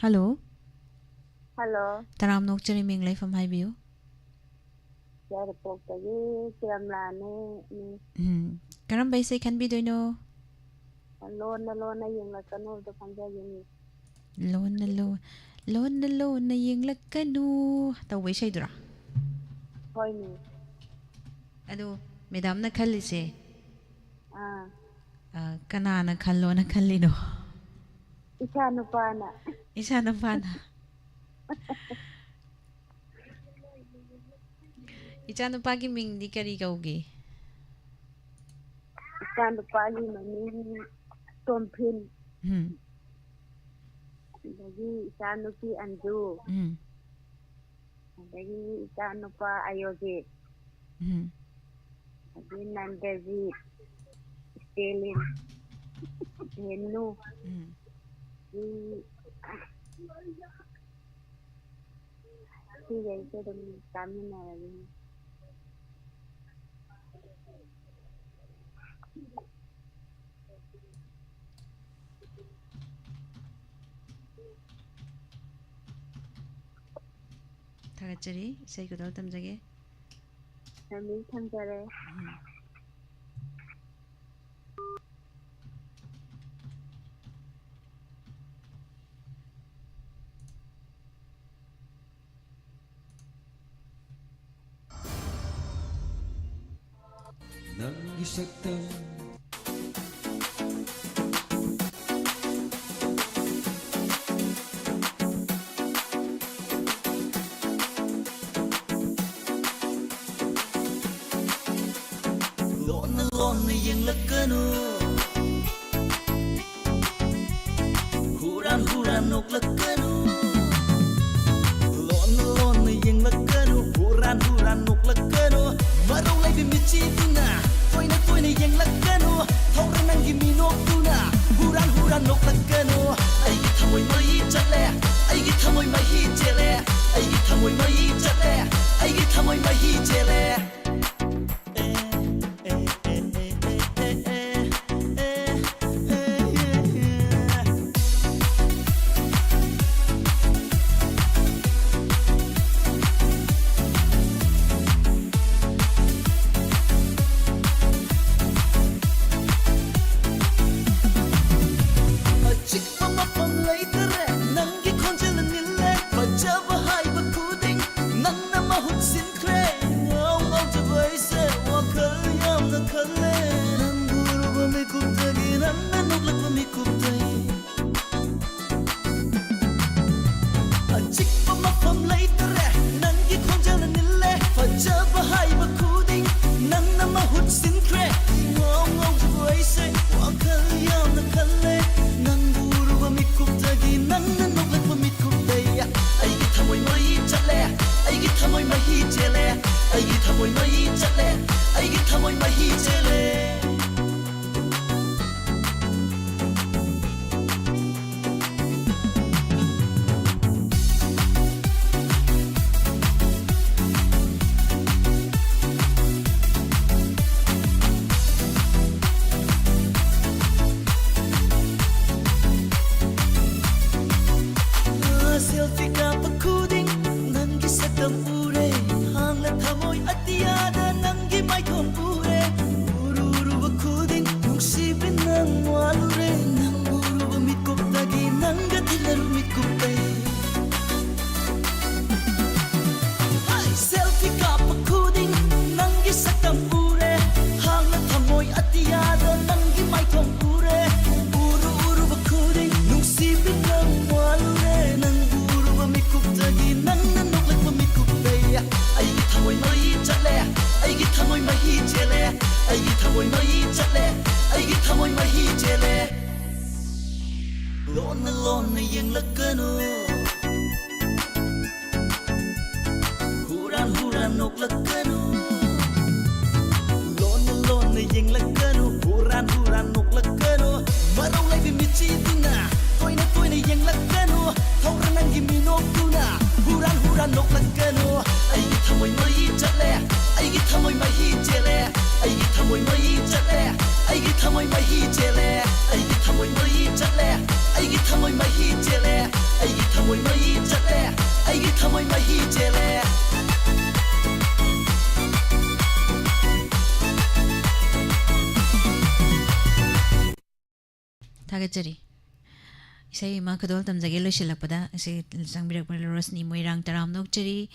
ꯍꯜꯂꯣ꯫ ꯍꯜꯂꯣ꯫ ꯇꯔꯥꯝꯅ ꯑꯣꯛꯆꯔꯤ, ꯃꯤꯡ ꯂꯩꯐꯝ ꯍꯥꯏꯕꯤꯌꯨ꯫ ꯌꯥꯏꯔꯤꯄꯣꯛꯇꯒꯤ ꯆꯤꯔꯝꯂꯥꯅꯦ꯫ ꯎꯝ꯫ ꯎꯝ, ꯀꯔꯝꯕ ꯏꯁꯩ ꯈꯟꯕꯤꯗꯣꯏꯅꯣ? ꯂꯣꯟꯅ ꯂꯣꯟꯅ ꯌꯦꯡꯂꯛꯀꯅꯨꯗꯣ ꯈꯟꯖꯒꯦꯅꯦ꯫ ꯂꯣꯟꯅ ꯂꯣꯟ-, ꯂꯣꯟꯅ ꯂꯣꯟꯅ ꯌꯦꯡꯂꯛꯀꯅꯨ ꯇꯧꯕ ꯏꯁꯩꯗꯨꯔꯣ? ꯍꯣꯏꯅꯦ꯫ ꯑꯗꯣ ꯃꯦꯗꯥꯝꯅ ꯈꯜꯂꯤꯁꯦ, ꯑꯥ꯫ ꯑ, ꯀꯅꯥꯅ ꯈꯜꯂꯣꯅ ꯈꯜꯂꯤꯅꯣ? ꯏꯆꯥ ꯅꯨꯄꯥꯅ꯫ ꯏꯆꯥ ꯅꯨꯄꯥꯅ꯫ ꯏꯆꯥ ꯅꯨꯄꯥꯒꯤ ꯃꯤꯡꯗꯤ ꯀꯔꯤ ꯀꯧꯒꯦ? ꯏꯆꯥ ꯅꯨꯄꯥꯒꯤ ꯃꯃꯤꯡ ꯇꯣꯝꯐꯤꯟ꯫ ꯎꯝ꯫ ꯑꯗꯒꯤ ꯏꯆꯥ ꯅꯨꯄꯤ ꯑꯟꯖꯨ꯫ ꯎꯝ꯫ ꯑꯗꯒꯤ ꯏꯆꯥ ꯅꯨꯄꯥ ꯑꯌꯣꯖꯤꯠ꯫ ꯎꯝ꯫ ꯑꯗꯒꯤ ꯅꯟꯗꯖꯤꯠ, ꯏꯁꯇꯦꯂꯤꯟ, ꯙꯦꯅꯨ꯫ ꯎꯝ꯫ ꯁꯤ-, ꯁꯤꯈꯩꯁꯦ ꯑꯗꯨꯝ ꯆꯥꯃꯤꯟꯅꯔꯒꯦ꯫ ꯊꯥꯒꯠꯆꯔꯤ꯫ ꯏꯁꯩ ꯈꯨꯗꯣꯜ ꯇꯝꯖꯒꯦ꯫ ꯊꯝꯖꯔꯦ꯫ ꯎꯝ꯫ ꯅꯪꯒꯤ ꯁꯛꯇꯝ꯫ ꯂꯣꯟꯅ ꯂꯣꯟꯅ ꯌꯦꯡꯂꯛꯀꯅꯨ꯫ ꯍꯨꯔꯥꯟ ꯍꯨꯔꯥꯟ ꯅꯣꯛꯂꯛꯀꯅꯨ꯫ ꯂꯣꯟꯅ ꯂꯣꯟꯅ ꯌꯦꯡꯂꯛꯀꯅꯨ꯫ ꯍꯨꯔꯥꯟ ꯍꯨꯔꯥꯟ ꯅꯣꯛꯂꯛꯀꯅꯨ꯫ ꯃꯔꯧ ꯂꯩꯕꯤ ꯃꯤꯠꯆꯤꯗꯨꯅ ꯇꯣꯏꯅ ꯇꯣꯏꯅ ꯌꯦꯡꯂꯛꯀꯅꯨ꯫ ꯊꯧꯔ ꯅꯪꯒꯤ ꯃꯤꯅꯣꯛꯇꯨꯅ ꯍꯨꯔꯥꯟ ꯍꯨꯔꯥꯟ ꯅꯣꯛꯂꯛꯀꯅꯨ꯫ ꯑꯩꯒꯤ ꯊꯃꯣꯏ ꯃꯩ ꯆꯠꯂꯦ꯫ ꯊꯃꯣꯏ ꯃꯍꯤ ꯆꯦꯜꯂꯦ, ꯑꯩꯒꯤ ꯊꯃꯣꯏ ꯃꯍꯤ ꯆꯠꯂꯦ, ꯑꯩꯒꯤ ꯊꯃꯣꯏ ꯃꯍꯤ ꯆꯦꯜꯂꯦ꯫ ꯑꯆꯤꯛꯄ ꯃꯐꯝ ꯂꯩꯇꯔꯦ, ꯅꯪꯒꯤ ꯈꯣꯟꯖꯦꯜꯅ ꯅꯤꯜꯂꯦ꯫ ꯐꯖꯕ ꯍꯥꯏꯕ ꯈꯨꯗꯤꯡ ꯅꯪꯅ ꯃꯍꯨꯠ ꯁꯤꯟꯈ꯭ꯔꯦ꯫ ꯉꯥꯎ ꯉꯥꯎꯖꯕ ꯑꯩꯁꯦ ꯋꯥꯈꯜ ꯌꯥꯝꯅ ꯈꯜꯂꯦ꯫ ꯅꯪꯕꯨ ꯎꯔꯨꯕ ꯃꯤꯀꯨꯞꯇꯒꯤ, ꯅꯪꯅ ꯅꯣꯛꯂꯛꯄ ꯃꯤꯀꯨꯞꯇꯒꯤ꯫ ꯑꯆꯤꯛꯄ ꯃꯐꯝ ꯂꯩꯇꯔꯦ, ꯅꯪꯒꯤ ꯈꯣꯟꯖꯦꯜꯅ ꯅꯤꯜꯂꯦ꯫ ꯐꯖꯕ ꯍꯥꯏꯕ ꯈꯨꯗꯤꯡ ꯅꯪꯅ ꯃꯍꯨꯠ ꯁꯤꯟꯈ꯭ꯔꯦ꯫ ꯉꯥꯎ ꯉꯥꯎꯖꯕ ꯑꯩꯁꯦ ꯋꯥꯈꯜ ꯌꯥꯝꯅ ꯈꯜꯂꯦ꯫ ꯅꯪꯕꯨ ꯎꯔꯨꯕ ꯃꯤꯀꯨꯞꯇꯒꯤ, ꯅꯪꯅ ꯅꯣꯛꯂꯛꯄ ꯃꯤꯀꯨꯞꯇꯩ꯫ ꯑꯩꯒꯤ ꯊꯃꯣꯏ ꯃꯍꯤ ꯆꯠꯂꯦ, ꯑꯩꯒꯤ ꯊꯃꯣꯏ ꯃꯍꯤ ꯆꯦꯜꯂꯦ, ꯑꯩꯒꯤ ꯊꯃꯣꯏ ꯃꯍꯤ ꯆꯠꯂꯦ, ꯑꯩꯒꯤ ꯊꯃꯣꯏ ꯃꯍꯤ ꯆꯦꯜꯂꯦ꯫ ꯁꯦꯜꯐꯤ ꯀꯥꯞꯄ ꯈꯨꯗꯤꯡ ꯅꯪꯒꯤ ꯁꯛꯇꯝ ꯎꯔꯦ꯫ ꯍꯥꯡꯂ ꯊꯃꯣꯏ ꯑꯇꯤꯌꯥꯗ ꯅꯪꯒꯤ ꯃꯥꯏꯊꯣꯡ ꯎꯔꯦ꯫ ꯎꯔꯨ ꯎꯔꯨꯕ ꯈꯨꯗꯤꯡ ꯅꯨꯡꯁꯤꯕꯤ ꯅꯪ ꯋꯥꯂꯨꯔꯦ꯫ ꯅꯪ ꯎꯔꯨꯕ ꯃꯤꯀꯨꯞꯇꯒꯤ, ꯅꯪꯒ ꯊꯦꯡꯅꯔꯨ ꯃꯤꯀꯨꯞꯇꯩ꯫ ꯍꯥꯏ! ꯁꯦꯜꯐꯤ ꯀꯥꯞꯄ ꯈꯨꯗꯤꯡ ꯅꯪꯒꯤ ꯁꯛꯇꯝ ꯎꯔꯦ꯫ ꯍꯥꯡꯅ ꯊꯃꯣꯏ ꯑꯇꯤꯌꯥꯗ ꯅꯪꯒꯤ ꯃꯥꯏꯊꯣꯡ ꯎꯔꯦ꯫ ꯎꯔꯨ ꯎꯔꯨꯕ ꯈꯨꯗꯤꯡ ꯅꯨꯡꯁꯤꯕꯤ ꯅꯪ ꯋꯥꯂꯨꯔꯦ꯫ ꯅꯪ ꯎꯔꯨꯕ ꯃꯤꯀꯨꯞꯇꯒꯤ, ꯅꯪꯅ ꯅꯣꯛꯂꯛꯄ ꯃꯤꯀꯨꯞꯇꯩ꯫ ꯑꯩꯒꯤ ꯊꯃꯣꯏ ꯃꯍꯤ ꯆꯠꯂꯦ, ꯑꯩꯒꯤ ꯊꯃꯣꯏ ꯃꯍꯤ ꯆꯦꯜꯂꯦ, ꯑꯩꯒꯤ ꯊꯃꯣꯏ ꯃꯍꯤ ꯆꯠꯂꯦ, ꯑꯩꯒꯤ ꯊꯃꯣꯏ ꯃꯍꯤ ꯆꯦꯜꯂꯦ꯫ ꯂꯣꯟꯅ ꯂꯣꯟꯅ ꯌꯦꯡꯂꯛꯀꯅꯨ, ꯍꯨꯔꯥꯟ ꯍꯨꯔꯥꯟ ꯅꯣꯛꯂꯛꯀꯅꯨ꯫ ꯂꯣꯟꯅ ꯂꯣꯟꯅ ꯌꯦꯡꯂꯛꯀꯅꯨ, ꯍꯨꯔꯥꯟ ꯍꯨꯔꯥꯟ ꯅꯣꯛꯂꯛꯀꯅꯨ꯫ ꯃꯔꯧ ꯂꯩꯕꯤ ꯃꯤꯠꯆꯤꯗꯨꯅ ꯇꯣꯏꯅ ꯇꯣꯏꯅ ꯌꯦꯡꯂꯛꯀꯅꯨ꯫ ꯊꯧꯔ ꯅꯪꯒꯤ ꯊꯥꯒꯠꯆꯔꯤ꯫ ꯏꯁꯩ ꯑꯃ ꯈꯨꯗꯣꯜ ꯇꯝꯖꯒꯦ ꯂꯣꯏꯁꯤꯜꯂꯛꯄꯗ꯫ ꯏꯁꯩ ꯆꯪꯕꯤꯔꯛꯄ ꯔꯣꯁꯅꯤ ꯃꯣꯏꯔꯥꯡ, ꯇꯔꯥꯝꯅ ꯑꯣꯛꯆꯔꯤ꯫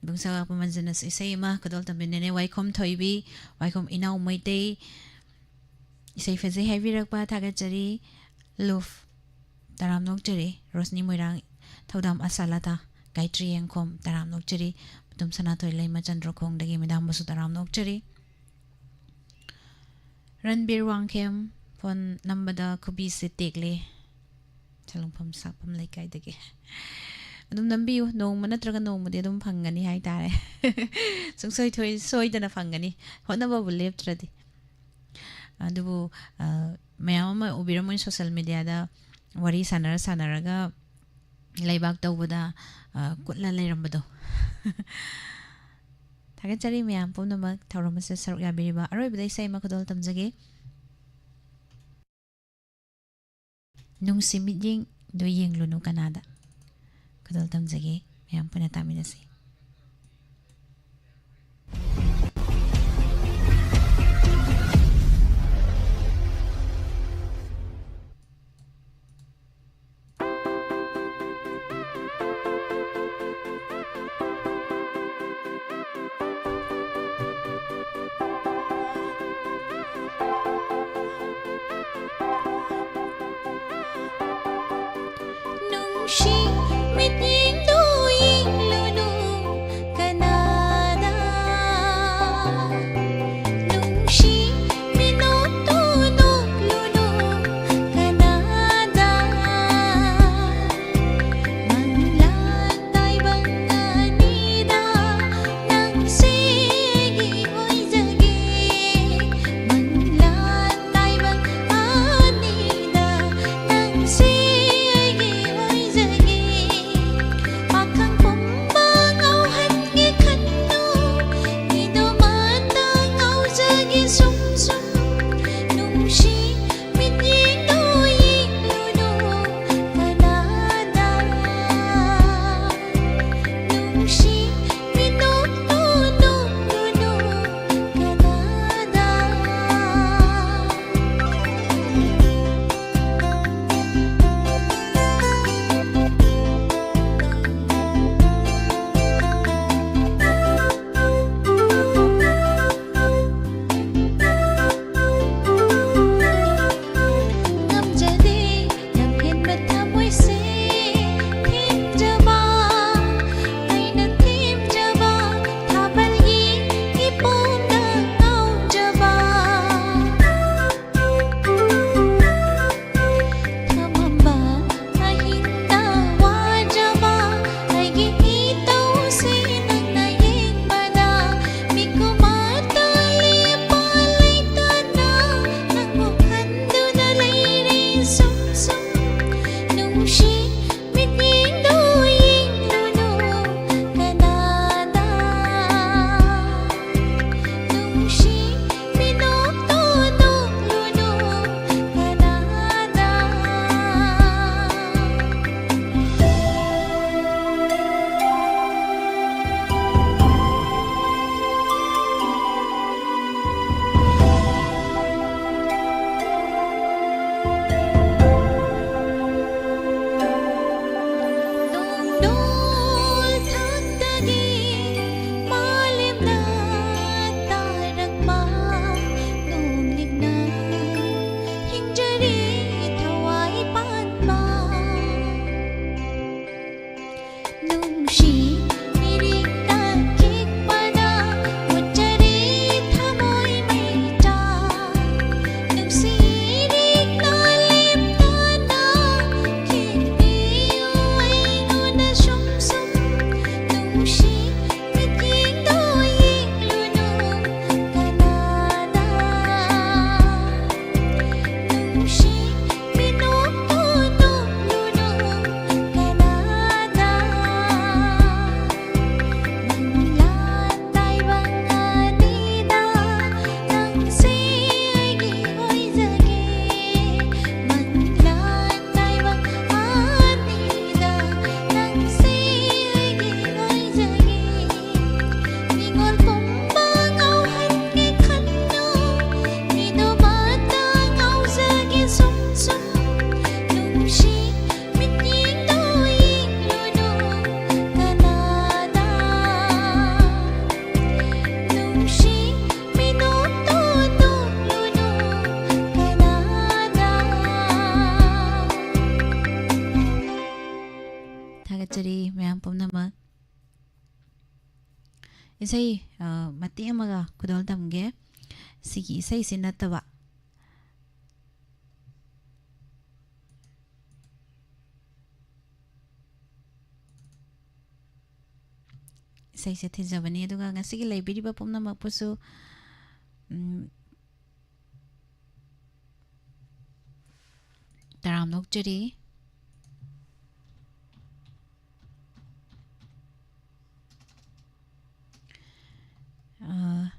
ꯏꯕꯨꯡ ꯁꯛ ꯋꯥꯛꯄ ꯃꯟꯖꯨꯅꯁ ꯏꯁꯩ ꯑꯃ ꯈꯨꯗꯣꯜ ꯇꯝꯕꯤꯅꯅꯦ꯫ ꯋꯥꯏꯈꯣꯝ ꯊꯣꯏꯕꯤ, ꯋꯥꯏꯈꯣꯝ ꯏꯅꯥꯎ ꯃꯩꯇꯩ, ꯏꯁꯩ ꯐꯖꯩ ꯍꯥꯏꯕꯤꯔꯛꯄ ꯊꯥꯒꯠꯆꯔꯤ꯫ ꯂꯨꯐ, ꯇꯔꯥꯝꯅ ꯑꯣꯛꯆꯔꯤ꯫ ꯔꯣꯁꯅꯤ ꯃꯣꯏꯔꯥꯡ, ꯊꯧꯗꯥꯝ ꯑꯁꯥꯂꯥꯇꯥ, ꯒꯥꯌꯇ꯭ꯔꯤ ꯌꯦꯡꯈꯣꯝ, ꯇꯔꯥꯝꯅ ꯑꯣꯛꯆꯔꯤ꯫ ꯃꯇꯨꯝ ꯁꯅꯥꯊꯣꯏ ꯂꯩꯃ ꯆꯟꯗ꯭ꯔꯈꯣꯡꯗꯒꯤ ꯃꯦꯗꯥꯝꯕꯨꯁꯨ ꯇꯔꯥꯝꯅ ꯑꯣꯛꯆꯔꯤ꯫ ꯔꯟꯕꯤꯔ ꯋꯥꯡꯈꯦꯝ, ꯐꯣꯟ ꯅꯝꯕꯗ ꯈꯨꯕꯤꯁꯦ ꯇꯦꯛꯂꯦ, ꯁꯂꯨꯡꯐꯝ ꯁꯥꯛꯐꯝ ꯂꯩꯀꯥꯏꯗꯒꯤ꯫ ꯑꯗꯨꯝ ꯅꯝꯕꯤꯌꯨ, ꯅꯣꯡꯃ ꯅꯠꯇ꯭ꯔꯒ ꯅꯣꯡꯃꯗꯤ ꯑꯗꯨꯝ ꯐꯪꯒꯅꯤ ꯍꯥꯏꯇꯥꯔꯦ꯫ ꯁꯨꯡꯁꯣꯏ ꯊꯣꯏ-, ꯁꯣꯏꯗꯅ ꯐꯪꯒꯅꯤ, ꯍꯣꯠꯅꯕꯕꯨ ꯂꯦꯞꯇ꯭ꯔꯗꯤ꯫ ꯑꯗꯨꯕꯨ, ꯑ, ꯃꯌꯥꯝ ꯑꯃ ꯎꯕꯤꯔꯝꯃꯣꯏ social mediaꯗ ꯋꯥꯔꯤ ꯁꯥꯟꯅꯔ ꯁꯥꯟꯅꯔꯒ ꯂꯩꯕꯥꯛ ꯇꯧꯕꯗ, ꯑ, ꯀꯨꯠꯂ ꯂꯩꯔꯝꯕꯗꯣ꯫ ꯊꯥꯒꯠꯆꯔꯤ ꯃꯌꯥꯝ ꯄꯨꯝꯅꯃꯛ ꯊꯧꯔꯝ ꯑꯁꯤꯗ ꯁꯔꯨꯛ ꯌꯥꯕꯤꯔꯤꯕ꯫ ꯑꯔꯣꯏꯕꯗ ꯏꯁꯩ ꯑꯃ ꯈꯨꯗꯣꯜ ꯇꯝꯖꯒꯦ꯫ ꯅꯨꯡꯁꯤ ꯃꯤꯠꯌꯦꯡꯗꯣ ꯌꯦꯡꯂꯨꯅꯨ ꯀꯅꯥꯗ꯫ ꯈꯨꯗꯣꯜ ꯇꯝꯖꯒꯦ, ꯃꯌꯥꯝ ꯄꯨꯟꯅ ꯇꯥꯃꯤꯟꯅꯁꯤ꯫ ꯅꯨꯡꯁꯤ ꯃꯤꯠꯌꯦꯡꯗꯨ ꯌꯦꯡꯂꯨꯅꯨ ꯀꯅꯥꯗ, ꯅꯨꯡꯁꯤ ꯃꯤꯅꯣꯛꯇꯨ ꯅꯣꯛꯂꯨꯅꯨ ꯀꯅꯥꯗ꯫ ꯃꯪꯂꯥꯟ ꯇꯥꯏꯕꯪ ꯑꯅꯤꯗ ꯅꯪꯁꯦ ꯑꯩꯒꯤ ꯑꯣꯏꯖꯒꯦ꯫ ꯃꯪꯂꯥꯟ ꯇꯥꯏꯕꯪ ꯑꯅꯤꯗ ꯅꯪꯁꯦ ꯑꯩꯒꯤ ꯑꯣꯏꯖꯒꯦ꯫ ꯊꯥꯒꯠꯆꯔꯤ ꯃꯌꯥꯝ ꯄꯨꯝꯅꯃꯛ꯫ ꯏꯁꯩ, ꯑ, ꯃꯇꯦꯛ ꯑꯃꯒ ꯈꯨꯗꯣꯜ ꯇꯝꯒꯦ꯫ ꯁꯤꯒꯤ ꯏꯁꯩꯁꯤ ꯅꯠꯇꯕ꯫ ꯏꯁꯩꯁꯦ ꯊꯤꯖꯕꯅꯤ꯫ ꯑꯗꯨꯒ ꯉꯁꯤꯒꯤ ꯂꯩꯕꯤꯔꯤꯕ ꯄꯨꯝꯅꯃꯛꯄꯨꯁꯨ, ꯎꯝ, ꯇꯔꯥꯝꯅ ꯑꯣꯛꯆꯔꯤ꯫ ꯑ,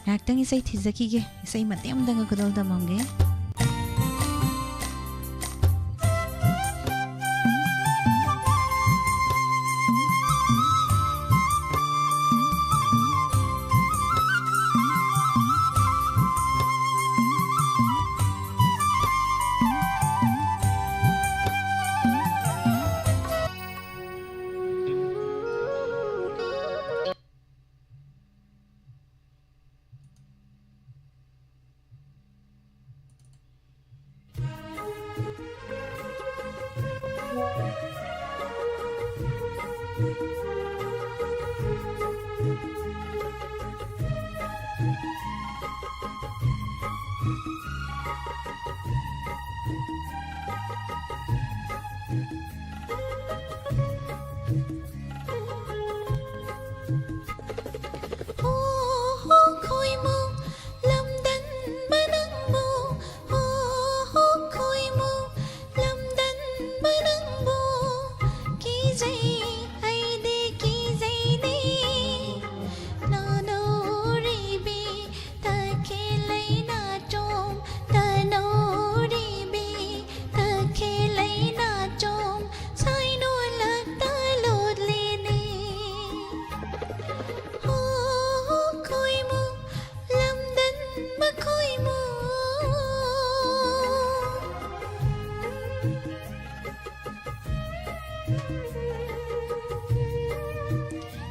ꯉꯥꯏꯍꯥꯛꯇꯪ ꯏꯁꯩ ꯊꯤꯖꯈꯤꯒꯦ꯫ ꯏꯁꯩ ꯃꯇꯦꯛ ꯑꯃꯇꯪꯒ ꯈꯨꯗꯣꯜ ꯇꯝꯃꯝꯒꯦ꯫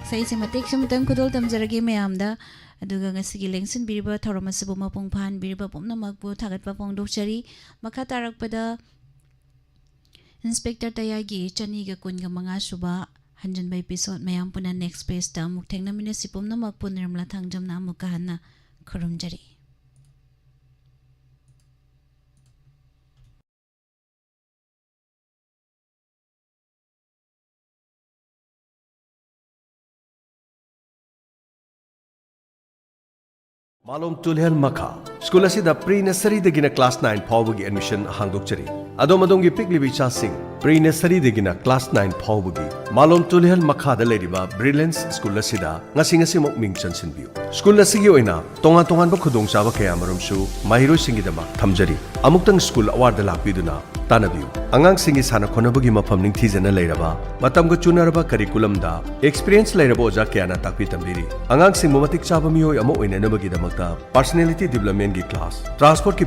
ꯏꯁꯩꯁꯦ ꯃꯇꯦꯛ ꯁꯨꯝꯇꯪ ꯈꯨꯗꯣꯜ ꯇꯝꯖꯔꯒꯦ ꯃꯌꯥꯝꯗ꯫ ꯑꯗꯨꯒ ꯉꯁꯤꯒꯤ ꯂꯦꯡꯁꯤꯟꯕꯤꯔꯤꯕ ꯊꯧꯔꯝ ꯑꯁꯤꯕꯨ ꯃꯄꯨꯡ ꯐꯥꯍꯟꯕꯤꯔꯤꯕ ꯄꯨꯝꯅꯃꯛꯄꯨ ꯊꯥꯒꯠꯄ ꯐꯣꯡꯗꯣꯛꯆꯔꯤ꯫ ꯃꯈꯥ ꯇꯥꯔꯛꯄꯗ ꯏꯟꯁꯄꯦꯛꯇꯔ ꯇꯌꯥꯏꯒꯤ ꯆꯅꯤꯒ ꯀꯨꯟꯒ ꯃꯉꯥ ꯁꯨꯕ ꯍꯟꯖꯤꯟꯕ episode ꯃꯌꯥꯝ ꯄꯨꯟꯅ next pageꯇ ꯑꯃꯨꯛ ꯊꯦꯡꯅꯃꯤꯟꯅꯁꯤ꯫ ꯄꯨꯝꯅꯃꯛꯄꯨ ꯅꯤꯔꯃꯂꯥ ꯊꯥꯡꯖꯝꯅ ꯑꯃꯨꯛꯀ ꯍꯟꯅ ꯈꯨꯔꯨꯝꯖꯔꯤ꯫ ꯃꯥꯂꯣꯝ ꯇꯨꯂꯤꯍꯜ ꯃꯈꯥ ꯁ꯭ꯀꯨꯜ ꯑꯁꯤꯗ pre nurseryꯗꯒꯤꯅ class nine ꯐꯥꯎꯕꯒꯤ admission ꯍꯥꯡꯗꯣꯛꯆꯔꯤ꯫ ꯑꯗꯣꯝ ꯑꯗꯣꯝꯒꯤ ꯄꯤꯛꯂꯤꯕ ꯏꯆꯥꯁꯤꯡ pre nurseryꯗꯒꯤꯅ class nine ꯐꯥꯎꯕꯒꯤ ꯃꯥꯂꯣꯝ ꯇꯨꯂꯤꯍꯜ ꯃꯈꯥꯗ ꯂꯩꯔꯤꯕ Brilliance ꯁ꯭ꯀꯨꯜ ꯑꯁꯤꯗ ꯉꯁꯤ ꯉꯁꯤꯃꯛ ꯃꯤꯡ ꯆꯟꯁꯤꯟꯕꯤꯌꯨ꯫ ꯁ꯭ꯀꯨꯜ ꯑꯁꯤꯒꯤ ꯑꯣꯏꯅ ꯇꯣꯉꯥꯟ ꯇꯣꯉꯥꯟꯕ ꯈꯨꯗꯣꯡꯆꯥꯕ ꯀꯌꯥꯃꯔꯨꯝꯁꯨ ꯃꯍꯩꯔꯣꯏꯁꯤꯡꯒꯤꯗꯃꯛ ꯊꯝꯖꯔꯤ꯫ ꯑꯃꯨꯛꯇꯪ ꯁ꯭ꯀꯨꯜ ꯑꯋꯥꯔꯗ ꯂꯥꯛꯄꯤꯗꯨꯅ ꯇꯥꯟꯅꯕꯤꯌꯨ꯫ ꯑꯉꯥꯡꯁꯤꯡꯒꯤ ꯁꯥꯟꯅ ꯈꯣꯠꯅꯕꯒꯤ ꯃꯐꯝ ꯅꯤꯡꯊꯤꯖꯅ ꯂꯩꯔꯕ, ꯃꯇꯝꯒ ꯆꯨꯅꯔꯕ curriculumꯗ experience ꯂꯩꯔꯕ ꯑꯣꯖꯥ ꯀꯌꯥꯅ ꯇꯥꯛꯄꯤ ꯇꯝꯕꯤꯔꯤ꯫ ꯑꯉꯥꯡꯁꯤꯡꯕꯨ ꯃꯇꯤꯛ ꯆꯥꯕ ꯃꯤꯑꯣꯏ ꯑꯃ ꯑꯣꯏꯅꯅꯕꯒꯤꯗꯃꯛꯇ personality developmentꯀꯤ class, transportꯀꯤ